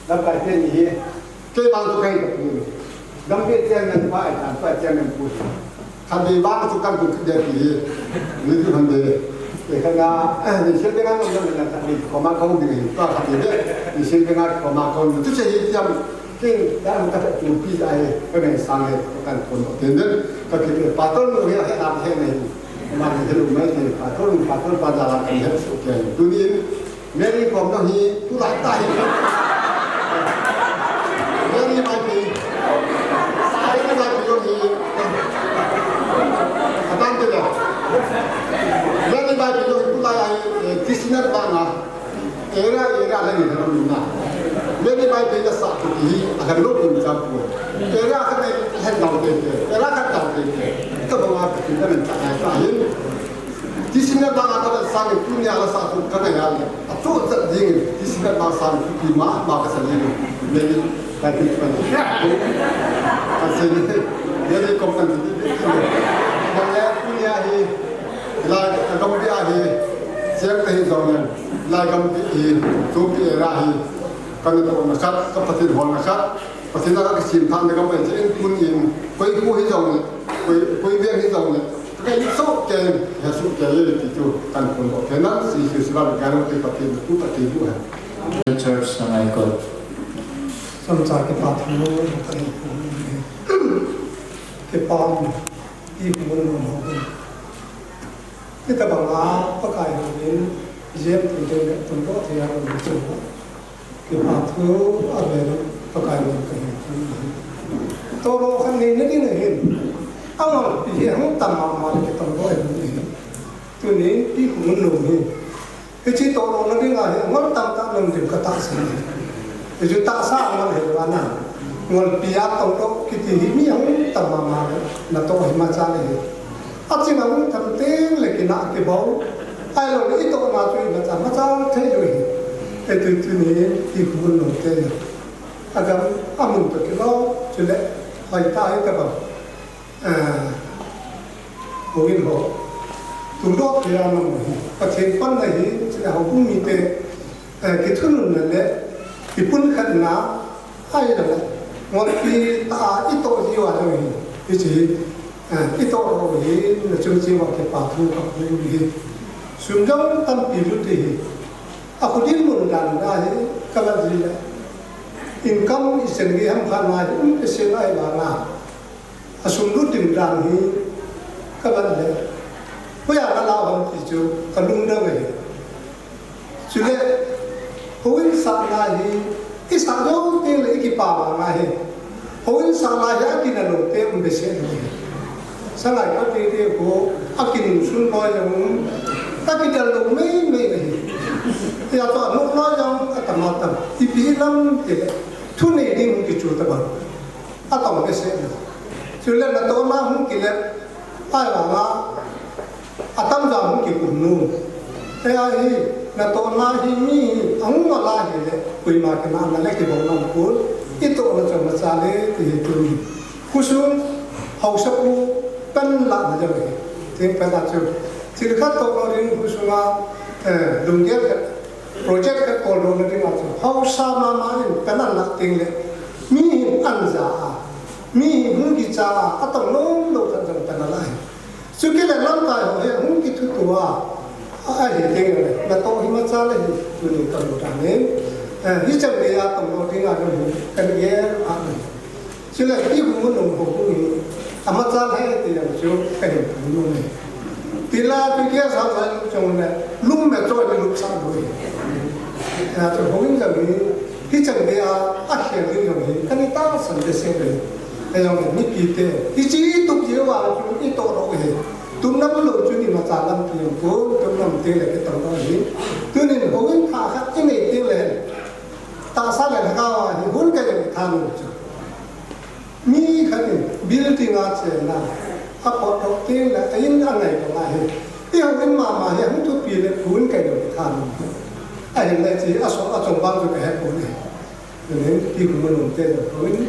lamkai te ni hi, kei bang tu kai ka pu. Lamkai chairman pa ai tan pa chairman pu. Khat vei vang chu kan pu de ti hi. Ni chu han de. Te kana, ni sel de ngan ngan na khat vei khoma kong de ni. Ka khat vei de. Ni sel de ngan khoma kong. Tu che hi tiam. King dan ka chu pi ai. Ka ngai sang he. Kan kon ten den. Ka ki pastor no he he na he nei. Ma ni he lu mai te. Pastor, pastor pa da la kan he su ke. Tu ni Mary Kom dong hi, tulai ta hi. Mary Baipi. Mary Baipi dong hi. Atan te le. Mary Baipi dong hi, tulai ai, eh, T C net banga. Area, area la ni dong na. Mary Baipi la sa ki hi, a kan lo kun cha pu. Area ka nei, hen dau te te. Area ka dau te te. Ka ba wa ka tin ka men ta ai ta hin. T C net banga ka sa ni tunia la sa tu ka na ya le. A tu ta ding, T C net banga sa ni tu ma, ma ka sa ni. Mary Baipi pa ni. Ka sa ni. Mary Kom kan ni. Ba ya tunia hi, la ka gam bi a hi. Siam ka hi zong ne. La gam bi hi. Tu bi ra hi. Ka natohna khat, ka Pathen holna khat, Pathen a ka kisim thahna ka pai che in tun in, koi kho hi jong le, koi, koi veng hi jong le, ka kai soh kei, he soh kei le ti chu kan phondoh kei na, si si si la ka ro te Pathen tu Pathen tu ha. Church na ngai ko. Samcha kipa thu, kipa, i mun mun ho. Hitabanga Pakai hovin, jem thei ding le tungdoh thei a um chu. Kipa thu avel Pakai min kahin thu ahi. Toro khat neina ding ahin. Angol pi hi hung tam mama le kitungdoh ahi. Tunin i kumun lom hi. Hiche toro na ding ahi, ngol tamtah nam ding katahsan ahi. Hichu tahsa ngol hi vana. Ngolpi a tungdoh kiti hi mi hung tam mama le, natoh hi machal ahi. Aching a hung tam teng le kinah kibou. Ahilou le itohna chu imacha, machal thei lou hi. Hichu tuni i kumun lom te. Agam amun toh kilou, chule, hoitah hi kabang. Eh, houin ho. Tungdoh thei a nam hi. Pathen panna hi, chule houbung mite, eh, kithununna le, kipumkhatna, ahilou le. Ngolpi tah a itoh jiu a jong hi. Hiche, eh, itoh ho hi, nachung cheh uva kipa thu kaphong hi. Sum jong tampi lut ding hi. Akhu dinmun dan a hi, kavet ji le. Income ichan gei ham khat na hi, um, ichan ai vana. Asum lut ding dan hi kavet le. Hoiya nalah u ham ti chu kalungdong ahi. Chule, houin sahna hi, isah jou teng le ikipa vang ahi. Houin sahna hi akinah lou te um behseh lou ahi. Sangai khat teitei khu, akinung sun loi jong um, akidel lou meimei ahi. Hijeh chun anung loi jong atam atam. Ipi lam ti le, thunei ding kichu tabang. Atong behseh lou. Chule natohna hung kile, ahivanga, atamjo hung kikum nom. Hijeh a hi, natohna hi mi hi, ahung ngol a hile, koima kinahna le kibol nom pon, itohna chu machal e, ti hi tuni. Khosung, haosapu, panlahna jong hi. Thil panlah chu. Thil khat toh lou ding khosunga, eh, lunggel khat. Project khat koldohna dinga chu, haosa mama in pan alah teng le, mi hin anja a, mi hin hung kicha a, atong nom lou khat jong pan alah hi. Chukit le lamkai ho hi hung kithuto a, ahi teng le, natoh hi machal ahi, tuni kamu dan in, eh, hichan gei a tongdoh dinga jong hi, kagel a ahi. Chule, i kumun lom ho hi, amachal ahi ti jong chu, kahin phongdoh e. Tila pi kia sa sa jong le, lum me choi ni lum sa lou e. Hijeh chun houin jong hi, hichan gei a, akhel ding jong hi, kana tahsan behseh e. Hijong le, mipi te, hiche tup jeh uva chu itoh lou e. Tumna bulou chu ni machal lam ti jong pu, tumna um teng le kitong lou hi. Tunin houin thah khat inei teng le, tahsa le lhagao a hi, houin kai jong thanom chu. Mi khat in building a chenna, apotdoh teng le, a in angai bang ahi. I houin mama hi, hung thupi le, houin kai lou thanom. Ahinla hiche, aso, achom vang chu kahe pon e. Nen, i kumun lom te jong houin,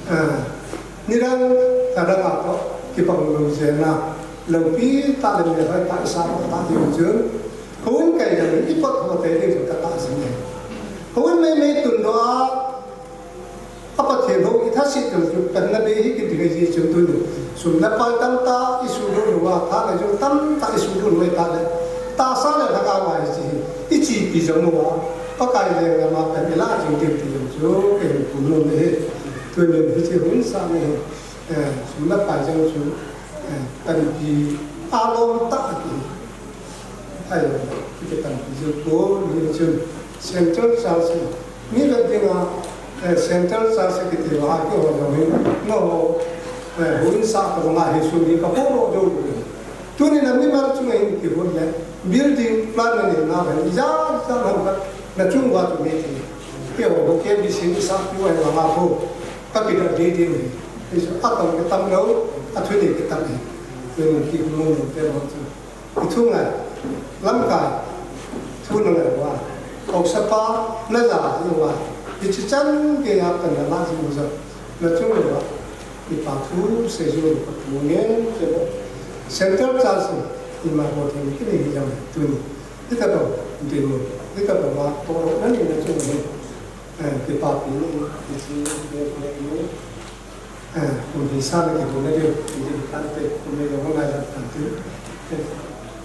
ah, nidang, thadang a toh, kibang lou jeng a, loupi tah le melhoi tah, isa tah ding chun, houin kai jong, i pot ho te ding chu katahsan e. Houin meimei tundoh a, A Pathen hou i thase teng chu panna bei hi kiti kahi jeh chun tuni. Sum le pai tamtah i sudoh lou a, tha le jong tamtah i sudoh lou a, tha le. Tahsa le lhagao a hiche hi, i chepi jong uva, Pakai lenggam a pan i lah jing ding ti jong chu, kahin phongdoh e. Tuni hiche houin sahna hi, eh, sum le pai jong chu, eh, panpi a lom tah a ti. Ahi, kiti tampi jong ko, ni chun Central Church, mi le dinga, eh, Central Church kiti uva, keiho jong hi, no, eh, houin sah tabang ahi, sum hi kapo lou jou. Tuni na mimal chunga hin kihon le, building plan na nei na le, ijat jat ham khat, nachung uva chu nei ti. Keiho, K B C ni sah pi uva hi vang a ko, kakida ding ding hi. Hichu, atong kitam lou, athunei kitam hi. Tuni kimu te lou chu. I thu ngai, lamkai, thu na ngai uva, haosapa, na ja ji uva, hiche chan gei a pan na lah ji u jong, nachung uva, kipa thu seijou u kapu ngen, che lo. Central Church in, ima bol thei kit ni jong tuni. Hitabang, dinmun, hitabang a, tohdoh na nei nachung uva. Eh, kipapi, eh, eh, kum visa le kihona diu, eh, kan te, kum le yong lai la kan te. Eh,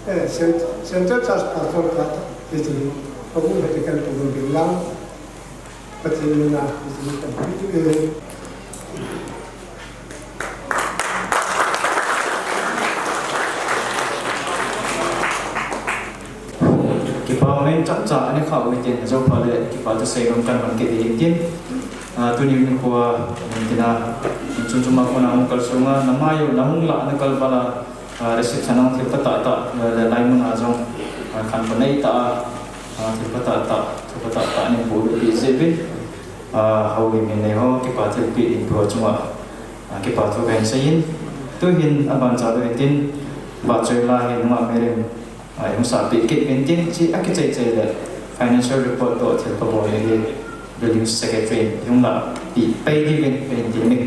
eh, Cent-, Central Church Pastor ka, eh, eh, Pathen in kan tum ding lang, Pathen mina, eh, eh, kan pi, eh, Kipa min chapcha ani kha u hitin, ajo pha le kipa thusei nom kan man kit hitin. Ah, tuni nikho a, min tina, min chun chuma kona hung kal sunga, na mai u, na hung la, na kal bala, ah, receipt thanang thil phatah tah, le, le lai mun a jong, ah, khan ko nei ta, ah, thil phatah tah, thil phatah tah ni pu pi se vin. Ah, hou hi min nei ho, kipa thilpeh ding pu chunga, ah, kipa thu kahin seiyin. Tuhin aban cha u hitin, vahchoi la hi nungah Mary in, ah, hung sapeh kit uvin tin, chi akichai chai le financial report toh thil kabol hi building secretary in hung lah peh pai diuvin kahin ti ni.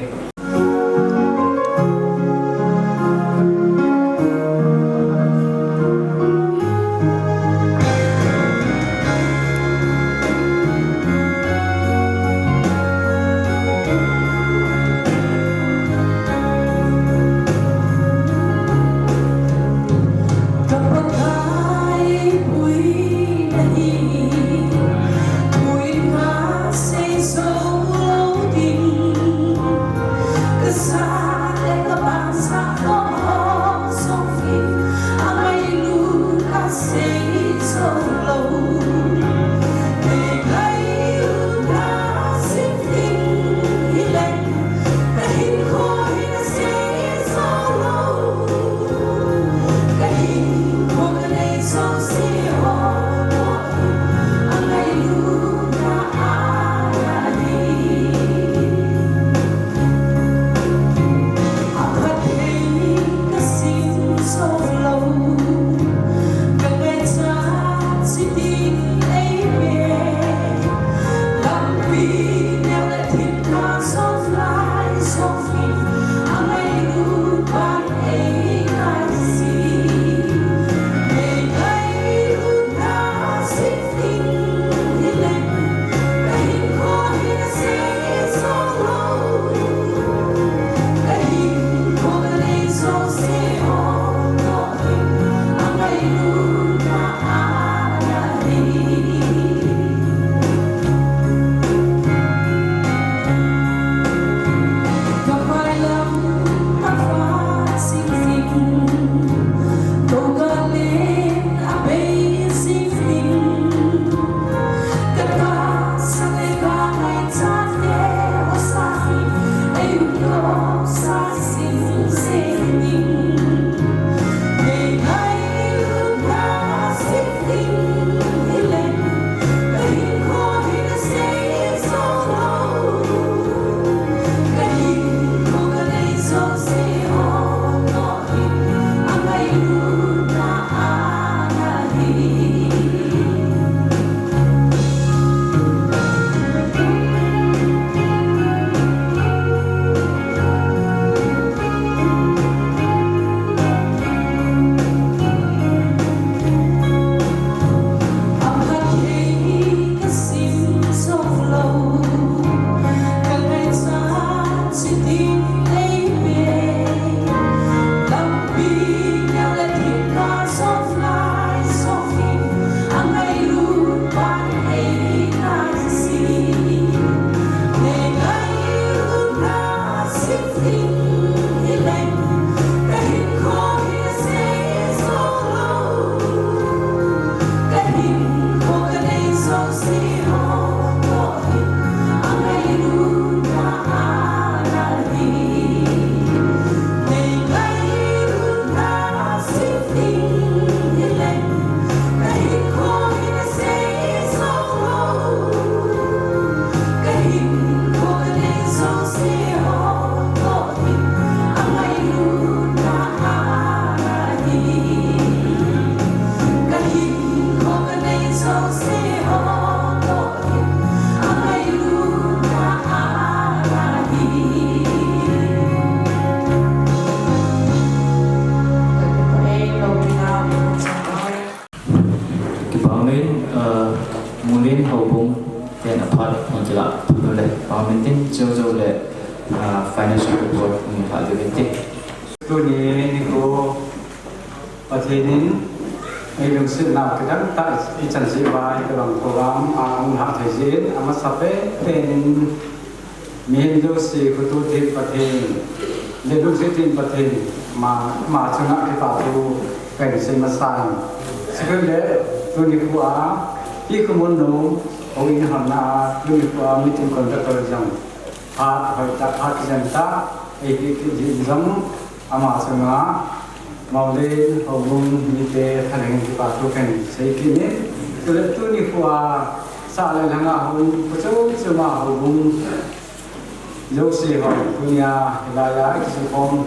financial report ni kha de te. Tuni nikho Pathen in eilungset nau kidang tah ichan jeh uva hitobang program ahung lhah thei jeh in amasapen in mihem jouse khoto theng Pathen le lungset theng Pathen ama chunga kipa thu kahin sei masa in. Chule tuni nikho a P. Khomolnom houin honna a tuni nikho a meeting conductor jong phat hoitah phat kijen tah eipeh kit jeh in jong ama chunga Monglen houbung mite thalheng in kipa thu kahin sei kit in. Chule tuni nikho a sah le lhanga hung kho chom chom a houbung jouse ho tunia hilaiya ikisukhom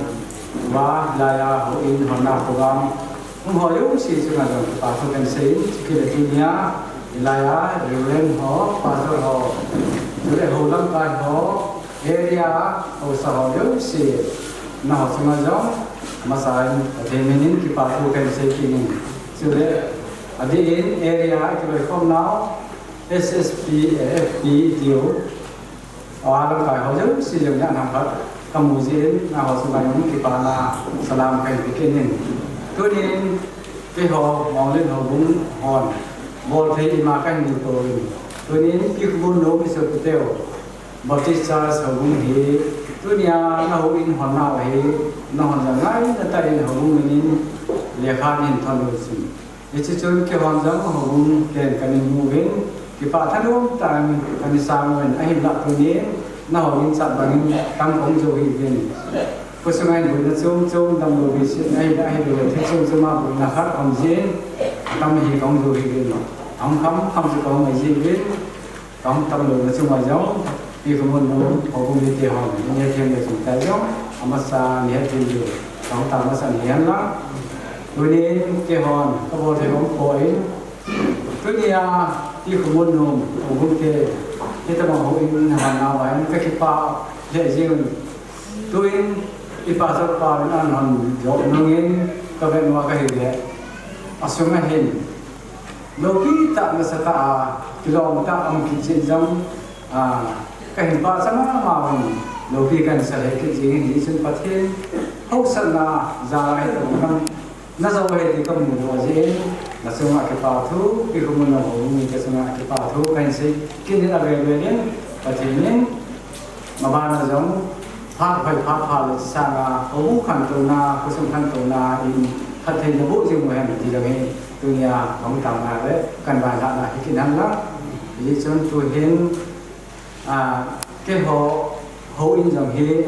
uva hilaiya houin honna program hung ho jouse chunga jong kipa thu kahin sei in, chule tunia hilaiya Reverend ho, Pastor ho, chule hou lamkai ho, area haosa ho jouse, nangho chunga jong amasan Pathen min in kipa thu kahin sei kit in. Chule adeh in area kiloikhom nau S S P, A F P, D O, alamkai ho jouse jong nangho khat kamu jeh in nangho chunga jong kipana salam kahin pe kit in. Tunin keiho Monglen houbung hon bolthei ima kahin nei tou in, tunin P. Khomolnom isopiteu Baptist Church houbung hi tunia nahouin honnau hi nahon jong ngaina tah in houbung min in lekha nahin thot u chun, hiche chun keihon jong houbung ten kahin mu uvin, kipah thanom tah in kahin sang uvin, ahinlah tunin nahouin chat bangin tam kahung jou hih uvin. Khosunga hin boina chom chom, damlou beiset ahinlah, ahilouleh thil chom chom a boina khat um jeh in atam hi kahung jou hih uvin, ahung kham kham chu kahung ngai jeh uvin. Kahung tam louna chunga jong, P. Khomolnom houbung mite hon nei hethem le chungchang jong, amasan nei hethem diu kahung tao masa in ahi henlang. Tunin keihon kabol thei um poi. Tunia P. Khomolnom houbung te hitobang houin honnau a hin kakipah lheh jeng un. Tuin i pastor pa in ahin hon joh nungin kavet uva kahile, asunga hin loupi tah, nasatah a kilom tah a um kit jeh jong, a, kahin pachat mama uvin, loupi kahin sa lheh kit jeng in, hichun Pathen haosatna jal a hitobang kana jou ahi ti kamu doh jeh in, nachunga kipa thu, P. Khomolnom houbung mite chunga kipa thu kahin sei kit in, avel vel in Pathen in mabana jong phat hoi phat pha le sanga houbung khantouna, khosung khantouna in phattheina boh jing u hen ti jong hi tunia kahung taona le kahin vailhahna hi kit henlang. Hichun tuhin, a, keiho houin jong hi,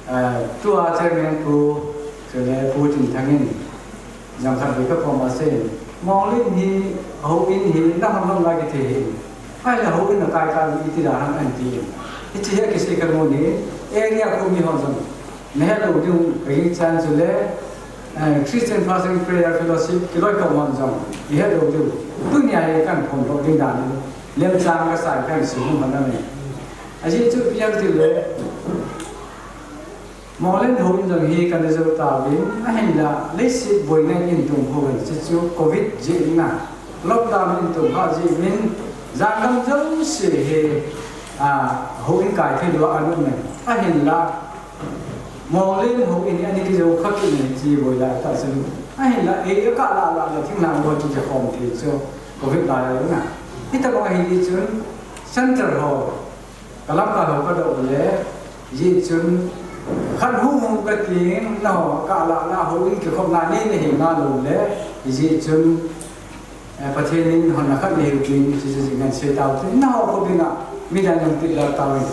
a, tua chairman pu, chule Pu Tinthang in jong khatvei kakoma asei in, Monglen hi, houin hi nahon lom lai kithei hih in, ahile houin nakai kai iti dan ham ahin ti in. Hiche hi akisei kamu in, area khomi ho jong nahet lou diu kagingchan, chule, eh, Christian Fasting Prayer Fellowship kiloikhom hon jong ihet lou diu, tunia hi kahin phondoh ding dan in lemchang kasa in kahin sei nom ahi. Ajeh chu ipi ham itile, Monglen houin jong hi kana jou tauvin, ahinla leiset boina in tung pouvin, chuchu Covid jeh in a, lockdown in tung phat jeh uvin, jangam jouse hi, a, houin kai thei lou a ana um in, ahinla Monglen houin hi ana kijou kha kit in, hiche boi laitah chun, ahinla ei akah lah lah le thinglhang bou chu kikhom thei chu Covid lai a in a, hitobang ahi jeh chun center ho kalamkai ho kadoh le, hijeh chun khat hung hung kating, nangho kah lah lah houin kikhopna nei nahi nalou le, hijeh chun, eh, Pathen in honna khat neihiu tin, chuchu jing kahin sei tauvin, nangho khopi a midang jong tit lou tauvin,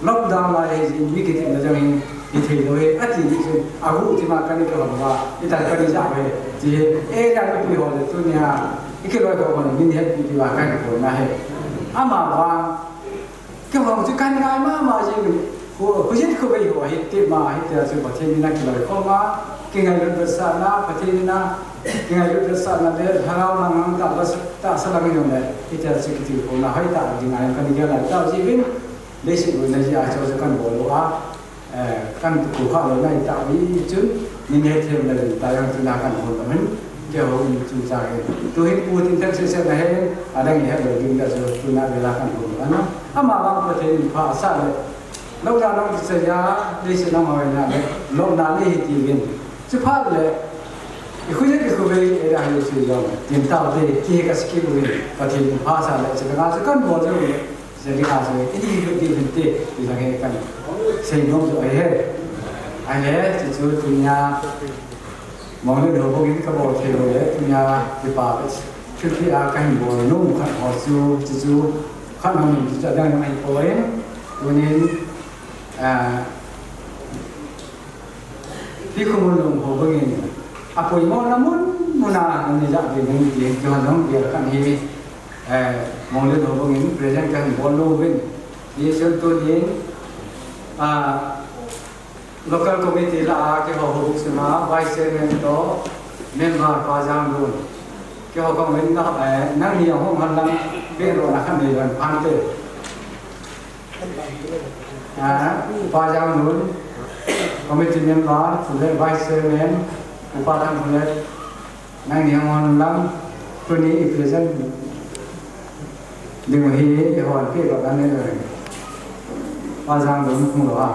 lockdown lai ahi jeh in mi kitetna jong hi hithei lou ahi ati jeh chun, agu tima kana kihon uva, hitia kana jah uve, ti hi, eh, area nupi ho le tunia ikiloikhom hon min hetpi diuva kahin phonna ahi. Amavang Keiho chu kahin ngai mama jing in, khu, khujet khuvei ho hi tima, hitia chu Pathen in akiloikhom a, kingailut vetsahna, Pathen in a, kingailut vetsahna le, Lhagao nang nang tah, tahsa lang jong le, hitia chu kitilkhouna hoitah ding a jong kana gel lai tah jeh uvin, leiset boina jeh a chu chu kana bol u a, eh, kana kikah lou nai tah uvin chun, min hethem le len tah jong tuna kana hon u hin, keiho in chungchang in. Tuhin Pu Tinthang seh seh nahen, adang ihet lou ding tah chu, tuna vel a kana hon u ahi. Amavang Pathen in pha asah le, Lopna nang ti chaya, leiset nang hoi na le, lopna le hi ti vin. Chu phat le, i khu ye ki khu ve, e da hi chu yong, tin tau te, ki he ka ski bu vin, ka tin pha sa le, chu ka chu kan bo chu, chu ki ha chu, i ni hi ki vin te, ti sa ke kan. Sei nom chu ai he. Ai le, chu chu tin ya. Mong le lo bogin ka bol thei lo le, tunia kipa ka thilpeh a ka hin bol nom khat ho chu, chu chu khat hong in chu dang mai poi. Tunin, ah, Pi Khomunlom ho bogin a poimo na mun, mun a ni ja de mun de, ki hon hong de kan hi, eh, Mong le lo bogin present ka hin bol nom uvin. Ni chu tunin, ah, Local committee lah a keiho houbung sunga vice chairman toh member Pa Janglun. Keiho kong ven na, eh, nangni ahung hon lang, peh lona khat nei lon phante. Ah, Pa Janglun, committee member, chule vice chairman, Upa Thangkholet, nangni ahung hon lang, tuni i present ding hi, i hon peh lona nei lon. Pa Janglun hung lou a.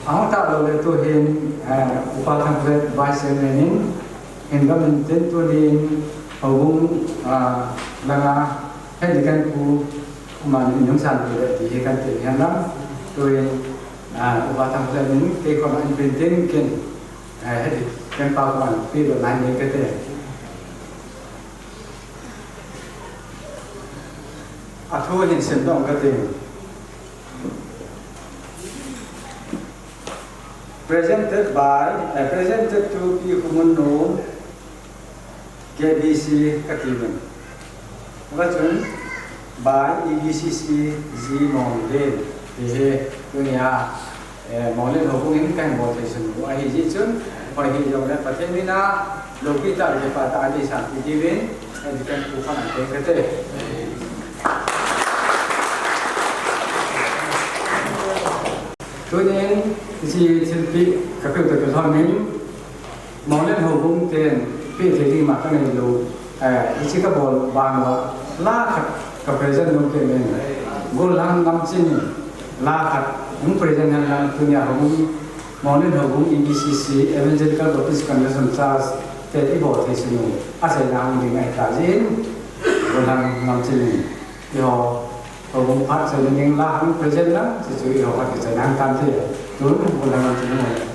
Ahung tah lou le tu hin, eh, Upa Thangkholet vice chairman in, hin gam in tin tunin, houbung, ah, langa, head deacon pu, aman in hung san lou le ti hi kan ti hian lang. Tuin, ah, Upa Thangkholet in, kei khon in printing kin, eh, head deacon pa khon peh lona nei kate. A thu hin sim dong kate. Presented by, eh, presented to Pi Khomunlom, K B C kati uvin. Tua chun by E B C C G Monglen. Hihi, tunia, eh, Monglen houbung in kahin bol thei sun u ahi jeh chun, hoi hih jongle Pathen mina, loupi tah le kipa tah a deisan pi diuvin, eh, deacon pu khon in teng kate. Tunin, hiche thilpeh kapeh u toh kilhon in, Monglen houbung ten peh thei ding ma kanei lou, eh, hiche kabol bang uva, la khat ka present nom kit in, Golhang Ngamchin in la khat hung present hen lang, tunia houbung, Monglen houbung E B C C, Evangelical Baptist Convention Church te i bol thei sun u, achaina hung ding ahi ta jeh in, Golhang Ngamchin in. Eiho, houbung phat chaina ding la hung present lang, chuchu eiho khat kichaina hung tante. Tun, Golhang Ngamchin in.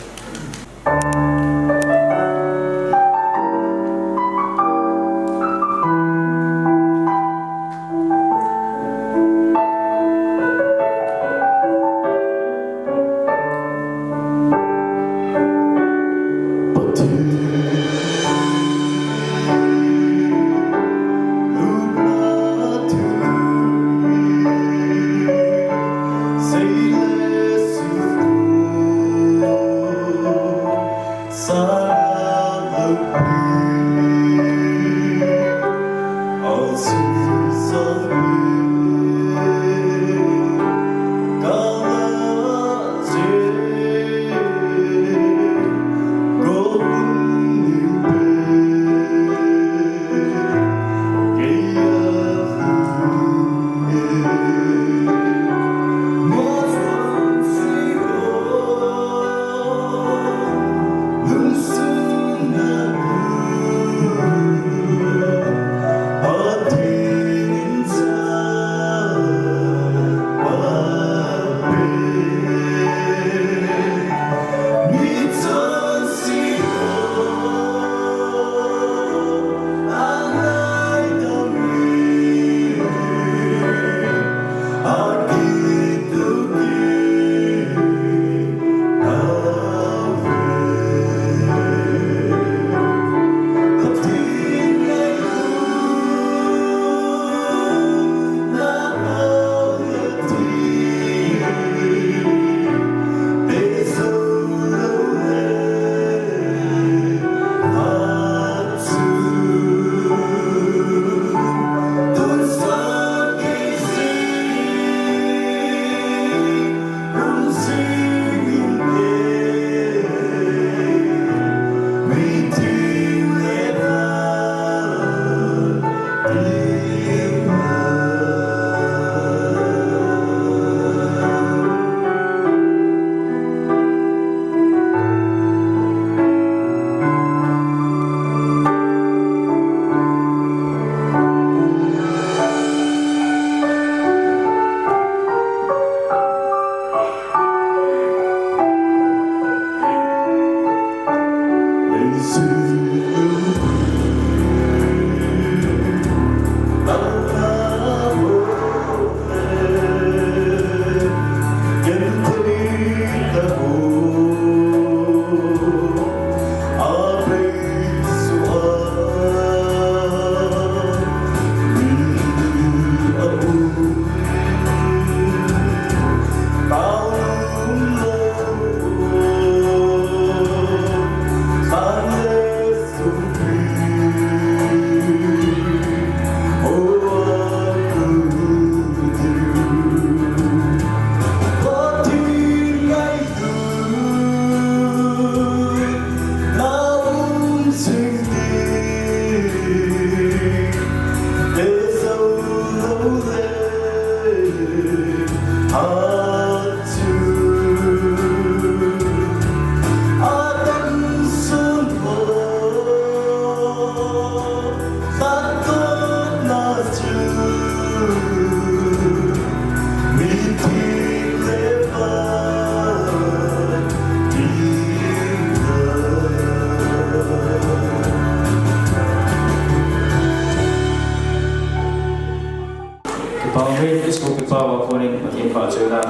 Kipah uve, Jesu kipah uva konin Pathen phatchomna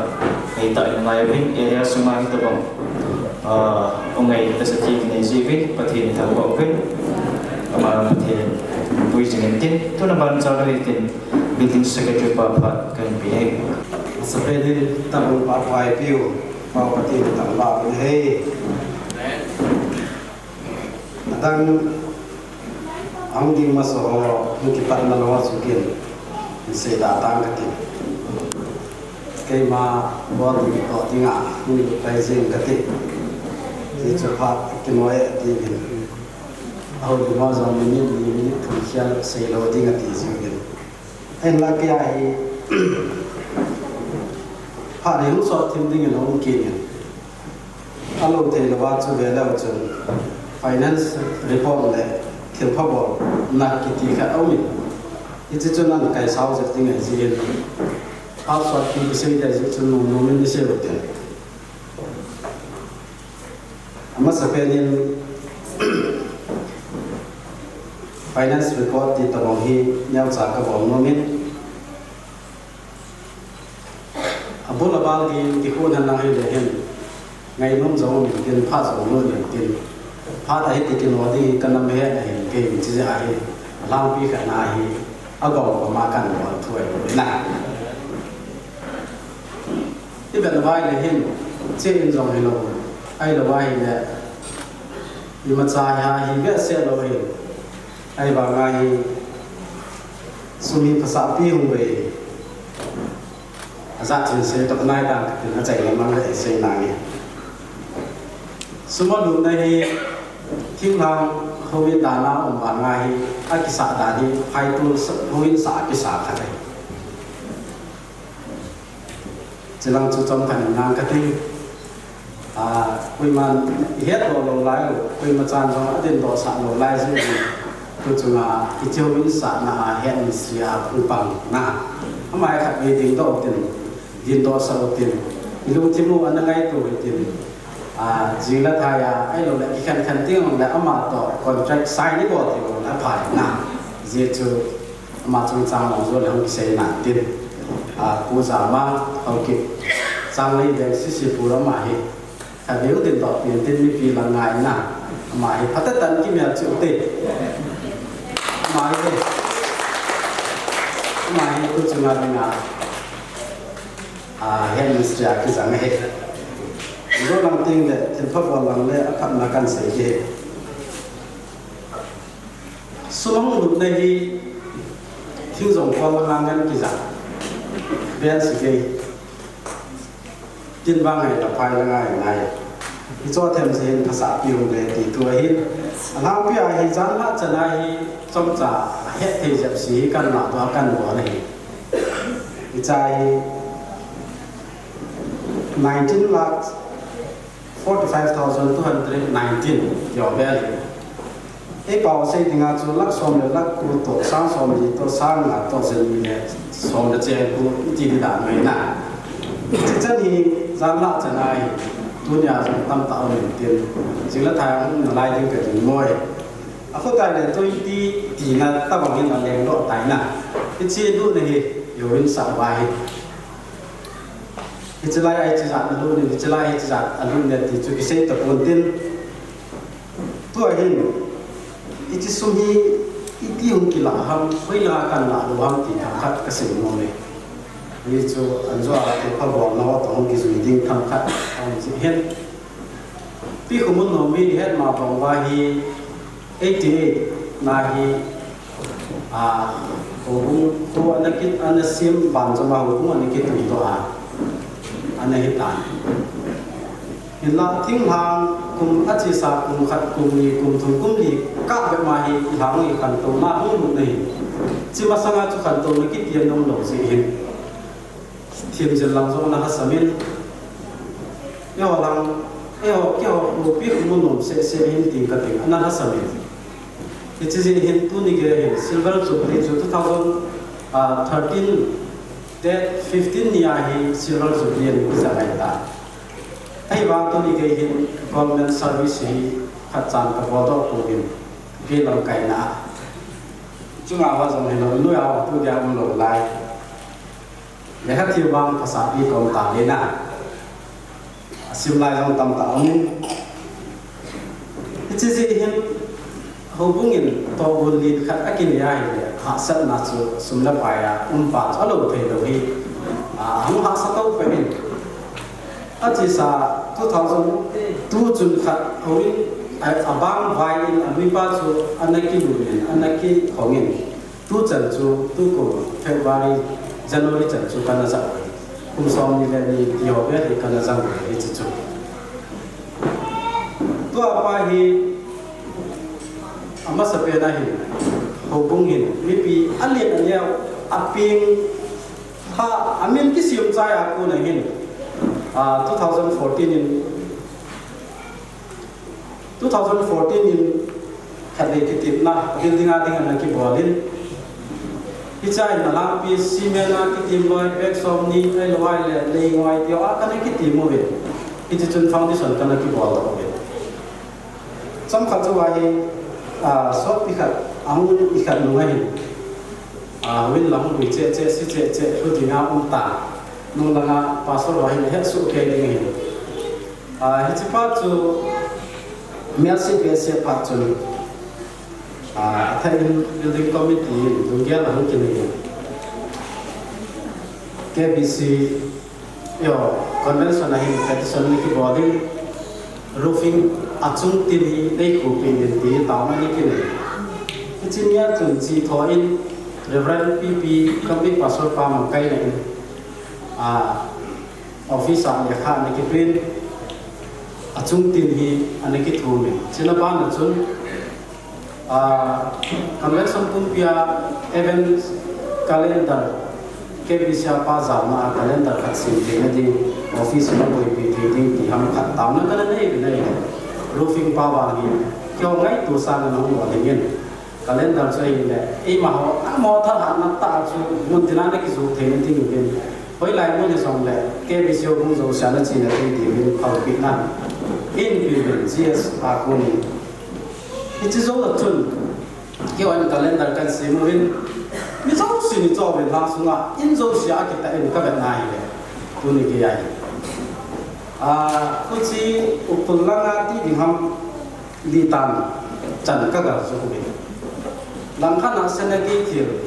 ngai tah in ngai uvin, area sunga hitobang, ah, u ngai tasa thei nei jeh uvin, Pathen thangvah uvin, ama Pathen pui jing intin, tuna ban chalo hitin, building secretary pa phat kahin pe ahi. Masapen in tabang pa pai piu, pa Pathen thangvah uvin ahi. Adang, ahung ding masa ho, hung kipatna lou a chu kin, hin sei da tang kati. Keima, bol ding toh dinga, hung lut pai jing kati. Hichu phat kinoi ati hin. Ahung ding masa ho, minute ni, minute thum khel sei lou ding ati jing hin. Ahinla kei a hi, phat hi hung sot thim dingin ahung kit in. Alou thei louva chu ve leu chun finance report le thilpha bolna kiti khat aumin. Hiche chu nan kaisao jep ding ahi jeh in. Phat sot thim kisei ding ahi jeh chun nom nom in isei u tin. Amasapen in finance report ti tabang hi neocha kabol nom in. Abul abal ding kikhuh nan lang hile hin, ngainom jong um intin, phat jong lut intin, phat a hiti kino ding hi kanam het ahin, kei in chijeh a hi, alhangpi khat na hi, agom gom a kan bol thu ahi na. Ivet uva ahile hin, che in jong hilou, ahilou ahile, imacha hi, hi behseh lou hin, ahivanga hi, sum hi phasahpi hung ve. Ajat chin sei toh nai tang katin, achai lam lang le sei nange. Sum alutna hi thinglhang houin dan a um vanga hi, akisah dan hi, phaitul sa-, houin sah akisah khat ahi. Chilang chu chomkhat in nang kati. A, koiman ihet doh lou lai u, koima chan jong adindoh sah lou lai jeh in, tu chunga hiche houin sahna a head ministry a hung pang na. Ama hi khatvei dingdoh utin, dindoh sah utin, ilungthim u ana ngaito hitin. A, jing le thai a, ahilou le kikhen khen ding le ama toh contract sign ibol thei u na phai na. Hijeh chu ama chungchang lang jong le hung kisei nan tin. A, Pu Jama, Haokip, Changlei veng C C Pu ama hi. Khatvei u dindoh pen tin mipi lang ngai na. Ama hi phatah tah in kimel cheh u te. Ama hi. Ama hi tu chunga dinga, a, head ministry a kijang ahi. Ijo lang ting le, thilpha bol lang le, aphatna kan sei ding ahi. Sum ahung lutna hi, thing jong khol langa ngen kijang. Bel si kei. Tin vang ngai la phai la ngai ngai. Hicho them se hin phasahpi hung ve ti thu ahin. Alhangpi a hi jan lhah chan a hi chomcha ahet thei jep si hi kan lah doh a kan bol ahi. Hiche hi nineteen lakh forty-five thousand two hundred nineteen ti ho vel ahi. Eipao sei dinga chu lakh som le lakh ko toh, sang som li toh, sang nga toh, jani le som le cheng ko iti di dan mai na. Hiche chan hi jan lah chan ahi. Tunia jong tamtah um intin, jing le thai hung nalai ding ka ding moi. A kho tai le twenty tina tabang hin a leng lo tai na. Hiche lutna hi jouvin sa ba hi. Hiche lai a hiche jat a lut in, hiche lai a hiche jat a lut in ti chu kisei tapon tin. Tua hin, hiche sum hi iti hung kilah ham, hoilanga kan lah lou ham ti themkhat kasei nom e. Hichu anjo a kiphabolna ho toh hung kijui ding themkhat ahung jih hin. Pi Khomunnom mi het ma bang uva hi eighty-eight na hi, a, houbung khu ana ki, ana sem ban joma houbung ana kitui doh a, ana hi tan. Hinla thinglhang kum a chesa kum khat, kum ni, kum thum, kum li kah bep ma hi i lhang i khantouna hung lut na hi. Chi masanga chu khantouna kiti a um lou jeh hin. Themjil lang jong ana lhasam in. Eiho lang, eiho, keiho, Pi Khomunnom seh seh hin ti kati ana lhasam in. Hiche jeh hin tuni gei hin Silver Jubilee chu two thousand thirteen date fifteen ni a hi Silver Jubilee ana kija ngai ta. Ahivang tuni gei hin government service hi khat chan kabol doh pouvin, pi lamkaina. Chunga uva jong hilou, noiya uva tu dia um lou lai. Lekha thiem vang phasah pi kom ta le na. A sim lai jong tamtah um in. Hiche jeh hin houbung in tohgon len khat akinei ahile, hahsatna chu sum le pai a um pa chu alou thei lou hi. A, hung hahsa tou pen in. A chesa two thousand two chun khat houin, a, abang vai in a nuipa chu ana kilut in, ana kikhong in. Tu chan chu, tu kum February, January chan chu kana ja uve. Kum som ni le ni ti ho vel hi kana ja uve hiche chu. Tua pa hi amasapen a hin, houbung hin, mipi alen aneo, apeng, ha, amin kisem chai a kon a hin, a, two thousand fourteen in, Two thousand fourteen in khatvei kitepna building a ding ana kibol in. Hiche a hin alangpi cement a kitem loi, bag somni, ahilou ahile leingoi ti ho a kana kitem uve. Hiche chun foundation kana kibol doh uve. Chomkhat chu ahi, a, sotpi khat, ahung ikhat nung ahin. A, houin lang hung lui cheh cheh, se cheh cheh, lhu dinga um ta. Nung langa pastor ho hin ahet soh kei ding ahin. A, hiche pa chu melse behseh phat chun, a, athah in building committee in lunggel ahung kinei in, K B C, yo, convention a hin petition ana kibol in, roofing achung tin hi nei khopi in ti taona ana kinei. Hiche nia chun chithou in Reverend P P Kampi Pastor pa makaina in, a, office a lekha ana kiprint, achung tin hi ana kithum in. Chuna bana chun, a, convention pumpi a event calendar, K B C a pa jaona a calendar khat sem theina ding, office in aboipi thei ding ti ham khat taona kana nei uvin ahi. Roofing pa vang hi, keiho ngaito sanga ana hung lou ding in. Calendar chu ahile, eima ho, amaho thalhatna tah chu, mun tina ana kijoh theina ding uvin. Hoilai mun hijongle, K B C houbung jouse ana chena thei diuvin, phalpina. Eipe uvin, G S a konin. Hiche jou a chun, keiho in calendar kan sem uvin. Mi jouse ni cho uvin lang sunga, in jouse a kitah in kavet na ahile. Tuni gei ahi. A, Kuki Ukhrul langa ti ding ham, Litan chan kaga jou uve. Langkhat a Senagei thil.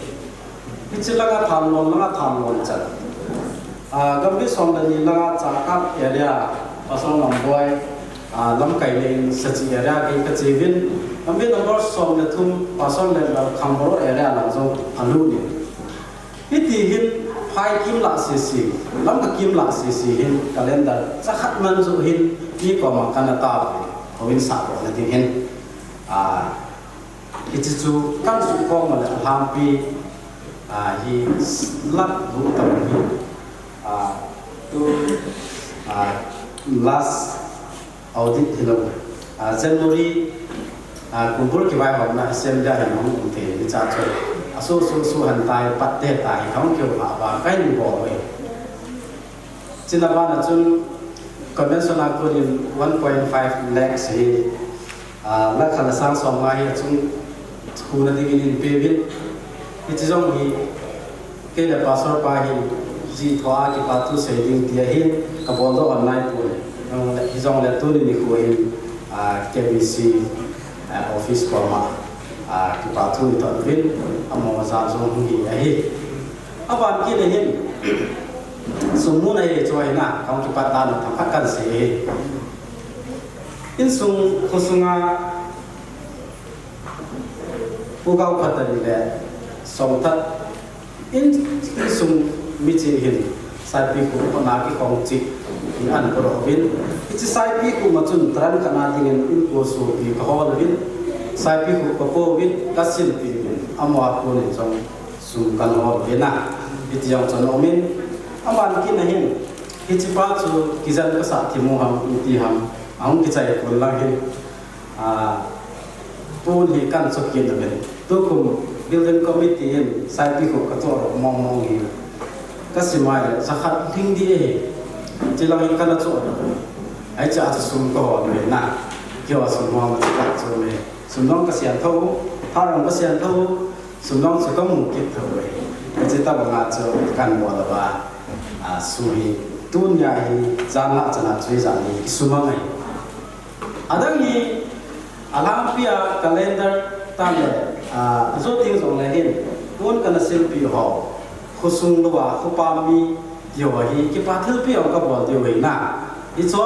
Hiche langa Thanlon, langa Thanlon chan. A, Gambih som le ni langa Chakap area, Pastor Lamboi, a, lamkai le in Sachi area gei kache uvin. Gambih number som le thum, Pastor Lenlal Khangbaro area lang jong alut in. Hiti hin phai kim lah sese, lamkai kim lah sese hin calendar chakhat man joh hin mi koma kana tao, houin sahdohna ding hin. A, hiche chu kan suhkhom le alhangpi, a, hi lakh gup tam hi, a, tu, a, last Audit hilou. A, January, a, kumbul kivaihouna assembly a hin hung um thei, hiche a chu. Aso, so, so, han tai, pat te tai, kahung kihou lhah uva, kahin bol uve. Chuna bana chun, Convention a konin one point five lakhs hi, ah, lakh khat le sang som nga hi achung khuna dingin eipe uvin. Hiche jong hi kei le Pastor pa hin jithoa kipathu sei ding ti ahin, kabol doh nai poi. Hijongle tuni nikho hin, ah, K B C, ah, office koma, ah, kipathu ithot uvin, amaho jal jong hung hi ahi. Aban kit le hin, sum muna hi chu ahina, kahung kipat dan themkhat kahin sei hi. Insung, khosunga, Pu Gaokhatani le Songthat, in, insung michih hin, Saipikhup kona kikhong cheh hi ahin podoh uvin. Hiche Saipikhup ma chun taran khat na dingin inko sopi kahol uvin. Saipikhup kapo uvin, kasilpeh uvin. Amaho a konin jong sum kahin hol uvin a. Hiti jong chu aum in. Aban kit na hin, hiche pa chu kijen kasah thim u ham, iti ham, ahung kichai pon lang hin. Ah, pon hi kahin choh kit uvin. Tukum building committee in Saipikhup kachoh mong mong hi. Kasim a le, jakhat lhing ding ahi. Chulang hi kana choh doh. Hiche a chu sum kahol uvin a. Keiho sum hol ma chu kachoh uvin. Sum jong kasian thou, thal jong kasian thou. Sum jong chu kamu kit thou e. Hiche tabang a chu kahin bol uva. Ah, sum hi tunia hi jan lah chan a chu ijat hi kisumang ahi. Adang hi alhangpi a calendar tah le, ah, ajo teng jongle hin, pon kana silpeh ho, khosung lou a, khopam mi, ti ho hi, kipa thilpeh ho kabol diu ahi na. Hiche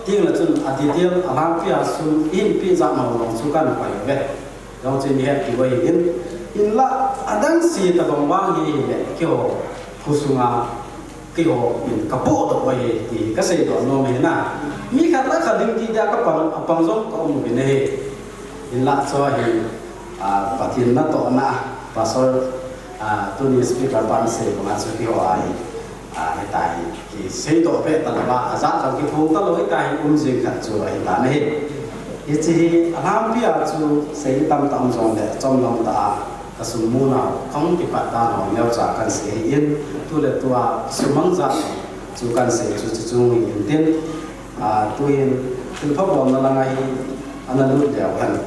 teng le chun a detail alhangpi a sum ihin peh jat ho jong chu kahin pai uve. Jong chu ihet diu ahin, hinla adang se tabang vang hi hile, keiho khosunga, keiho in kapohdoh u ahi ti kasei doh nom ahi na. Mi khat le khat ding ti dia kapang, apang jong kaum uvin ahi. Hinla chu hi, ah, Pathen natohna, Pastor, ah, tuni speaker pan asei banga chu keiho a hi, ah, hitia hi kiseidoh peh talou va, ajat jong kiphong talou hitia hi um jing khat chu ahi tan ahi. Hiche hi alhangpi a chu sei tamtah um jongle, chomlam tah a kasum muna kahung kipat dan ho neocha kahin sei ahin, tuletua sumang jat chu kahin sei chu, chu chung hi intin, ah, tuhin thilpha bolna langa hi ana lut leu hen,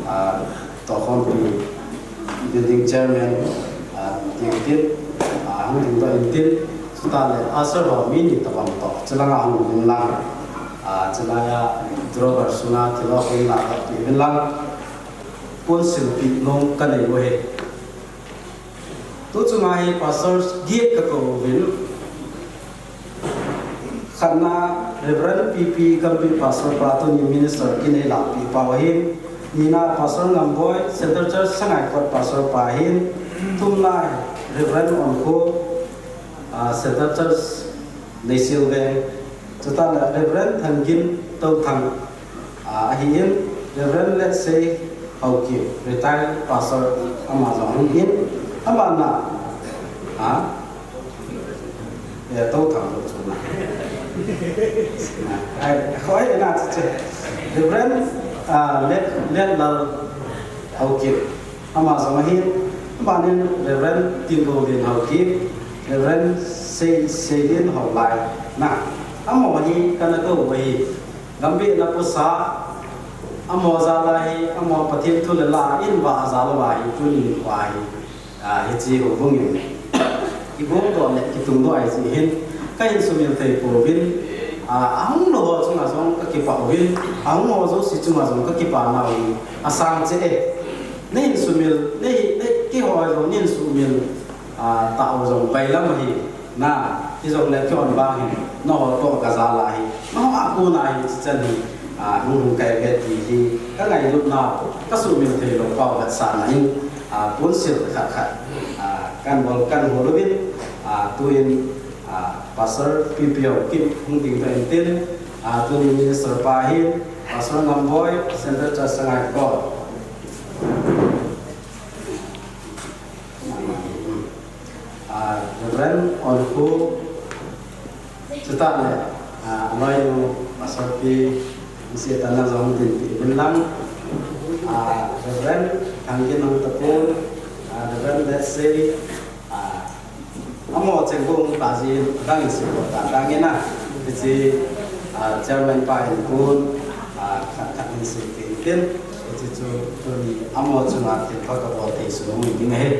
ah, Tohkhompi building chairman, ah, ti intin, ah, hung dingdoh intin, chutah le usher ho mi ni tabang toh chulanga hung uvin lang, ah, chulai a drawer sunga thil ho hung lahdoh peh uvin lang. Pon silpeh nom kanei u ahi. Tu chunga hi pastors get kakou uvin. Khatna Reverend P P Gampi Pastor pa tuni minister kinei lahpeh pau ahin. Nina Pastor Ngamboi, Central Church Sangaikot Pastor pa ahin. Thumna Reverend Onkho, ah, Central Church Neihsial Veng. Chutah le Reverend Thangin Touthang, ah, ahin, Reverend Letsei Haokip, retired pastor, ama jong ahin, abana, ah, eh, Touthang lo chu na. Ai, hoi na chu chu. Reverend, ah, Let, Letlal Haokip. Ama jong ahin, abanin Reverend Tinlolin Haokip, Reverend Sei, Seilin Haolai, na, amaho hi kana kou u ahi, gambihna pusa, amaho jal a hi, amaho Pathen thu le la in vah a jal uva hi, tuni nikho a hi, ah, hiche houbung in kigong doh le kitungdoh ahi jeh hin, kahin sumil thei pouvin, ah, ahung lou ho chunga jong kakipah uvin, ahung ho jouse chunga jong kakipah nau hi asang cheh e. Neihin sumil, nei, nei, keiho jong neihin sumil, ah, tah u jong bailam ahi, na, hijongle keihon vang hin, nangho toh kajal a hi, nangho a kona hi, hichan hi, ah, hung hung kahi uve ti hi, kangailut nau, kasumil thei lou pau vetsahna in, ah, ponsil khat khat, ah, kahin bol, kahin hol uvin, ah, tuin, ah, Pastor P P Haokip hung dingdoh intin, ah, tuni minister pa hin, Pastor Ngamboi, Central Church Sangaikot. Ah, Reverend Onkho, chutah le, ah, aloinu Pastor Pi, Mister Tanna jong dinpi uvin lang, ah, Reverend Thangin Hongtapon, ah, Reverend Letsei, ah, amaho cheng bou hung ta jin, adang in sei bou ta, adang in a, hiche, Ah, Chairman pa hin kon, ah, khat khat hin sei kit in tin, hiche chu tuni amaho chunga thilpha kabol thei sung hung hi ding ahi.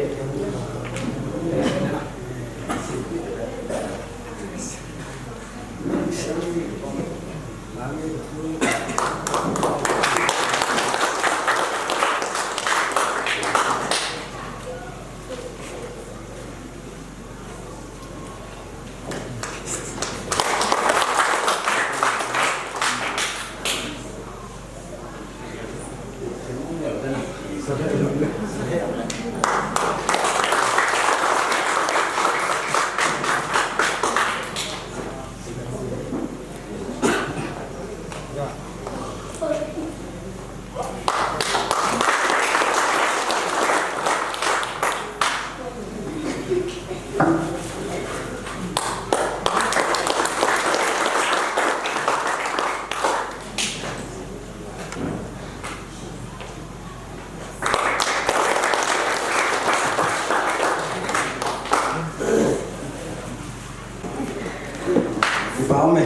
Ipi ham,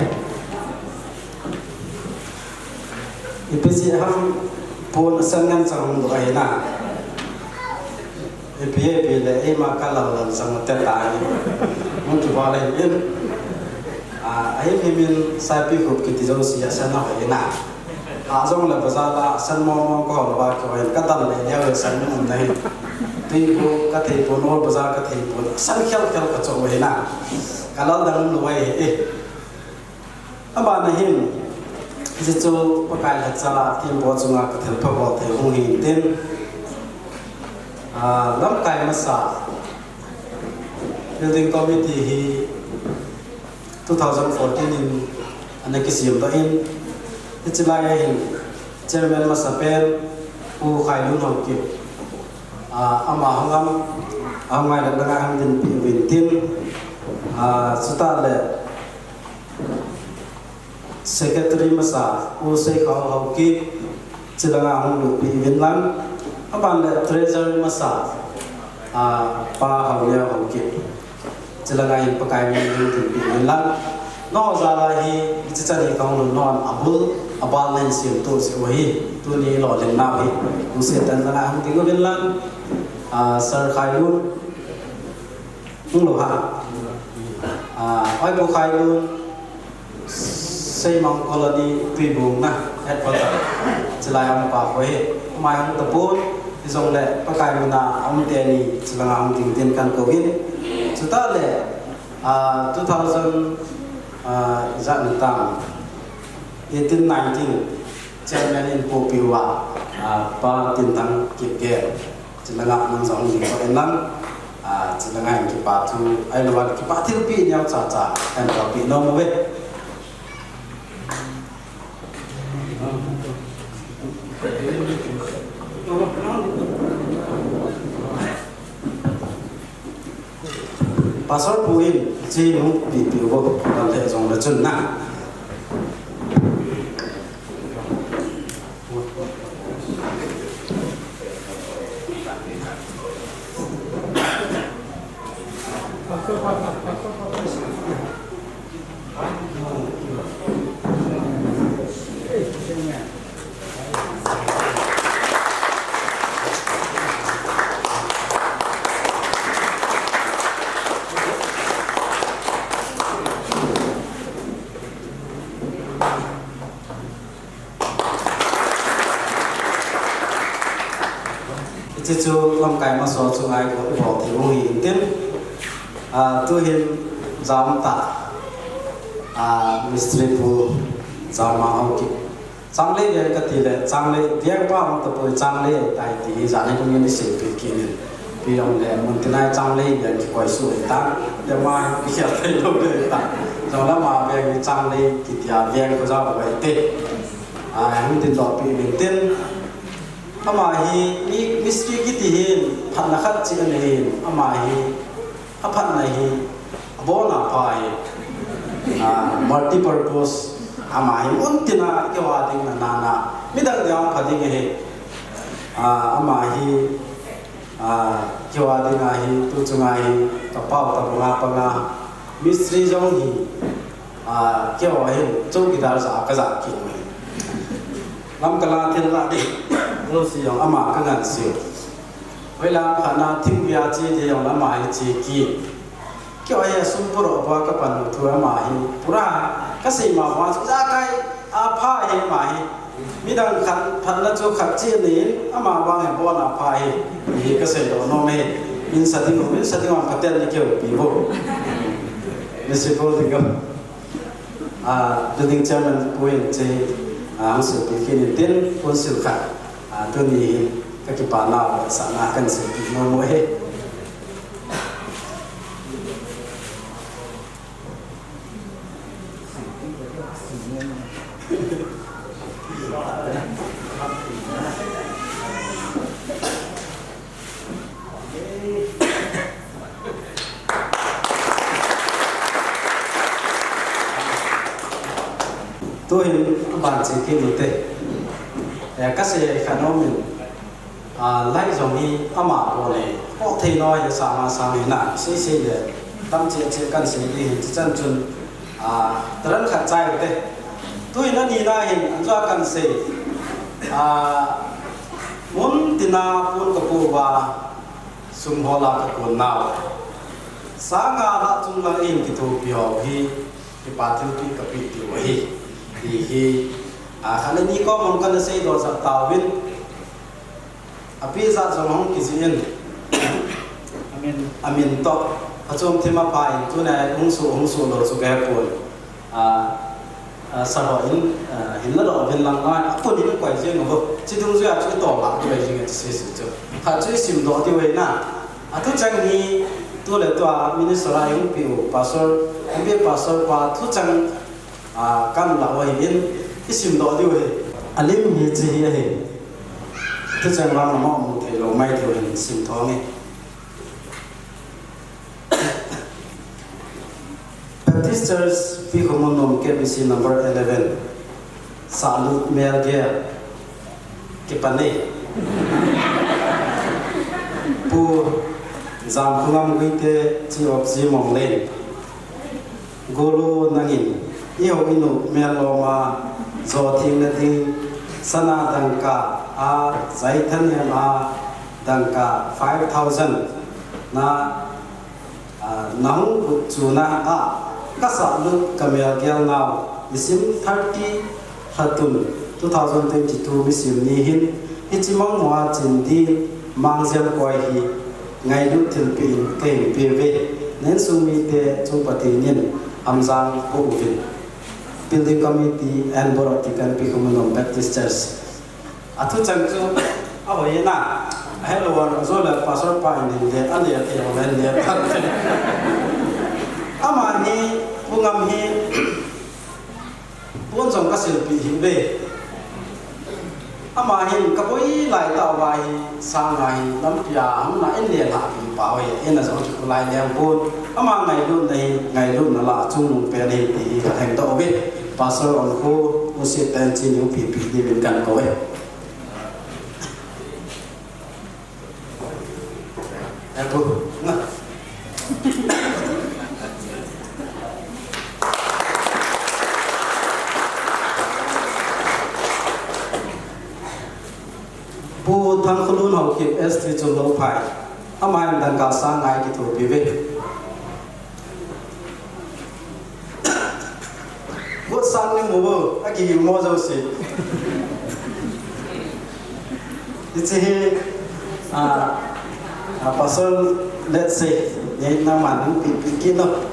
ipi jeh ham pon asan ngen chang hung doh ahi na. Ipi ipi le eima kalal lal chang te tai. Hung kival ahi in. Ah, ahi min Saipikhup kiti jouse asan ahi na. Ajongle bazar a san mong mong kahol uva kihoi in, kadal le leu le san min um nahi. Tuibu kathei pon, Old Bazar kathei pon, san khel khel kachoh u ahi na. Kalal dang um lou ahi e. Abana hin, hiche chu Pakai lhacha thempu chunga kathilpha bol thei hung hi in tin. Ah, lamkai masa building committee hi two thousand fourteen in ana kisem doh in, hiche lai a hin chairman masa pen Pu Khailun Haokip, ah, ama hung am, ahung ngai le langa hung dinpi uvin tin, ah, chutah le secretary masa Pu Seikhao Haokip, chulanga hung lutpi uvin lang, aban le treasurer masa, ah, Pa Haoleo Haokip. Chulanga hin Pakai min hung dinpi uvin lang. Nangho jal a hi, hiche chan hi kahung lhun nau abul, abal nahin semtoh jeh u ahi. Tuni lolhin nau hi. Hung se tan langa hung ding uvin lang. Ah, Sir Khailun. Hung lou ha. Ah, oi Pu Khailun. Seimang Colony, Tuibung na, headquarter. Chulai a um pa khu ahi. Ama hung tapon, hijongle Pakai mina um teni, chulanga hung ding tin kahin kouvin. Chutah le, ah, two thousand, ah, ijat ni tam, eighteen nineteen, chairman in popi uva, ah, Pa Tinthang Kipgen. Chulanga nang jong hung ding in lang, ah, chulanga hin kipa thu, ahilouva kipa thilpeh neo cha cha, kahin bolpeh nom uve. Pastor pu in, hiche hung pehpeh uvo, lal le jongle chun na. Hiche chu lamkai masa chunga ibol thei u ahi intin. Ah, tuhin jam tah, ah, mistri pu Jama Haokip. Changlei veng kati le, Changlei veng pa hung tapoi, Changlei tai ti hi jan hi tumin iseipeh kit in. Ipi hung le, mun tin a Changlei veng kikoi soh ahitan. Tia ma hi kikhel thei lou le ta. Jong lama veng hi Changlei kitia veng ko jao vai te. Ah, hung tin doh pi min tin. Ama hi, mi, mistri kiti hin, phatna khat cheh anei in, ama hi, aphatna hi, abona pha hi, ah, multi purpose, ama hi, mun tin a, keiho a ding na, na, na, midang dia pha ding hi, ah, ama hi, ah, keiho a ding a hi, tu chunga hi, kapao tabang a panga, mistri jong hi, A, keiho hin chowkidar ja kaja kit uve. Lamka lang thil lah ding jouse jong ama kangansei u. Hoilang khat na thingpia che ding jong ama hi che kit. Keiho hi asum puro bou a kapan u thu ama hi pura kasei ma bou a chu ijakai a pha hi ama hi. Midang khat phatna chu khat cheh nei in ama vang hi abon a pha hi. Hi kasei doh nom e. Min sa ding, min sa ding vang phaten nei keu pi bou. Ni si bou ding a. A, building chairman pu in che, a, hung silpi kit in tin, council khat, a, tuni hin kakipana u sahna kahin silpi nom u ahi. Tuhin aban che kit u te. Eh, kasei khat nom in, a, light jong hi ama bol e. Poh thei noi hi sang a sang hi na, sei sei le tam cheh cheh kahin sei ding hin, chuchan chun, a, taran khat chai u te. Tuhin ani na hin, an jua kahin sei. A, mun tina pon kapo uva, sum hol a kakon nau. Sang nga lah chung lang in kithopi ho hi, kipa thilpeh kapeh diu ahi. Hi hi, a, khat le ni kom hung kana seidoh jat tauvin. Apeh jat jong hung kijih in. Amin. Amin toh. Phachom thim apha in tuna hung soh, hung soh lou chu kahepon. A, a, sa ho in, a, hin ladoh uvin lang ngai. Apun in koi jeng uvo. Chi dungjuia chu itol lah diu ahi jeng e ti sese chu. Khat chu isimdoh diu ahi na. Athucheng hi tu le tua minister a ihung peh u, Pastor, M B A Pastor pa thucheng, a, kahin lah u ahin, isimdoh diu ahi. Alim hi hiche hi ahi. Thucheng vang amaho mu thei lou mai thei u hin sim thong e. Baptist Church, P. Khomunnom, K B C number eleven. Sahlut melgel. Kipan e. Pu Jamkhongam Guite, Chief of Jimong Lane. Golo nangin, ihou inu mel lom a, jo thengna ding, sana dangka a, jaithan hem a, dangka five thousand na, a, nahung kut chuna a, kasahlut kamel gel nau, nisim thirty, Lhatun, two thousand twenty-two nisim ni hin, hiche mangmo a chin ding, mangjem koi hi, ngailut thilpeh in kahin peuve, na insung mite chung Pathen in, hamjang boh uvin. Building Committee and Board of Deacon, P. Khomunnom Baptist Church. Athucheng chu ahoi na, ahelou a, ajou le Pastor pa in hin le, ale thei ho le le. Ama hi, Pu Ngam hi, pon jong kasilpeh hih uve. Ama hin kaboi lai tah uva hi, sang a hi, lampi a hung na in le lhahpi pa u hi, in a jong chu kulai leng pon. Ama ngailutna hi, ngailutna lah a chungnung pen ahi ti hi kahin doh uve. Pastor Onkho, Musit ten chin u pipi diuvin kahin kou e. Pu Thangkholun Haokip, S T Chunglongphai, amahin dangka sang nga kithopi uve. Got sang ni mo bo, akigil mo jouse. Hiche hi, ah, ah, Pastor, let's say, ni na man pi, pi kit no.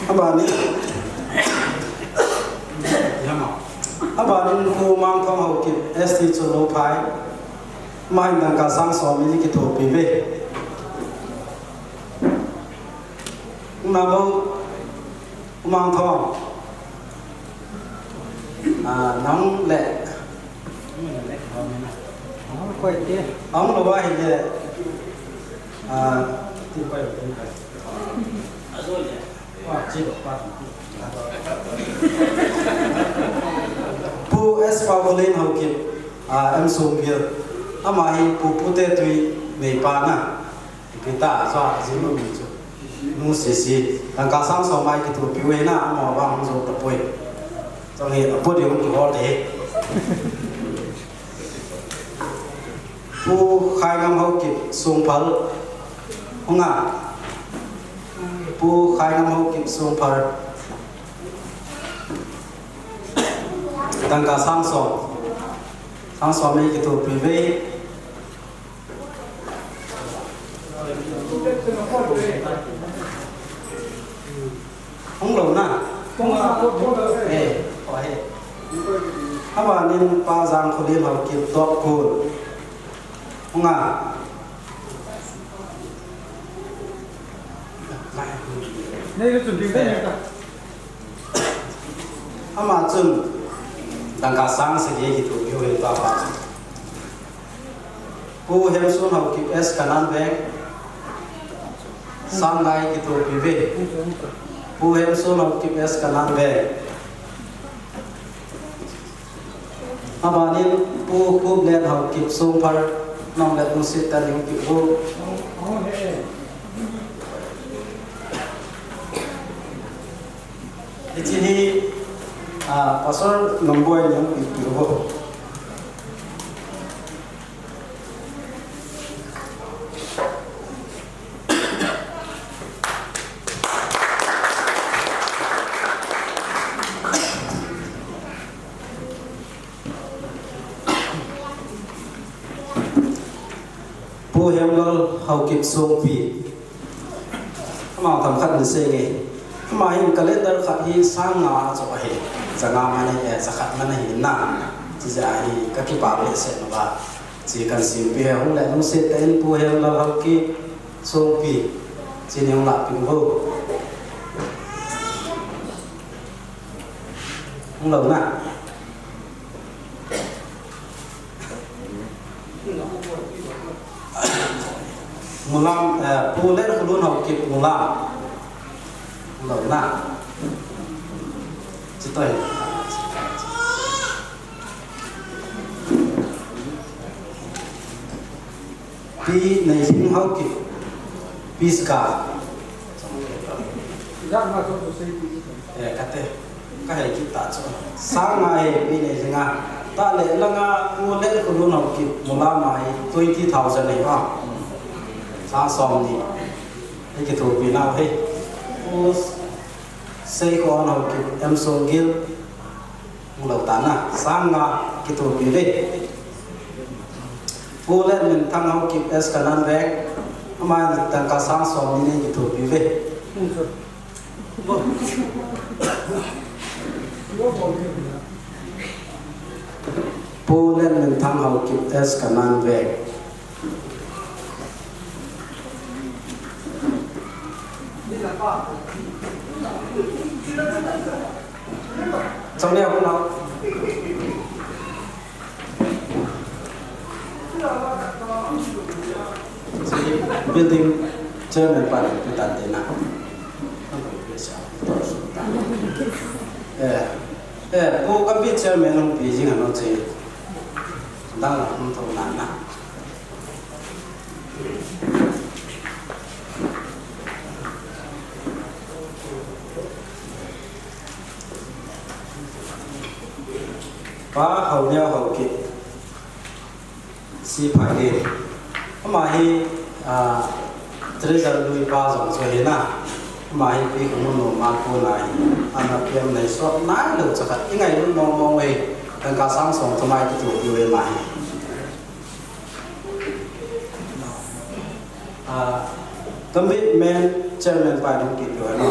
Abani, abani Pu Mangthong Haokip, S T Chunglongphai, amahin dangka sang som ni kithopi uve. Nabo, Pu Mangthong. Ah, nang le. Hong koi te. Hong lo ba hi le. Ah, ti koi lo, ti koi. Ah, chi lo pa. Pu S Paukholen Haokip, ah, M Songil. Ama hi Pu Pute Tui neipa na. Ipi ta, sa, jinu mi chu. Nu sisi. Dangka sang som mai kitupi u hi na, ama vang hung jou tapoi. Chang hi, apo di hung kihol de. Pu Khaingam Haokip Songphal. Hung a. Pu Khaingam Haokip Songphal. Dangka sang som. Sang som mai kitupi ve. Hung lo na. Eh, o he. Abanin Pa Jangkholen Haokip Dokkul. Hung a. Nei lu chun ding ding ta. Ama chun dangka sang sagi kitupi u hi ta pa. Pu Hemson Haokip S Kanan Veng. Sang ngai kitupi ve. Pu Hemson Haokip S Kanan Veng. Abanin Pu Khuplen Haokip Songphal, nong le nung sit ta ning ki u. Hiche hi, ah, Pastor Nongboi ning ki u. Pu Hemlal Haokip Songpi. Ama tam khat ni se nge. Ama hin calendar khat hi sang nga a cho ahi. Za nga man ahi, eh, za khat man ahi na. Chi ja hi ka kipa le se na ba. Chi kan simpi he hung le nung se ta in Pu Hemlal Haokip Songpi. Chi ni hung la ping ho. Hung lo na. Mulam, eh, Pu Lenkholun Haokip Mulam. Lo na. Chitoi. Pi Neihing Haokip. Piska. Eh, kate. Ka hei kit ta chu. Sang nga hi Pi Neihing a. Ta le langa Pu Lenkholun Haokip Mulam a hi twenty thousand hi a. Sang som ni. Hei kithopi nau hi. Pu Seikhon Haokip M Songil. Hung lo ta na. Sang nga kithopi le. Pu Lenminthang Haokip S Kanan Veng. Ama dangka sang som ni nei kithopi ve. Pu Lenminthang Haokip S Kanan Veng. Chang le hung na. Building chairman pa ni pu tan de na. Eh, eh, ko ka bi chairman hung pi jing ano che. Dang la hung tho na na. Pa Haoneo Haokip. Sipai le. Ama hi, ah, treasurer lui pa jong chu ahi na. Ama hi pi kunu nu ma ko na hi. Ana piam nei sot nai lo cha khat. I ngailut mong mong e. Dangka sang som tha mai kithopi u e ama hi. Ah, commitment chairman pa ding kit lo no.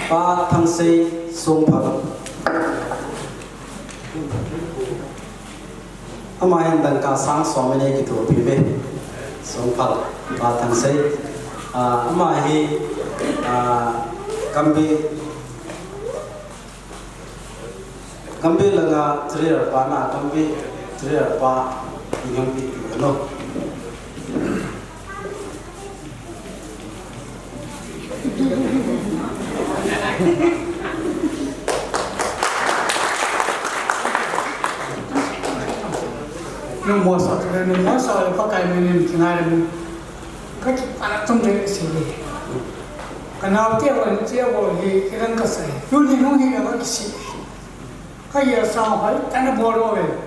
Pa Thangsei Songphal. Ama hin dangka sang som nei kithopi ve. Songphal, Pa Thangsei. Ah, ama hi, ah, Gambih, Gambih langa Trier pa na, Gambih Trier pa, inhung pi pi no. Nung mo sa, nung mo sa, pa kai men ni kinai. Ka kipah a tum le si le. Ka nao te wan che bo hi kilang ka sai. Tuni nung hi ka kisih. Ka ya sa hai kana bol uve.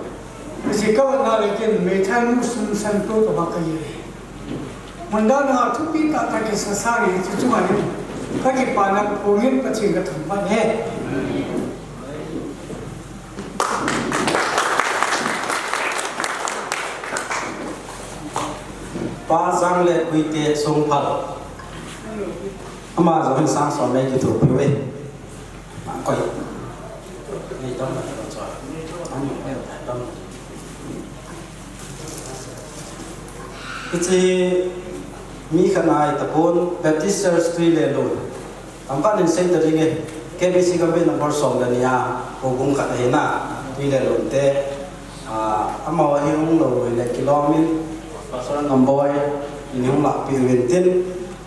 Ka si ka wan na le kin me thai nu sum san to to ba ka ye. Mun da na thupi ta ta ki sa sa ni chu chu ma ni. Ka kipah na ko ngin Pathen ka thangvah e. Pa Jangle Kuite Songphal. Ama jong hin sang som nei kithopi uve. Ma koi. Nei dam na dam cho. Ani nei dam. Hiche mi khat ahi tapon, Baptist Church Tuilelun. Tamtah in sei ta ding e, K B C Gambih number som le ni a, houbung khat ahi na, Tuilelun te, ah, amaho hi hung lou le kilom in, Pastor Ngamboi in hung lahpeh uvin tin,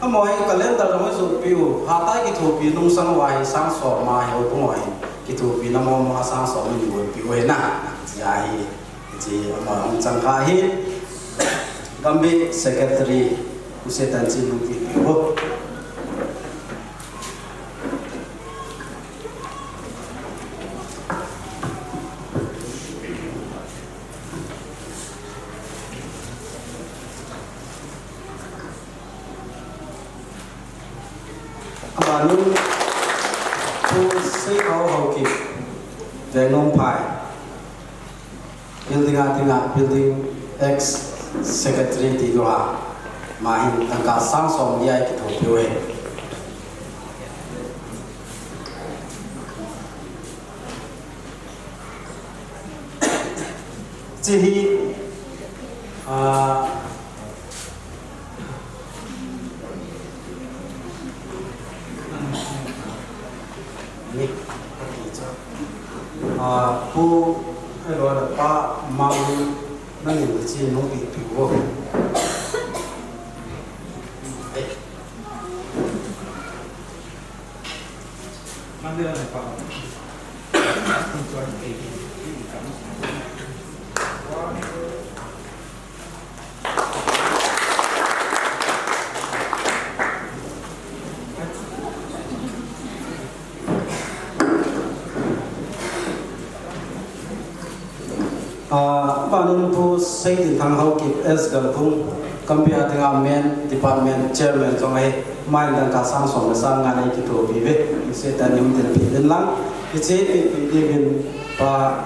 amaho hi calendar jong hi jotpeh u, hatah a kithopi nung sang uva hi sang som a hi houbung ho hi kithopi na mong mong a sang som in bolpeh u ahi na, tia hi. Hiche ama hung chang kha hi, Gambih Secretary, U Setan Chin hung pi pi u. Abanin, Pu Seikhao Haokip, Vengnomphai. Building a dinga, building ex secretary ti lou a, ama hin dangka sang som li a kithopi uve. Hiche hi, ah, Ni, ah, Pu, hello, Pa Mang, nangin hiche nung pi pi uvo. Eh. Ah, abanin Pu Seidinthang Haokip S Galbung, Gambih a dinga Men Department Chairman jong ahi, aman dangka sang som le sang nga nei kithopi uve, hiche tah a nei hung tel peh uvin lang, hiche pi pi diuvin Pa,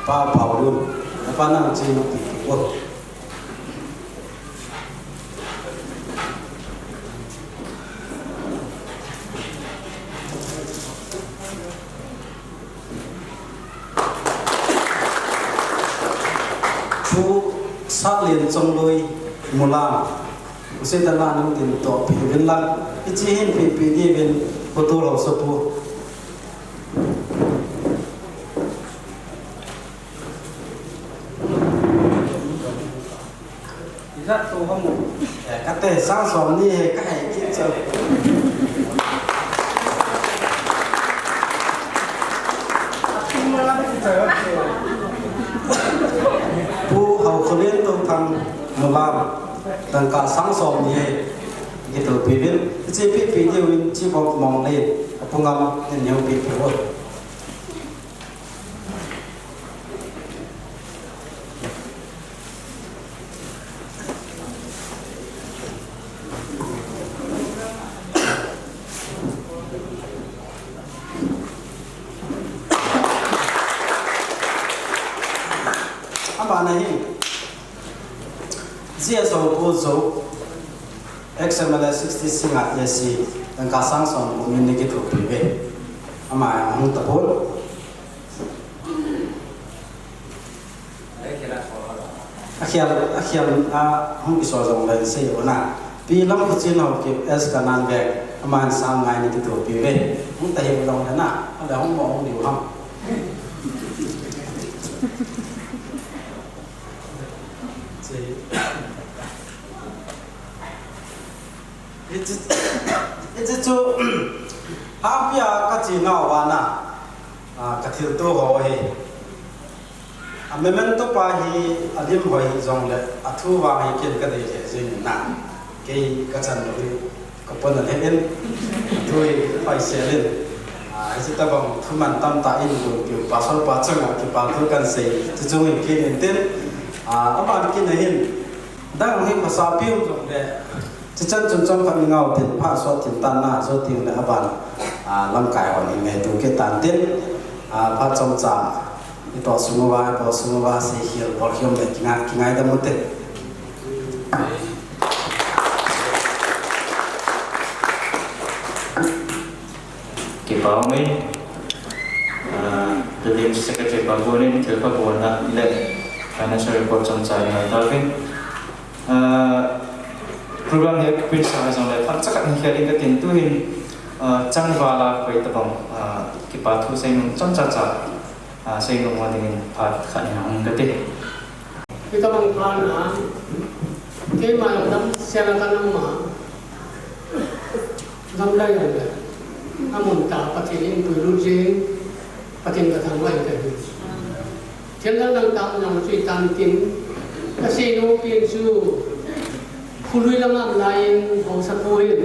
Pa Paulun, Pa nang hiche nung pi pi uvo. Pu Satlen Chongloi Mulam, U Setan a nung tin toh pi uvin lang, hiche hin pi pi diuvin Pu Tolhausa Pu. Ijat to ham. Eh, kate sang som ni he ka hei kit cho. Pu Haokholen Touthang Mulam, dangka sang som ni he kithopi uvin, hiche pi pi diuvin Chief of Monglei, Apu Ngam, in hung pi pi uvo. Abana hi, G S O Pu Zo, ex M L A sixty-six a A C, dangka sang som kum in nei kithopi uve. Ama ahung tapon. Akhel, akhel a hung kisol jong le sei u na. Pi Lamkhuchin Haokip, S Kanan Veng, aman sang ngai ni ti tu pi ve. Hung ta him long na, ala hung mo hung liu ham. Chi. Hichi, hichi chu, hapia ka chi nau va na, a, ka thil tu ho hi. A memento pa hi a lim hoi jong le, a thu vang hi ken ka dei le jing na. Kei ka chan lo hi, ka pon a le in, a thu hi pai se lin. A, hichi ta bang thu man tam ta in gun piu pa sol pa chang a ki pa thu kan sei, chu chung in kin in tin. A, a ban kin a hin, dang hi masa piu jong le, Chuchan chun chomkhat ni ngau tin, phat sot tin tan na, sot tin le aban, a, lamkai hon i ngaitu kit tan tin, a, phat chomcha, i to sung uva, i bol sung uva, sei khel bol khel le kingai, kingaidam u te. Kipa um e, a, the Secretary pa bonin, thilpha bolna le financial report chomcha i ngai tauvin. Ah, program hi a pin sa jong le phat chakhat hi khel in ka tin tu hin, ah, changval a koi tabang, ah, kipa thu seinung chomcha cha, ah, seinung ho dingin phat khat hi hung ka ti. Hitabang phat na, keima jong dam sela ka nang ma, dam lai jong le, amun ta Pathen in puilut jing, Pathen ka thangvah in ka hi. Thil dang dang tam jong chu i tan tin, ka seinom pen chu, khului langa um lai in, haosapu hin,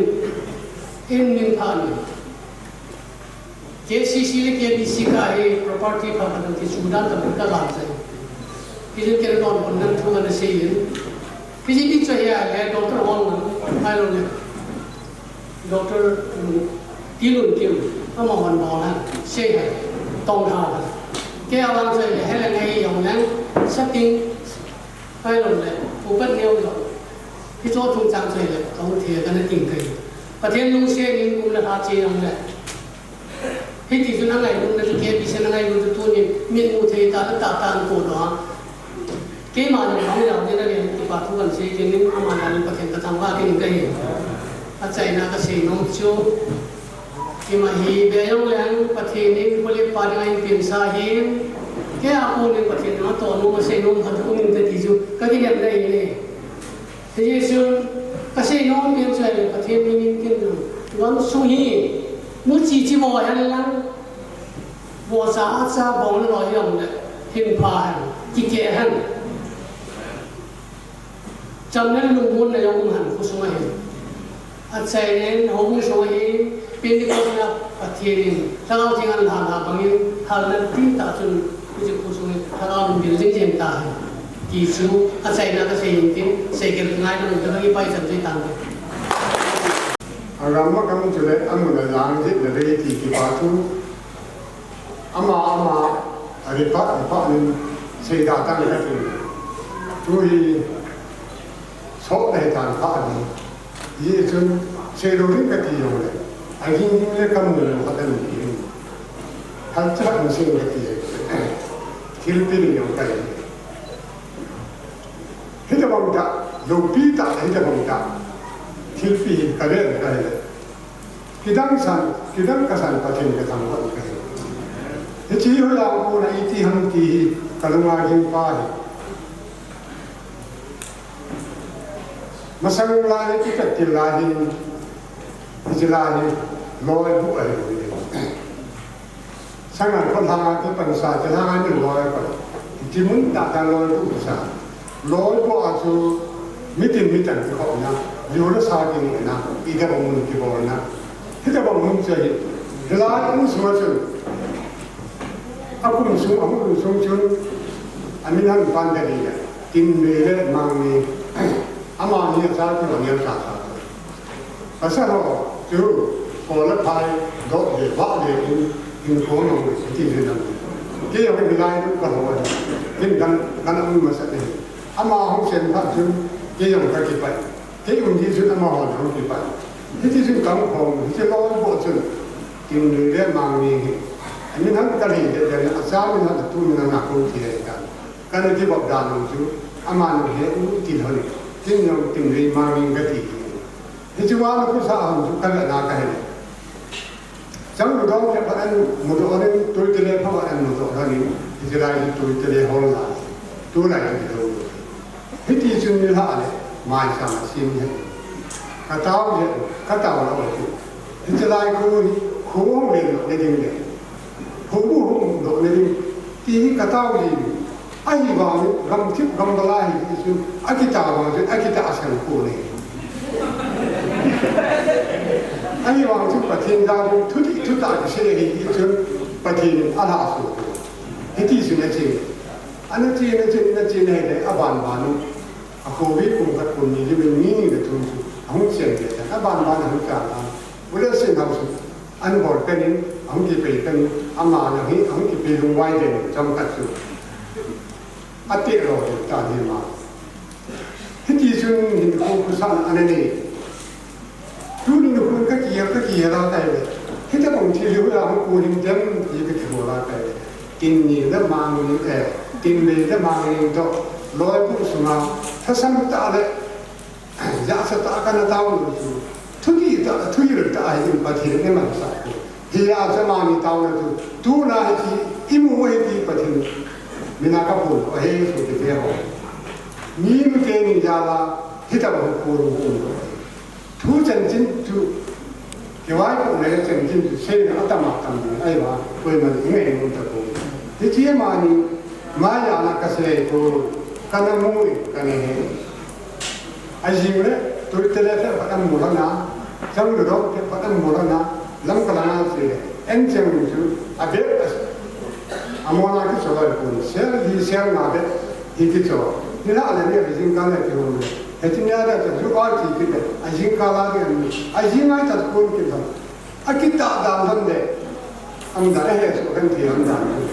in min pha ni. K C C le K B C ka hi property pha ka dang ti chu dan tam ka lam sai. Ki ju ken don on nan thu na sei in. Ki ji ni chu hi a le doctor hol na, ai lo le. Doctor, um, Tilun Kim, amahon bol a, sei a, tong tha a. Kei a vang sei le, hele ngai jong le, setting, ai lo le, upat neo jong. Hicho thum chang sei le, ka hu thei ka na ting kai. Pathen lungset in kum le ha che jong le. Hiti chun a ngailutna chu K B C na ngailutna chu tunin mitmu thei ta, ta, ta an ko doh a. Keima jong hung jao ding ahin, kipa thu kan sei kit in, ama jal in Pathen ka thangvah kit in ka hi. Achaina ka seinom chu, ima hi ve jong leng Pathen in kho le pa dinga eipinsa ahin, kei a kon in Pathen in atoh nom a seinom khat um inte ti chu ka kinepna ahi. Hijeh chun, ka seinom pen chu ahile Pathen min in kin jong, gamsung hi, muchi chi mo hen lang, vohcha acha bong le loi jong le, hin pha hen, kikeh hen. Chamna lungmonna jong um hen, khosung a hin. Achaina in, houbung sung a hin, Pentecost na Pathen in, Lhagao Theng ahin lhah bangin, halna tintah chun, hiche khosung hi, Lhagao in bil jing jeng tahen. Ti chu, achaina ka sei in tin, seikhel ngai na mun ta ka kipa i chan sei tan. Agam agam chule, amun ajang jeh le ti kipa thu. Ama, ama, a report, report in, seida tan ka tin. Tu hi, sok le tan pha ni. Hijeh chun, seilou ding kati jong le, aging ging le kamu lou khat ahi in. Halcha na sei kati jong le, thilpeh ni jong kahi. Hitabang tah, loupi tah, hitabang tah. Thilpeh hi kalen kahi le. Kidang san, kidang kasan Pathen kathangvah kahi. Hiche hi hoilang kona iti ham ti hi, kalunga ging pa hi. Masang lai, ipat til lai hin, hiche lai hin, loi bu ahi. Sanga kho lhanga kipansa, ti lhanga ni loi ko. Ti mun tah tah loi bu sa. Loi bu a chu, mitin mitan kikhopna, ju le sa kingehna, itabang mun kibolna. Hitabang mun chu hi, hilai mun sunga chun, akum sung, amun sung chun, amin han pan da ding le, Tinmei le Mangmei, amani acha kiho neo cha cha. Pasal ho, chu, ko le phai, doh le, vah le, in, in ko no, ti le nam. Kei jong hilai, ka ho, tin dan, dan amun masa le. Ama hung sen phat chun, kei jong ka kipai. Kei um ji chun amaho jong kipai. Hiti chun ka hung khom, hiti loi bu chun. Tinmei le Mangmei hi. Amin han ka le, le, le, acha min han tu min han a ko ti le ta. Kana kibol dan jong chu, ama jong he u ti lhon. Tin jong Tinmei Mangmei kati. Hiche vang a khosah hon chu ka vena ka he. Chang lu dong khe phat an mudoh in, tui tele phat an mudoh in, hiche lai hi tui tele hol na, tulai hi lo. Hiti chun ni lha le, maicham a sim he. Ka tao le, ka tao lo chu. Hiche lai khu, khu hung len lo le ding le. Khu hung lo le ding. Ti hi ka tao ji. Ahivangin gamthip gambala hi chu akitah vang chu akitah a sang khu nei. Ahivang chu Pathen jal in thutih thutah kisei hi chu Pathen in alhahsam. Hiti chun ache. Ana che, ana che, ana che, ana che le aban ban in. Akhovi kum khat kum ni le mi ni le thum chu ahung chen le aban ban ahung cha la. Ule sin hau chu. An bol pen in, ahung kipe pen in, ama jong hi, ahung kipe lungvai den, chomkhat chu. Ate lo den ta hi ma. Hiti chun hinkho khosah ana nei. Tuni nikho ka kihei, ka kihei la tai le. Hitabang thil hi hoi a hung kon hidem ti ka kihou la tai le. Tin ni le mang ni, eh, tin ni le mang ni toh, loi bu sunga, thasam tah le, jahcha tah a kana taona chu, thutih tah, thuhil tah a hin Pathen in eimansah poi. Hia chu amani taona chu, tuna hiche imu u ahi ti Pathen mina ka phongdoh ahi, sopite ho. Mi mite ni jal a, hitabang khu hung um. Thu chanchin chu, kivaipohna le chanchin chu seina atam atam ding ahi vang, koiman ingai nom tapoi. Hiche amani, maiya na kasei poi, kana mu e, kana he. Ajing le, tui tele phat amu lhon a, chang lu dong phat amu lhon a, lam ka lang a che le, en chang chu, abeh a, amona kicho loi pon, sel li sel nga beh, hi kicho. Ni la le ni ajing ka le kihou le. Hiti nia da chu a ti kit le, ajing ka la de an, ajing ai ta kon kit le. Akitah dan dan le, ang dan ahe su kan ti ang dan.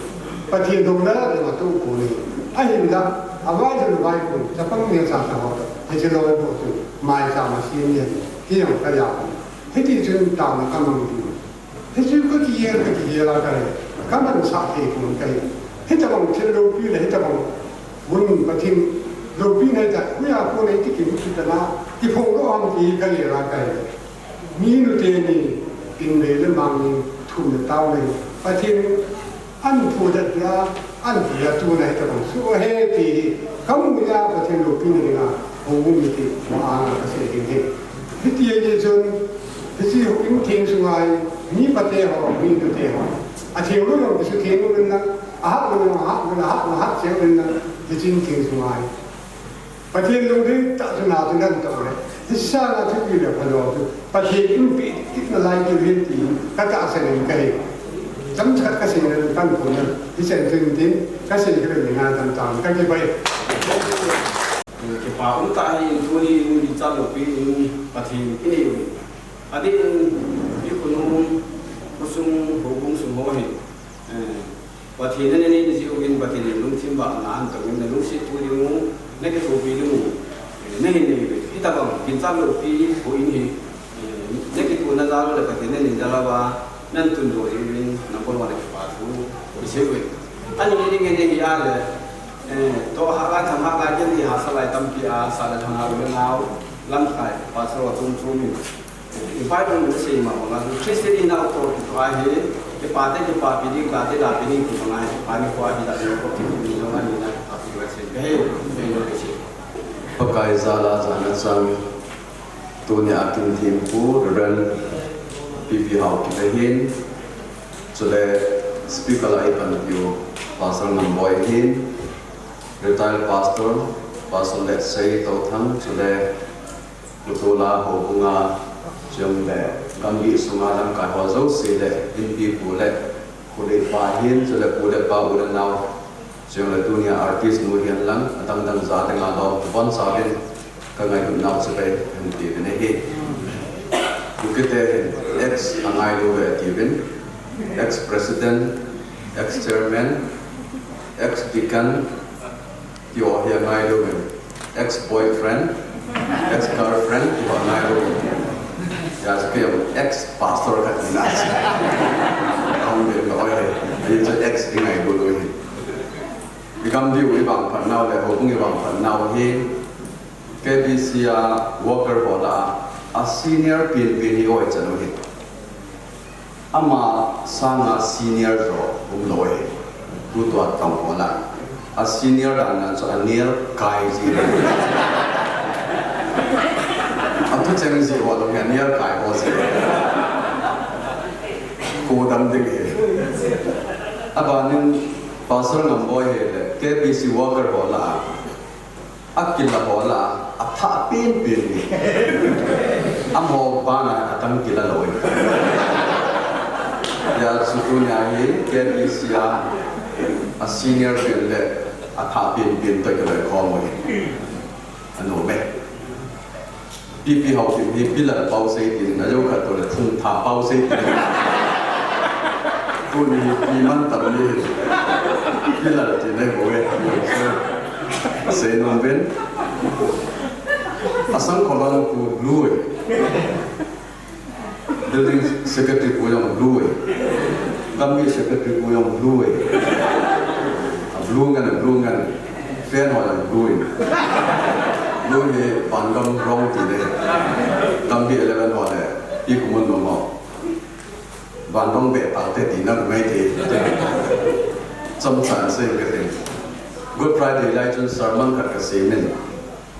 Pathen dong na le ma tu ko ni. Ahin da, avai dan vai ko, chapang ne cha ta ho. Hiche loi ko chu, maicham a sim ni. Ki yang ka ya. Hiti chun taona ka mang ni. Hichu ka kihei, ka kihei la ka he. Ka mansah thei pon ka he. Hitabang thil loupi le, hitabang mun Pathen loupina ta, huya ko nei ti kimu chu ta na, kiphong lou ham ti ka he la ka he. Mi nute ni, tin le le mang ni, thum le tao le. Pathen in an phudat dia, an phudat tuna hitabang soh ahi ti hi, kamu a Pathen loupina dinga, houbung mite, ma anga kasei ding ahi. Hiti ahi chun, hiche houin theng sunga hi, mi pate ho, mi nute ho. Atheng lou jong kisutheng lou in lang, ahah lou jong ahah lou, ahah lou, ahah cheh lou in lang, hiche theng sunga hi. Pathen lungdei tah chu na chu nan tah le. Hiche sanga thupi le phalo chu. Pathen in pe, pe nalai kit in ti ka tahsan in ka he. Chomkhat kasei le kan ko na. Hiche chun tin kasei kit le na tam tam ka kipai. Kipa um tah in tuni in ginchat loupi in Pathen in ei u. Adeh in i khonung, khosung, houbung sung ho hi. Eh, Pathen in na nei jeh uvin Pathen in lungthim vahna ahin tong in na lungset tou ding u, na kithopi ding u, eh, na hin nei uve. Hitabang ginchat loupi houin hi, eh, na kitohna jal u le Pathen in na nei jal uva, nan tundoh jeh uvin, number one a kipa thu, kisei uve. Ani ding in ahi a le, eh, toh ha ka tham ha ka ken ti ha sa lai tampi a, sa le thang a u le nau, lamkai, pastor a chom chom in. I Bible in asei ma banga, Christian in authority to ahi, kipate kipapi ding, tate lapi ding ti banga, kipa nikho ahi da ding, ko ti ni jong ani na, api wa sei, he, he, no sei. Pakai jal a jana chang, tunia kin thempu, Reverend P P Haokip ahin, chule speaker a ipan piu, Pastor Ngamboi ahin, retired pastor, Pastor Letsei Touthang, chule Putula houbunga, chule, gamgi sunga lamkai ho jouse le, Inpi pu le, pu le pa hin, chule pu le pa u le nau, chule tunia artist nu hin lang, adang dang jat nga lom, bon sa hin, ka ngailutnau chibai, hin ti uvin ahi. Kukite hin, ex angailu ve ti uvin, ex president, ex chairman, ex deacon, Ti ho hi angailu in, ex boyfriend, ex girlfriend, ti ho angailu in. Ya, so kei ex pastor khat ni na. Ang de ko ai, ai so ex i ngailu in. I gam diu i vangphat nau le, houbung i vangphat nau hi, K B C a worker ho la, A senior penpen hi oi chan u hi. Ama sanga senior jo umlou hi. Tutua tong ho la. A senior dan nan chu a nial kai ji le. A thucheng ji ho lou hi a nial kai ho ji le. Ko dam ding hi. Abanin Pastor Ngamboi hi le K B C worker ho la. Akila ho la, athah penpen hi. Amaho bana adang kila lou hi. Hijeh chun tunia hi K B C a, a senior pen le athah penpen toh kiloi khom u hi. Anom e. P P Haokip hi pilal pau sei tin, ajou khat toh le thungtha pau sei tin. Tuni hi pi mantam ni. Pilal tin ahi bou e. Seinom uvin. Asang kholon pu blue e. Building secretary pu jong blue e. Gambi secretary pu jong blue e. A blue ngen, a blue ngen. Fan ho jong blue e. Blue hi vangam rong ti le. Gambi eleven ho le. Pi kumun no mo. Vangam be tau te ti na mai te. Chomcha sei ka te. Good Friday lai chun sermon khat ka sei min.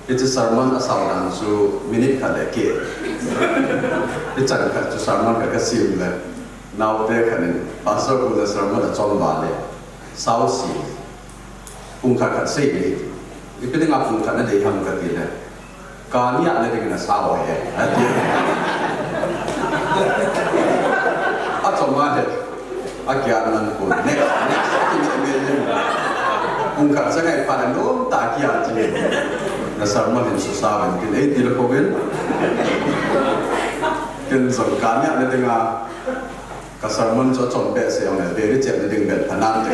Hiche sermon asao dan chu minute khat le keh. Hichan khat chu sermon khat ka sim le. Naote khat in pastor pu le sermon achom val le. Sao si. Pung khat khat sei le. Ipi dinga pung khat na dei ham ka ti le. Ka nia na ding na sao he. Ati. Achom a he. Akian nan ko. Next, next, ati ni me ni. Pung khat sa ngai pa na nom ta kian chi. Na sermon hin susa uvin kin ei ti le ko uvin. Kin jong ka nia na ding a. Ka sermon chu achom behseh jong le, beri chet na ding bel phanan te.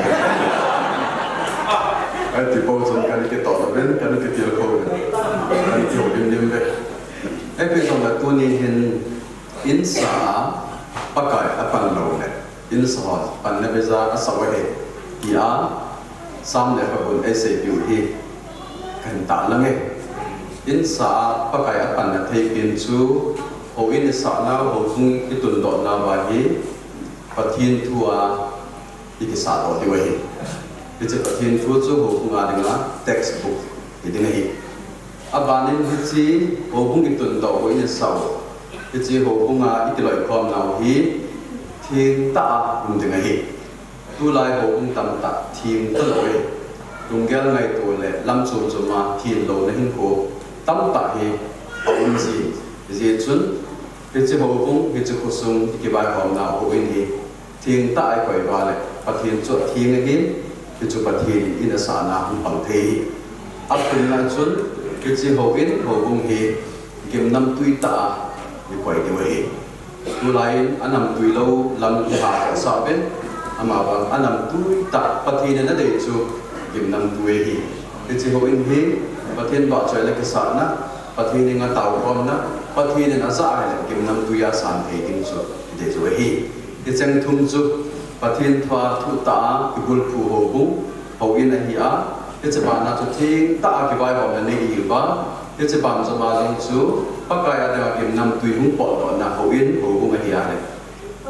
Ahi ti pou chun kana kitoh uvin, kana kitilkhou uvin. Kana kihoulim lim uve. Ipi jong le tuni hin, Insa a Pakai apan lou le, insa ho panna beija asah u ahi, tia Sam lekhabun eiseipeh u hi kahin tahlang e. Insa a Pakai apanna thei pen chu, houin isah nau, houbung itundoh nauva hi Pathen thu a ikisah doh diu ahi. Hiche Pathen thu chu houbung a dinga textbook hi ding ahi. Abanin hiche houbung itundoh, houin isah u, hiche houbung a ikiloikhom nau hi thengtah a um ding ahi. Tulai houbung tamtah theng talou e. Lunggel ngaito le lam chom chom a theng louna hinkho tamtah hi aum ji. Hijeh chun hiche houbung, hiche khosung ikivaihom nau houin hi thengtah a ikoi uva le Pathen chu atheng ahin, hichu Pathen in asahna hung pang thei ahi. Athumna chun hiche houin, houbung hi gimnamtui tah a ikoi diu ahi. Tulai in anamtui lou lam iha sah uvin, amavang anamtui tah Pathen in adei chu gimnamtui ahi. Hiche houin hi Pathen vahchoi le kisahna, Pathen henga taokhomna, Pathen in ajah ahile gimnamtui a san thei ding chu idei u ahi. Hicheng thum chu Pathen thu a thutah a ibulphu houbung, houin ahi a, hiche bana chu thengtah a kivaihomna nei ihiuva, hiche ban joma jong chu Pakai a dinga gimnamtui hung potdohna houin, houbung ahi a le,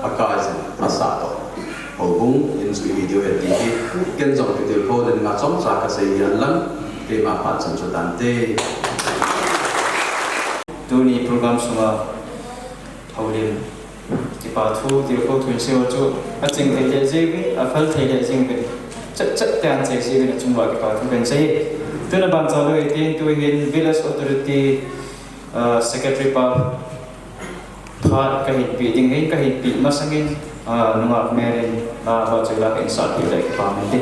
Pakai jin asah doh houbung in chu ihi diu ahi ti hi ken jong kitilkhou dinga chomcha kasei hihen lang, keima phat chan chu tante. Tuni program sunga houlim, kipa thu, tilkhou thu in seiu chu aching thei lheh jeng uvin, aphal thei lheh jeng uvin, chet chet tah in sei jeng uvin, achunguva kipa thu kahin sei. Tuna ban chaulou hitin, tuhin Village Authority, ah, Secretary pa phat kahin peh ding ahin, kahin peh masangin, ah, nungah Mary in, ah, vahchoi la kahin sahpeh le kipa mante.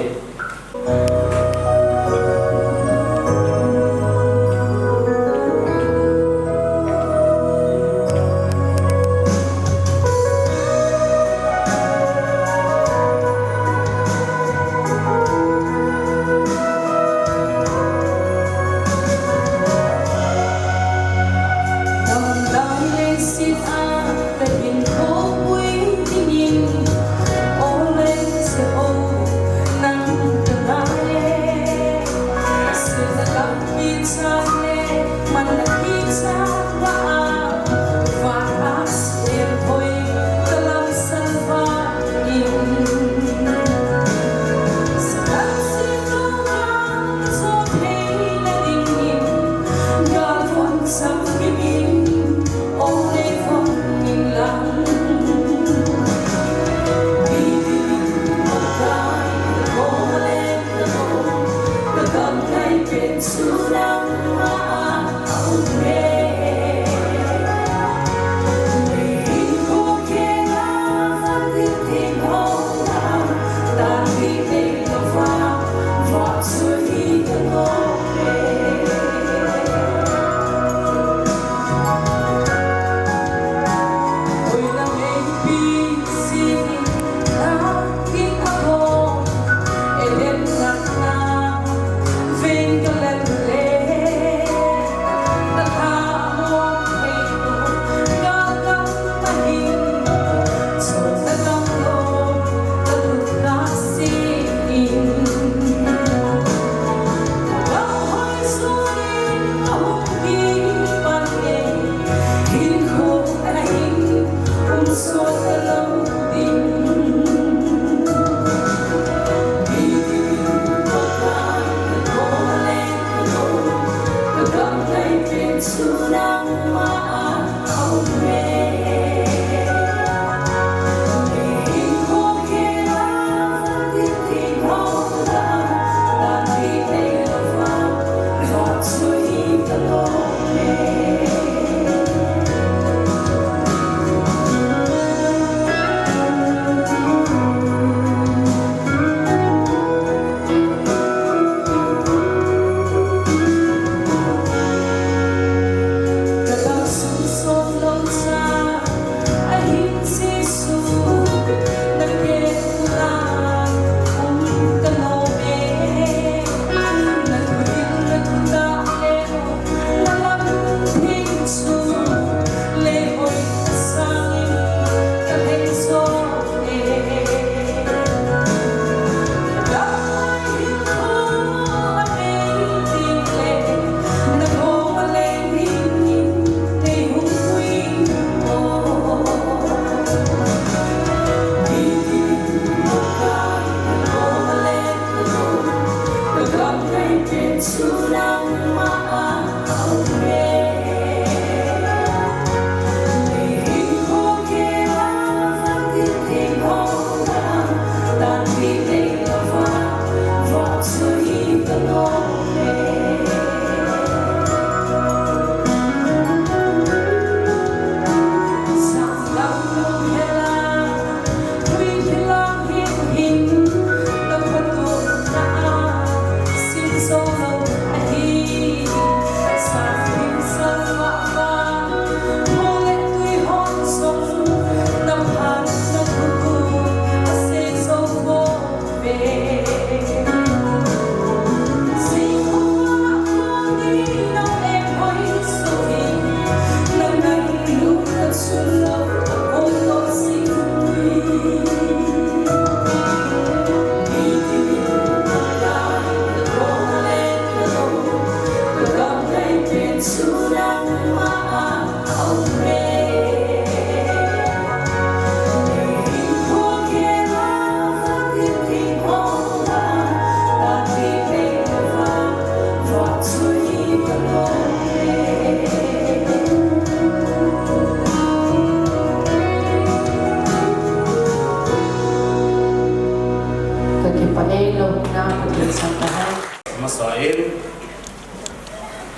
Ka kipah e, lungna Pathen sangtah hen. Masa in,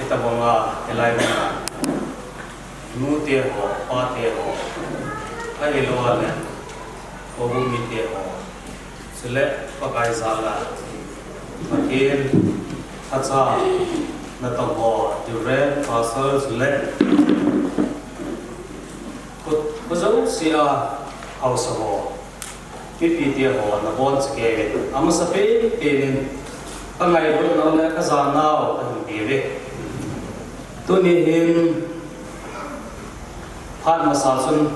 hitabanga, hilai muna, nute ho, pate ho, ahilouleh, houbung mite ho, chule Pakai jal a, Pathen lhacha natong ho, Reverend, Pastor, chule Kho, kho jouse a haosa ho, mipite ho, nabonchauvin, amasapen pen in, ka ngailutnau le ka janau kahin peuve. Tuni hin, phat masa chun,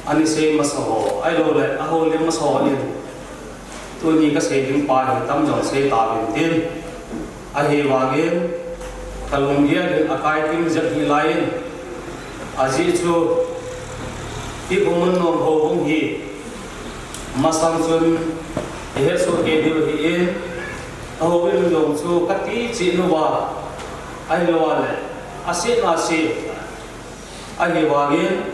ana sei masa ho, ahilouleh, ahoulim masa ho in, tuni kasei ding pa hi tamjong sei tauvin tin. Ahivangin, kalunggel in akai kim jep hih laiyin, ajeh chu, hi Khomunnom houbung hi, masang chun, ihet soh kei diu ahin, ahouin jong chu kati cheh uva, ahilouleh, asetna se, ahivangin,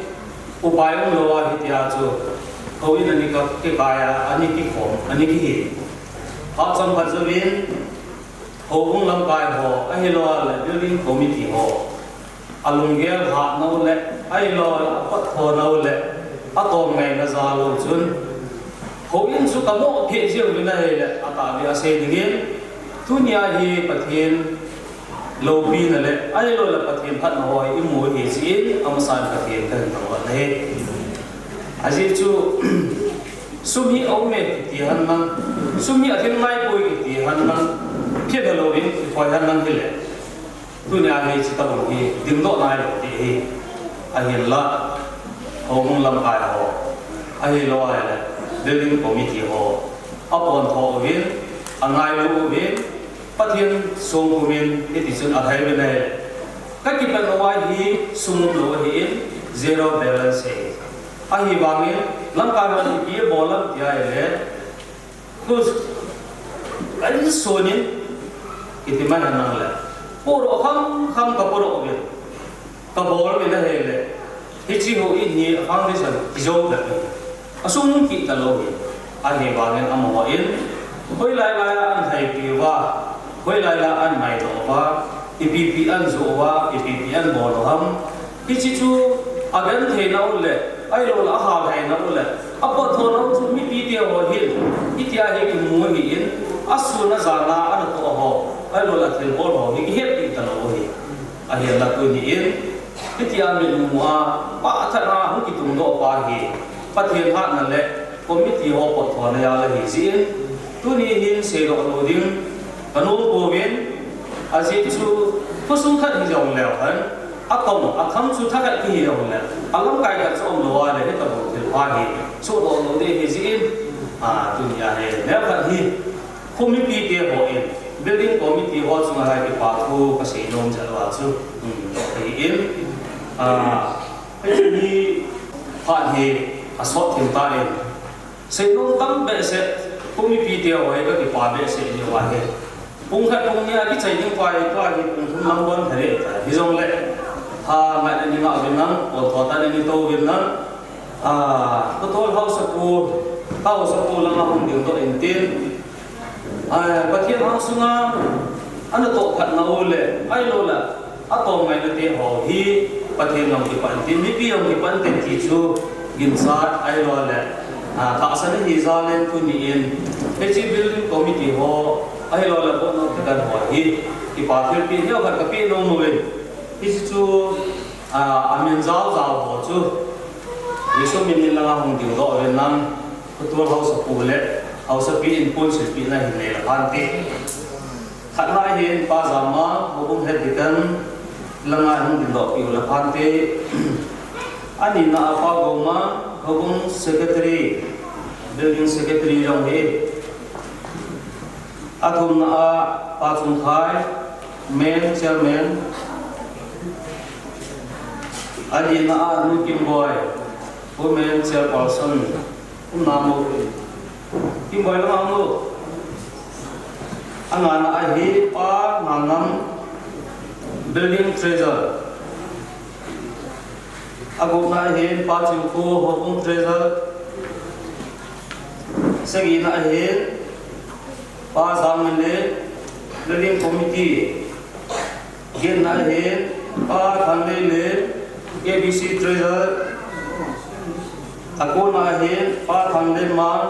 upai umlou a hitia chu, houin ana kikai a, ana kikhom, ana kihin. Phat chomkhat jouvin, houbung lamkai ho, ahilouleh building committee ho, alunggel hatnau le, ahilouleh apotthonau le, atom ngaina jal u chun, houin chu kamoh phei jeng uvin ahile, atahbeh a sei dingin, tunia hi Pathen loupina le, ahilouleh Pathen phatna ho hi imu ahi jeh in, amasan Pathen kahin thangvah ahi. Ajeh chu, sum hi aume kiti henlang, sum hi alhing naipoi kiti henlang, phet helouvin, ikhoi henlang hile. Tunia hi hiche tabang hi, dingdoh nailou ding ahi. Ahinla, houbung lamkai ho, ahilouleh, building committee ho, apontho uvin, angailu uvin, Pathen songkumin, hitichun alhai uvin ahi. Kakipatnauva hi sum umlou ahin, zero balance ahi. Ahivangin, lamkai hon ipi abol ham tia ahile, Tus, kainsunin, kiti mai henlang le. Podoh kham kham kapodoh uvin. Kabol uvin ahile. Hiche houin hi a foundation kijou bep in. Asung kit talou hi. Ahivangin amahon. Hoilai lai a ana haipi uva. Hoilai lai a ana maidoh uva. Ipi ipi ana joh uva. Ipi ipi ana bol u ham. Hiche chu agentheinau le, ahilouleh ahalheinau le, apotthonau chu mipite ho hin, hitia hi kimu ahin, asun ajana anatoh ho, ahilouleh athilbol ho hi kihetpi talou ahi. Ahinla tuni in, hitia mitmu a, phatah a hung kitungdoh pa hi, Pathen hatna le, committee ho potthona jal ahi jeh in, tuni hin seidoh lou ding, kanom pouvin, ajeh chu, khosung khat hijong leu hen, Akong, akham chu thakhat kihi jongle, alamkai khat chu umlou a le, hitabang thilpha hi, sohdoh lou ding ahi jeh in, a, tunia hi, neokhat hi, kho mipite hon, building committee ho chunga hi kipa thu kasei nom jeh uva chu, um, ahin, a, hiche hi, phat hi, asot thim tan, seinom tam behseh, kho mipite ho hi kakipa behseh jeh uva hi. Pung khat pung ni a kichai ding pa, pa hi pung thum lang bon thei ta. Hijongle, ha ngai ni nga vin nang, o to ta ni to vin nang. Ah, Pu Tol Haosapu, Haosapu langa hung ding doh in tin. Ah, Pathen hang sunga, ana toh khat na u le, ahilou le, atom ngai na te ho hi, Pathen jong kipan tin, mipi jong kipan tin ti chu, ginchat, ahilou le, ah, tahsan hi jal in tuni in, hiche building committee ho, ahilou le, board of deacon ho hi, kipa thilpeh, neo khat kapeh nom uvin. Hiche chu, ah, amin jao jao ho chu, Jesu min in langa hung ding doh uvin lang, Pu Tol Haosapu le, Haosapi in pun silpeh na hin nei la phan te. Khatna hin Pa Jama, Houbung Head Deacon, langa hung ding doh peh u la phan te. Anina a Pa Goma, Houbung Secretary, Building Secretary jong hi. Athumna a Pa Chungkhai, Men Chairman. Alina a Nu Kimboi, Women Chairperson. Um na mo. Kimboi la mo. Angana a hi Pa Ngangam, Building Treasurer. Agupna a hin Pa Chingkho, Houbung Treasurer. Sagina a hin Pa Jangminle, Building Committee. Getna a hin Pa Thanleile, A B C Treasurer. Akona a hin Pa Thanlemang,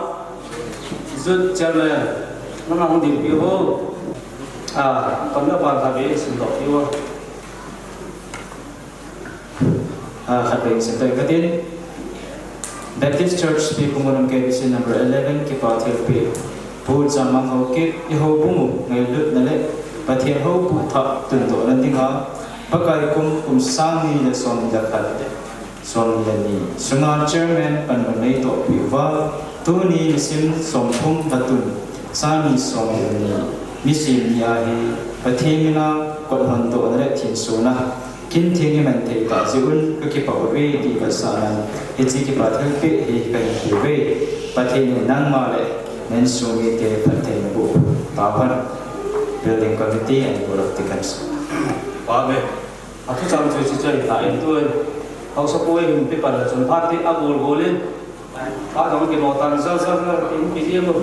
Youth Chairman. Nang hung ding peh u. Ah, kamna pa ta be sin doh peh u. Ah, khat vei sentoi katin. Baptist Church, P. Khumulun K B C number eleven, kipa thilpeh. Pu Jamang Haokip, i houbung u ngailutna le Pathen houpu thah tundohna dinga, Pakai kum, kum sang ni le som ni le khat, som ni le ni sunga chairman panmun neitoh peh uva, tuni nisim somthum le thum, sang ni som ni le ni, nisim ni a hi Pathen mina kot hondohna le thinsona Kin theng iman thei tah jeh un kakipah uve ti vetsahnan, hiche kipa thilpeh hi kahin pe uve. Pathen in nangma le na insung mite phatthei naboh tauhen. Building committee and board of deacons. Amen. Athu chang chu hiche chu ahitai, tun Haosapu in pe pan le chun phat ti agol gol in. Pa dong kimo tan jal jal na tin ki diam lo.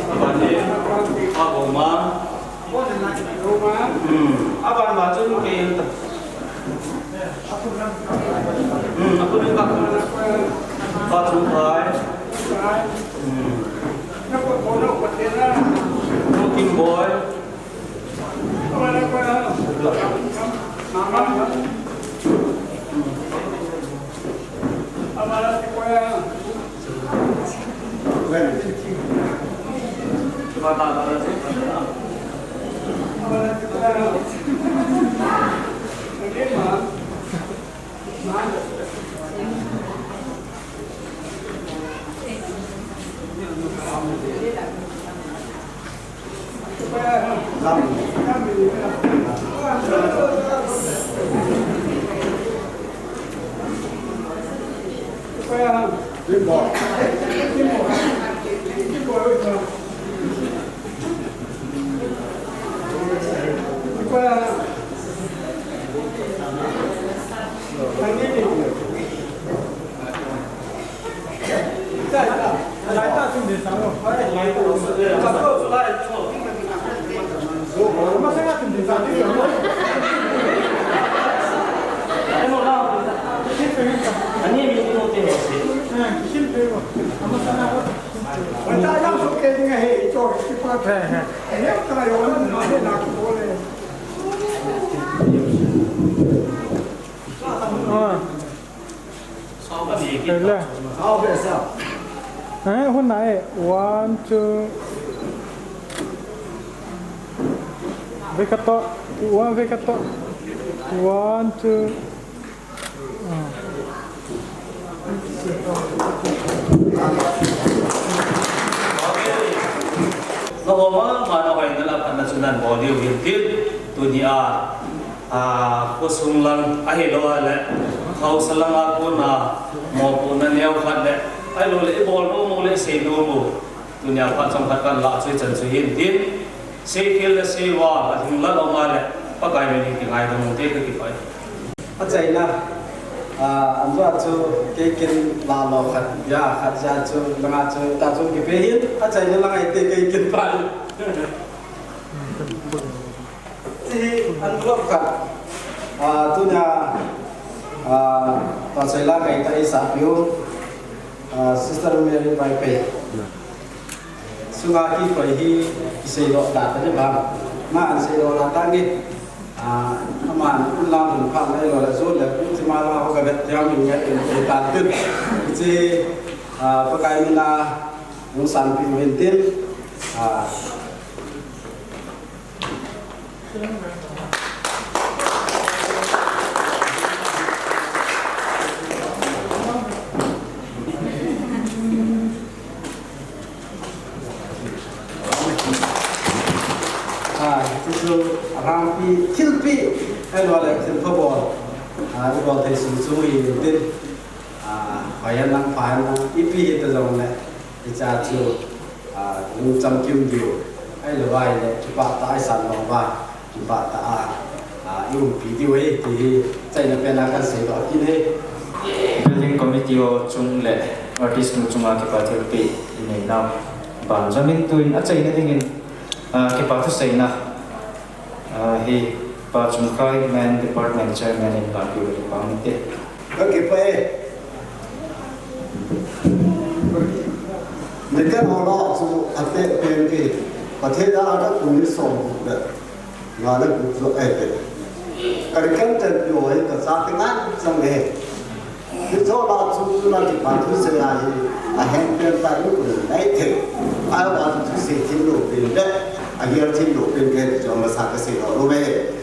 Abani, pa goma. Hmm. Aban ba chun kei ta. Hmm, apu ni ka. Pa chung pai. Hmm. Looking boy. Ah. Hele. Eh, hun nai. One, two. Vei khat toh. One, vei khat toh. One, two. Ah. Nangho mama nahoina le phatna chu nabol diu ahin tin, tunia, a, khosung lang ahilou le, haosa langa kona mopohna neokhat le, ahilou le, ibol nom u le sei nom u, tunia phat chomkhat kahin lah chu hichan chu ahin tin, seikhel le seival, alhinglel um a le, Pakai min in kingaidam ute, kakipah e. Achaina, a, anjo chu kei kin lah lou khat, ya khat ja chu, langa chu, ta chu kipe hin, achaina langa ite kei kin pa. Hiche hi envelope khat, a, tunia, a, ta chai la kei ta isah piu, a, Sister Mary Vaiphei. Sunga kikhoi hi kiseidoh ta tading ham. Aman seidoh ta tange. Ah, aman unlang hun pha mai lo le zo le, kum chima la ho ka vet jam in nge in, in ta tin. Hiche, ah, Pakai mina hung sanpeh uvin tin. Ah, Ah, hichu arampi, thilpi, ahilou le thil phabol. Ah, ibol thei sung sung hi tin. Ah, phayan lang, phayan lang, ipi hita jongle, hiche chu, ah, hung chamkim diu. Ahilou vai le, kipah tah a isan lou va. Kipah tah a, a, i umpi diu ahi, ti hi, achaina pen a kahin seidoh kit e. Building committee ho chung le artist nu chunga kipa thilpeh i nei nau banjom in, tuin achaina dingin, a, kipa thuseina, a, hi Pa Chungkhai, Men Department Chairman in ban diu le kipa um inte. Kakipah e. Niten ho lah chu ateh pen ke. Pathen a ka kum ni som le nga le gup jo ahi. Ka ri ken ten pi ho hi ka cha te ngai chang e. Hiche lah chu tuna kipa thusei a hi ahen pen ta u ngai thei. Ahivang thusei thim lou pen le, ahial thim lou pen ke ti chu masa kasei lou lou ve.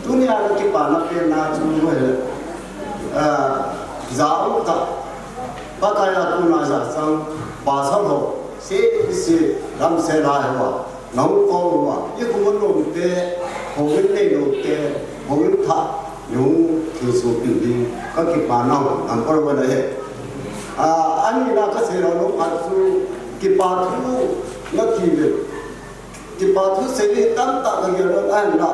Tunia ka kipana pen na chu, eh, ah, ja u ta. Pakai a kona jachat, pasal ho, sese, damsel a ho, nahung kou uva, ikhum u nom te, houin neilou te, houin thah, nahung thilsoh peh ding, kakipah nau, number one ahi. Ah, anina kasei lou nom khat chu, kipa thu, nati ve. Kipa thusei hi tamtah kagel lou ahin la.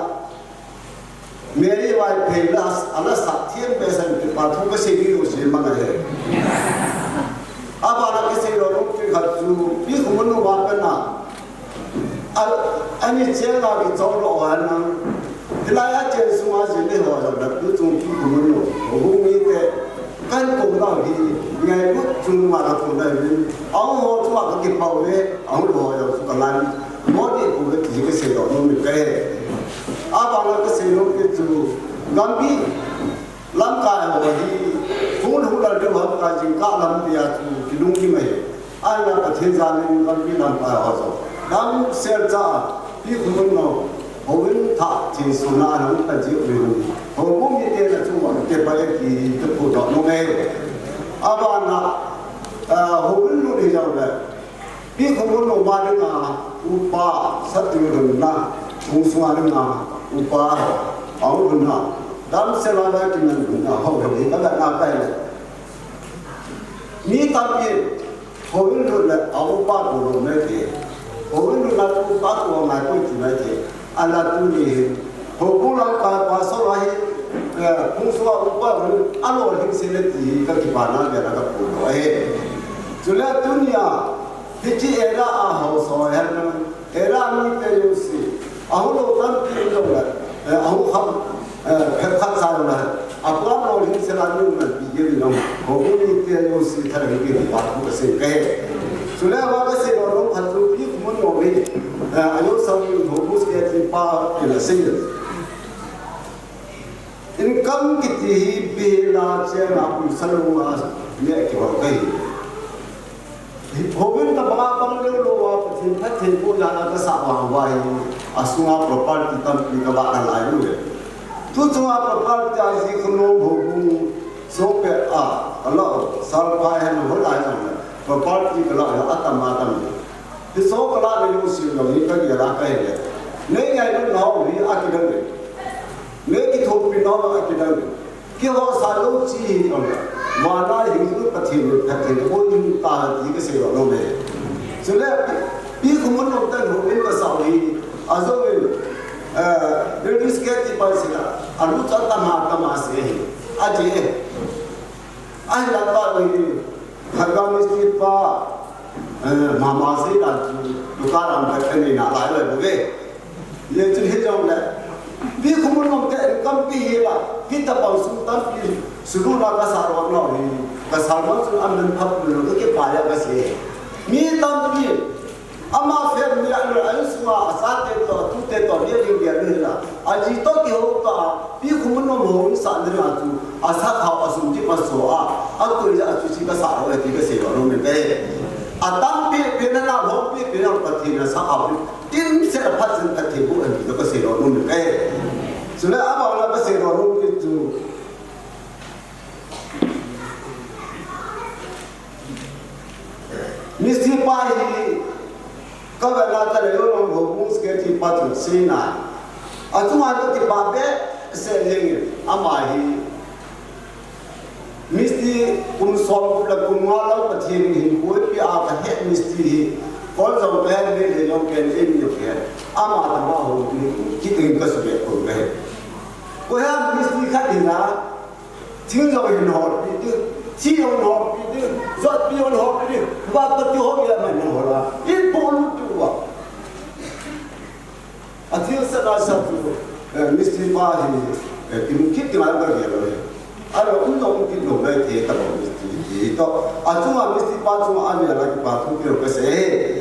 Mary Vaiphei la, ala sa thiam pe san kipa thu kasei diu jong mang ahi. Abana kasei lou nom khat chu, ikhum u nom a pat na. A, ani chenga kichol lou ahin lang. Hilai a chen sunga jin le ho jong la tu chung ikhum u nom. Houbung mite. Kahin kou nau hi, ngailut chunga kakou nau hi, ahung ho chunga kakipah uve, ahung lou ho jong chu kangai mo deh pouve ti kasei lou nom in kahe. Abana kasei nom kit chu, gamgi lamkai ho hi, hung hung lal diu ham ka jingkah lam tia chu kilunggim ahi. Ahinla Pathen jal in gamgi lamkai ho jong damsel cha, ikhum u nom, houin thah thilsohna a hung ta jiu hin, houbung mite na chunga kipah e ti kaphondoh nom e. Abana, ah, houin lut hi jong le, ikhum u nom a dinga upa, satu lhunna, hung sunga dinga upa, ahung lhunna, damsel a la kiman lhunna ho hi kavet na kai le. Mi tampin, houin lut le, a upa kou lou me ti. Houin lut le, upa kou ngai poi ti mai ti. Ahinla tuni hin, houbung lamkai pasal ahi, eh, hung sunga upa kou, alolhing sel e ti hi kakipana vela kaphondoh e. Chule tunia, hiche area a haosa ho hen lang, area mite jouse, ahung lou tampi um jongle, eh, ahung kham, eh, phabep khat cha jongle, apha lolhing sel a mi um nalai ding ahi. Houbung mite jouse thalheng ding kipa thu kasei kahi. Chule ava kasei lou nom khat chu ikhum u nom hi, eh, ajousang in houbung secretary pa in asei. Income kiti hi bill a chenga pumsa lou a neh kibol kahi. Houin tabang a pang lou lou a Pathen phattheiboh jal a kasah vang uva hi, asunga property tampi kavah nalai uve. Tu chunga property a ji khunom houbung sopet a, kala u, salphai hen holai jongle, property kala u, atam atam. Hiche ho kala nei lungsim jong hi kagel a kahi le. Nei ngailut nau hi akidang e. Nei kithopi nau akidang e. Kihousa lou chi hi jong le. Vana hing chu Pathen in phatthei in abol ding tahi ti kasei lou nom e. Chule, Pi Khomunnom ten houin kasah u hi. Ajong in, eh, building security pa sila. Alu chu atama tama se hi. Aje. Ahinla pa hi. Khat ga mistri pa, eh, mama sei dan chu, dukan lam khat kaneina lai lai bou ve. Hijeh chun hijongle, Pi Khomunnom te income pi hi la, kitabang sum tampi, sulu la kasah lou nau hi, kasah lou chu aman phap lou, kakipah a kasei. Mi tampi, Ama family a, a insunga, achate toh, atute toh, dia ding dia ding la. Aji toh kihou ta, Pi Khomunnom houin sah ding a chu, asakhao, asum kipaso a, atui a chu chi kasah lou e ti kasei lou nom e. Atampi pi na na lhompi pi na Pathen in asakhao, tin se aphat sen Pathen bu an ti kasei lou nom e. Chule abang la kasei lou nom e chu. Mistri pa hi, kavetna tale lou lou ho bung ske ti pa tu sina. Achunga kakipa behseh jeng in, ama hi. Mistri kum som le kum nga lang Pathen in hin boipi a kahet mistri hi. Kol jong kahet, le le jong kahet, ei ni kahet. Ama tama ho ni, kitin kasubeh ko kahet. Koiham mistri khat in a, Thing jong hin holpi ding, thi jong hin holpi ding, jotpi jong hin holpi ding, vapati ho ya man jong hol a, in po lut diu va. Athil sat a sat chu, eh, mistri pa hi, eh, kimu kit ding a kagel lou e. Ahilou um jong um kit lou ngai thei tabang mistri hi toh. Achunga mistri pa chunga avel a kipa thu keu kasei.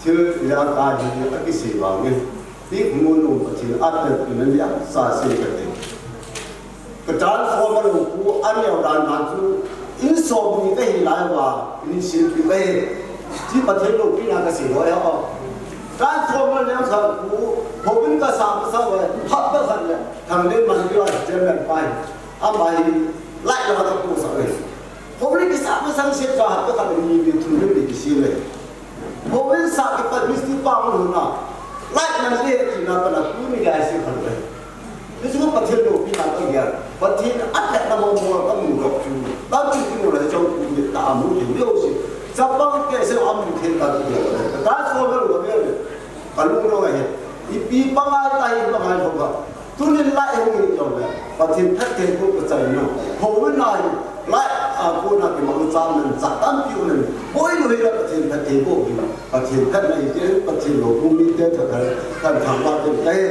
Thil lia kahi akisei vangin, Pi Khomunnom Pathen in apelpina lia sa sei kate. Ka transformer lou pu aneo dan dan chu, in som ni kahi lai uva, in silpi kahi. Chi Pathen loupina kasei lou ahi. Transformer leng khat pu, houin kasah masang uva, phat khat le, thang le man lia, chairman pa hi. Ama hi, light la kapohsah e. Houin kisah masang se chu hapta khat ni ni thum ni kisem e. Houin sah kipat mistri pa hung na. Light man le tina pana tuni lai se khat e. Hichu Pathen loupina kagel. Pathen aphatna mo mo kamu lou chu. Tampi kimu lou chu ni ta amu thei lou se. Chapang kei se amu thei ta kagel. Transformer lou kagel. Kalung lou ahi. Ipi pangai tahi pangai lou ka. Tunin light hung hi jongle, Pathen phatthei boh kachai nom. Houin a hi, light a kona kimangcha manchah tampi um in, boi lou hile Pathen phatthei boh hi, Pathen phatna hi kei, Pathen loupina mite tha khan, kan thangvah tin kahi.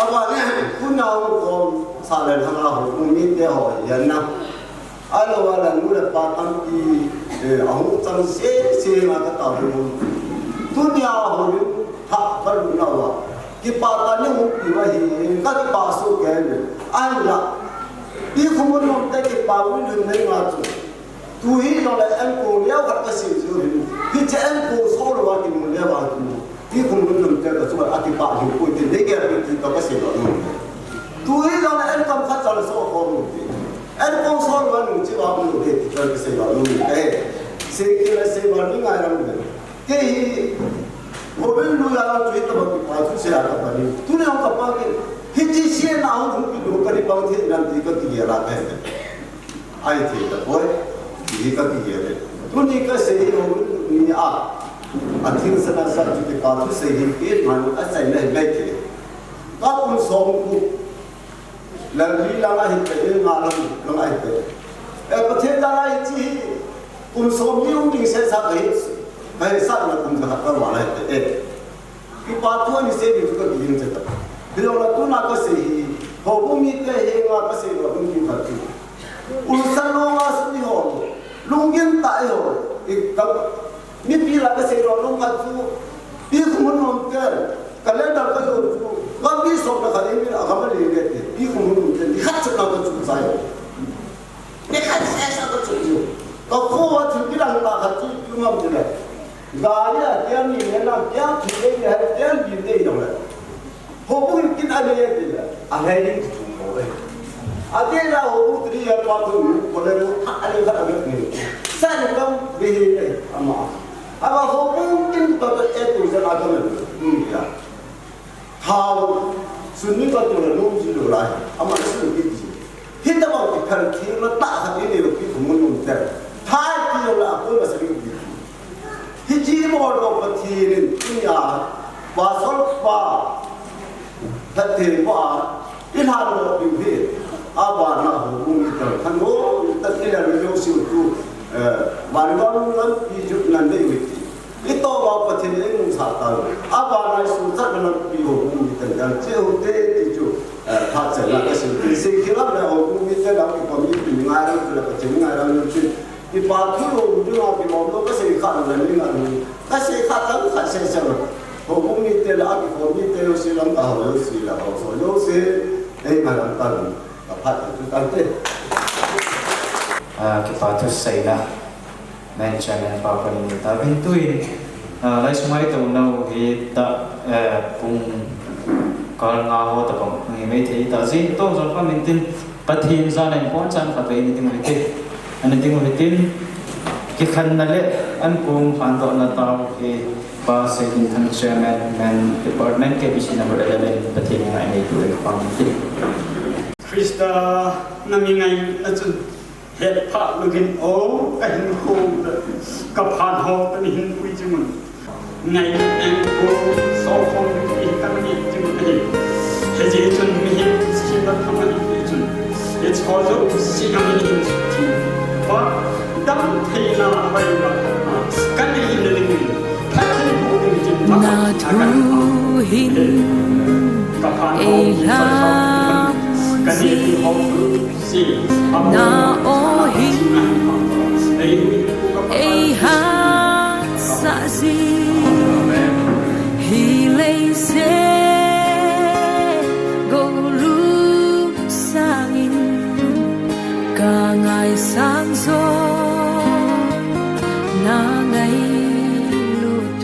Aban in, tuna hung khom, sa le thang a houbung mite ho hi, yan na. Ahilou a le nu le pa tampi, eh, ahung chang sese nga kataona. Tunia houin thah kalutna uva. Kipah tah in hung pi uva hi, kakipah soh kei e. Ahinla. Pi Khomunnom te kipah uvin hin nei nga chu. Tu hi jongle ankong neo khat kasei jiu hin. Hiche ankong sol uva kimu le uva kimu. Pi Khomunnom te kachunga kipah lheh poi tin, nei gel peh tin kasei lou nom e. Tu hi jongle ankong khat chal so khom u ti. Ankong sol uva nung chi uva um u ti kasei lou nom e. Sei kei le sei uva ni ngai lam le. Kei hi, houin lui a chu hitobang kipah thu sei a kapan in. Tuni a kapan in. Hiche sena hung hung kidoh kani pang thei nan ti kakigel a kahi. Ahi thei tapoi, ti hi kakigel e. Tuni kasei hi houin ni a, athil sat a sat chu kipah thu sei hi kei man achaina hi ngai thei. Ka kum som gup, lal li lang ahi thei, nga lang, lang ahi thei. Eh, Pathen jal a hiche hi, kum som ni hung ding sesa kahi, kahi sat na kum jakhat kaval ahi thei. Eh. Kipah thu ani sei ding chu kagel jeng e. Hijongle tuna kasei hi, houbung mite henga kasei lou ding khat chu. Ulsa longa sum iho, lunggim tah iho, i ka, mipi lah a kasei lou ding khat chu, Pi Khomunnom ten, calendar kajo chu, lampi sop na khat in min a kama le le te, Pi Khomunnom ten, nikhat chu na kachu chai. Nikhat sesa kachu chu. Kakho a chu kilang ta khat chu, chu ngam chu le. Gari a tiang ni le na, tiang thum le ni, hai tiang li le jong le. Houbung kin a le ti le, a ngai ding chu chu ko le. Adela houbung three year pa tu, kole tu, tha ale khat a ni. Sa ni kam be he, ama. Aba houbung tin tu ka to e tu ja la to ne. Hmm, ya. Thao, sun ni ka tu la lum ji lo lai. Ama sun ki ji. Hita ba ki phal thi na ta kha ni lo ki ko mun lum ter. Thai ki lo la ko la sa ni ki. Hiche bol doh Pathen in tunia pastor pa, Pathen pa, i lhan doh diu hi, abana houbung i tel thanom tah in i lel u jouse u chu, eh, vanlam lampi chu nan nei u hiti. I toh uva Pathen in ei nungsah tau. Abana i suhchatna lampi houbung miten tel cheh u hite ti chu, eh, phat chenna ka sei u hite. Sei khel a le houbung miten a kikhom mite ngaidam chu le Pathen ngaidam chu. Kipa thu lou dinga kilom lou, ka sei khat lou le ni nga lou. Ka sei khat tam khat sei sei lou. Houbung mite le a kikhom mite jouse, lamka ho jouse le haosa ho jouse, ei ngaidam tau. Ka phat chu tante. Ah, kipa thu seina. Men chairman pa kon ni ta vin tuin. Ah, lai sunga i tou nau hi ta, eh, pung kal nga ho ta bang hi mai thei ta. Jin to jong pa min tin. Pathen jana in pon chan khat vei ni ding u hite. Ani ding u hitin, kikhenna le ankong phatdohna tao hi Pa Seitinthang Chairman, Men Department, K B C number eleven, Pathen in ngai nei tu e pa min tin. Krista na mi ngaina chun, het phah lou in o ka hinkho, ka phan ho ta ni hin pui chi mun. Ngai eng ko, so phong ki kan ni jing ni. He ji chun mi hin si la thang ni chun. It's all so si ang ni hin si. Pa, dam thei na bai na. Kan ni hin ni. Pathen ko ni jin. Na thu hin. Ka phan ho. Ei la. Kan ni ho. Na o hin ei hatsah jin, hi leiset gou lut sangin ka ngaisang joh na ngailut.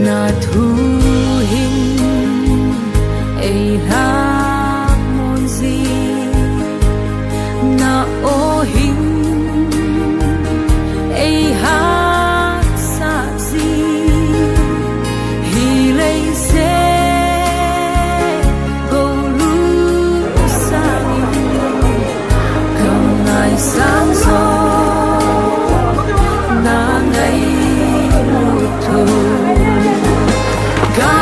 Na thu hin ei lhamon jin, na o hin ei hatsah jin, hi leiset gou lut sangin ka ngaisang joh na ngailut u. Ka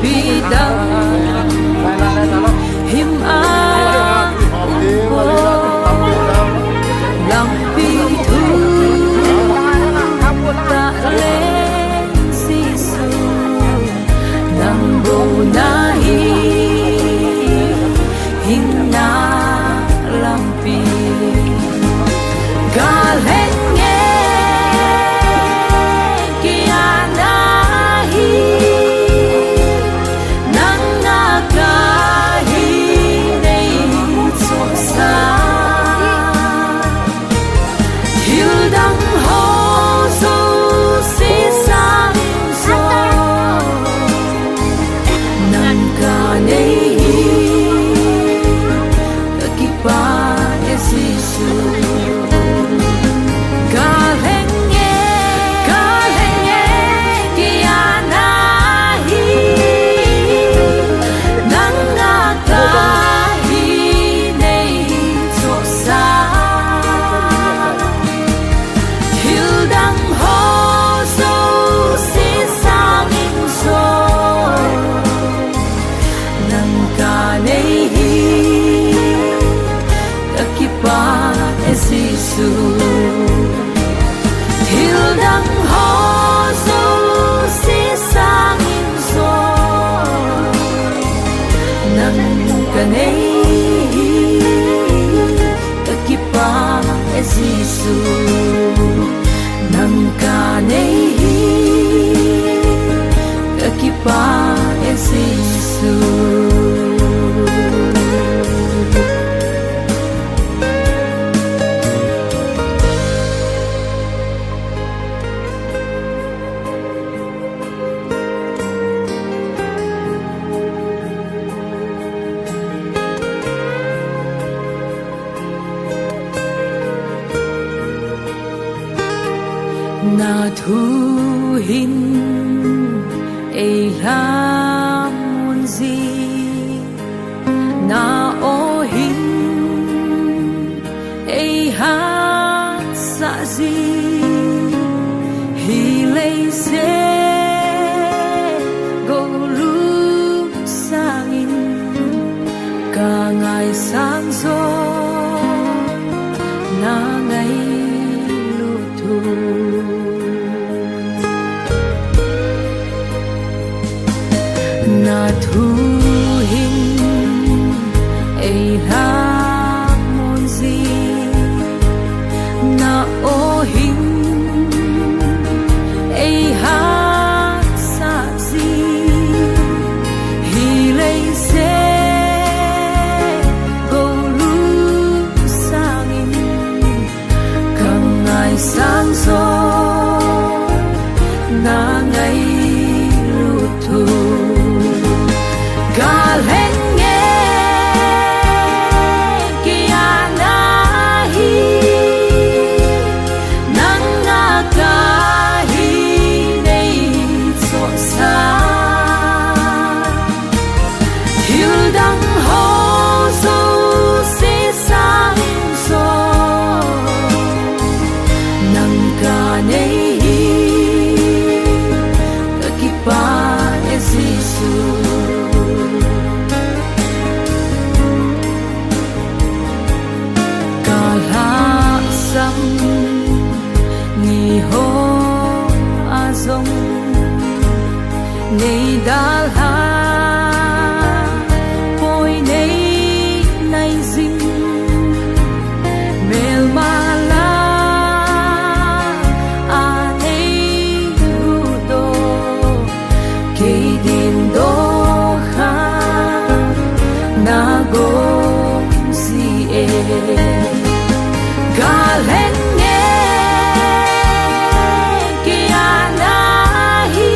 Pi dang him a um bou, lampi thu tah le Jesu, nang bou nahi hinna lampi. Ka lheng e, kei a nahi, nang a kahi nei chohsa. Thil dang ho jouse sang in jong, nang ka nei hi, ka kipah e Jesu. Ka lheng e, ka lheng e, kei a nahi, nang a kahi nei chohsa. Thil dang ho jouse sang in jong, nang ka nei hi, ka kipah e Jesu. Thil dang ho jouse sang in jong, nang ka nei hi, ka kipah e Jesu. Nang ka nei hi, ka kipah e Jesu. Na thu hin ei lhamon jin, na aw hin ei hatsah jin, hi leiset golung sangin ka ngaisang joh na ngailut thou. Na thu hin ei lhamon jin, na aw hin ei hatsah jin, hi leiset golung sangin ka ngaisang joh na ngailut thou. Ka lheng e, kei a nahi, nang a kahi nei chohsa. Thil dang ho jouse sang in jong, nang ka nei hi, ka kipah e Jesu. Ka lhasam ni ho a jong, nei dalha poi nei nai jing, melma la a nei huhdoh, kei dingdoh kha na gong ji e. Ka lheng e, kei a nahi,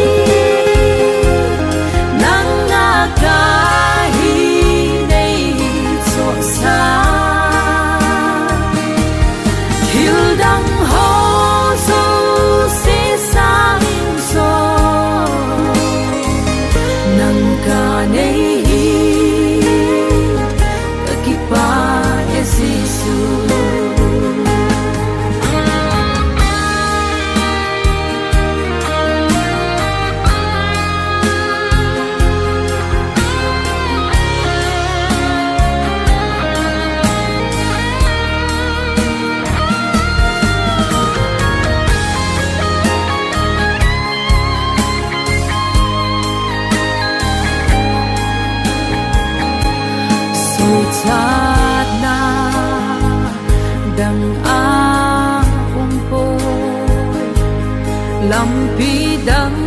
Lampi dang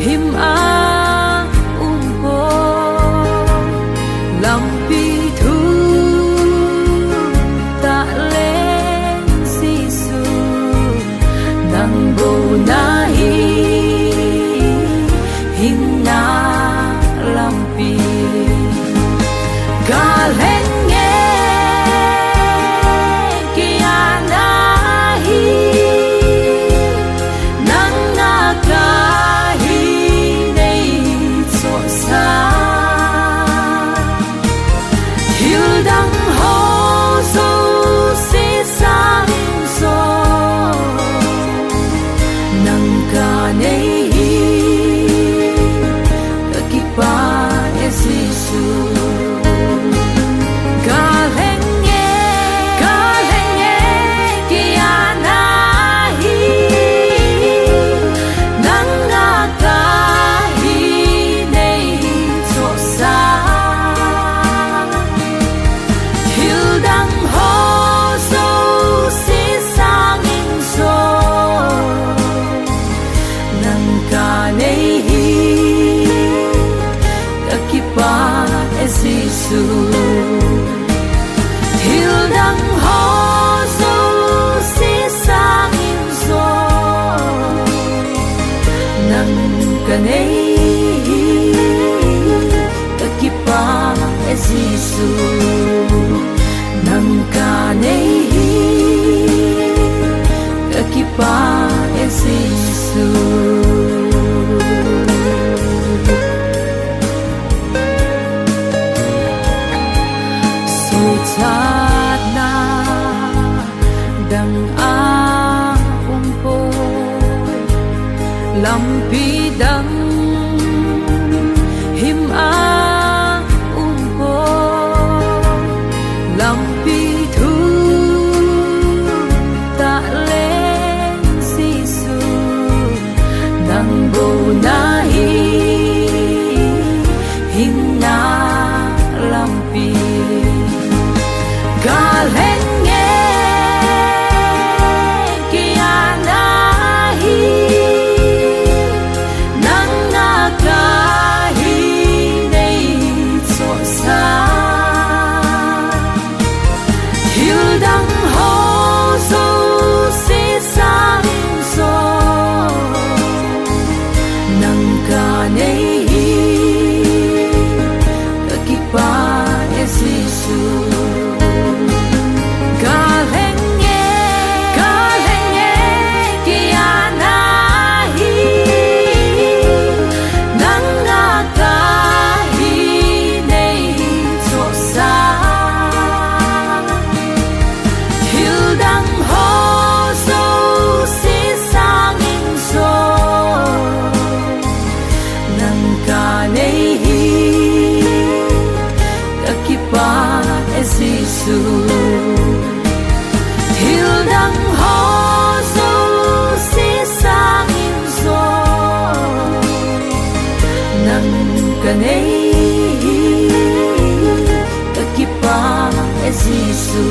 him a um poi, lampi thum tah leng Jesu, nang bou nahi hinna lampi. Gal henge, kei a nahi, nang a kahi nei chohsa. Thil dang ho jouse sang in jong, nang ka nei hi, ka kipah e Jesu. Gal henge, gal henge, kei a nahi, nang a kahi nei chohsa. Thil dang ho jouse sang in jong, nang ka nei hi, ka kipah e Jesu. Thil dang ho jouse sang in jong, nang ka nei hi, ka kipah e Jesu. Nang ka nei hi, ka kipah e Jesu. Suhchatna dang a um poi, lampi dang him a um poi, lampi thum tah leng Jesu, nang bou nahi hinna lampi. Gal henge, kei a nahi, nang a kahi nei chohsa. Thil dang ho jouse sang in jong, nang ka nei hi, ka kipah e Jesu. Gal henge, gal henge, kei a nahi, nang a kahi nei chohsa. Thil dang ho jouse sang in jong, nang ka nei hi, ka kipah e Jesu. Thil dang ho jouse sang in jong, nang ka nei hi, ka kipah e Jesu.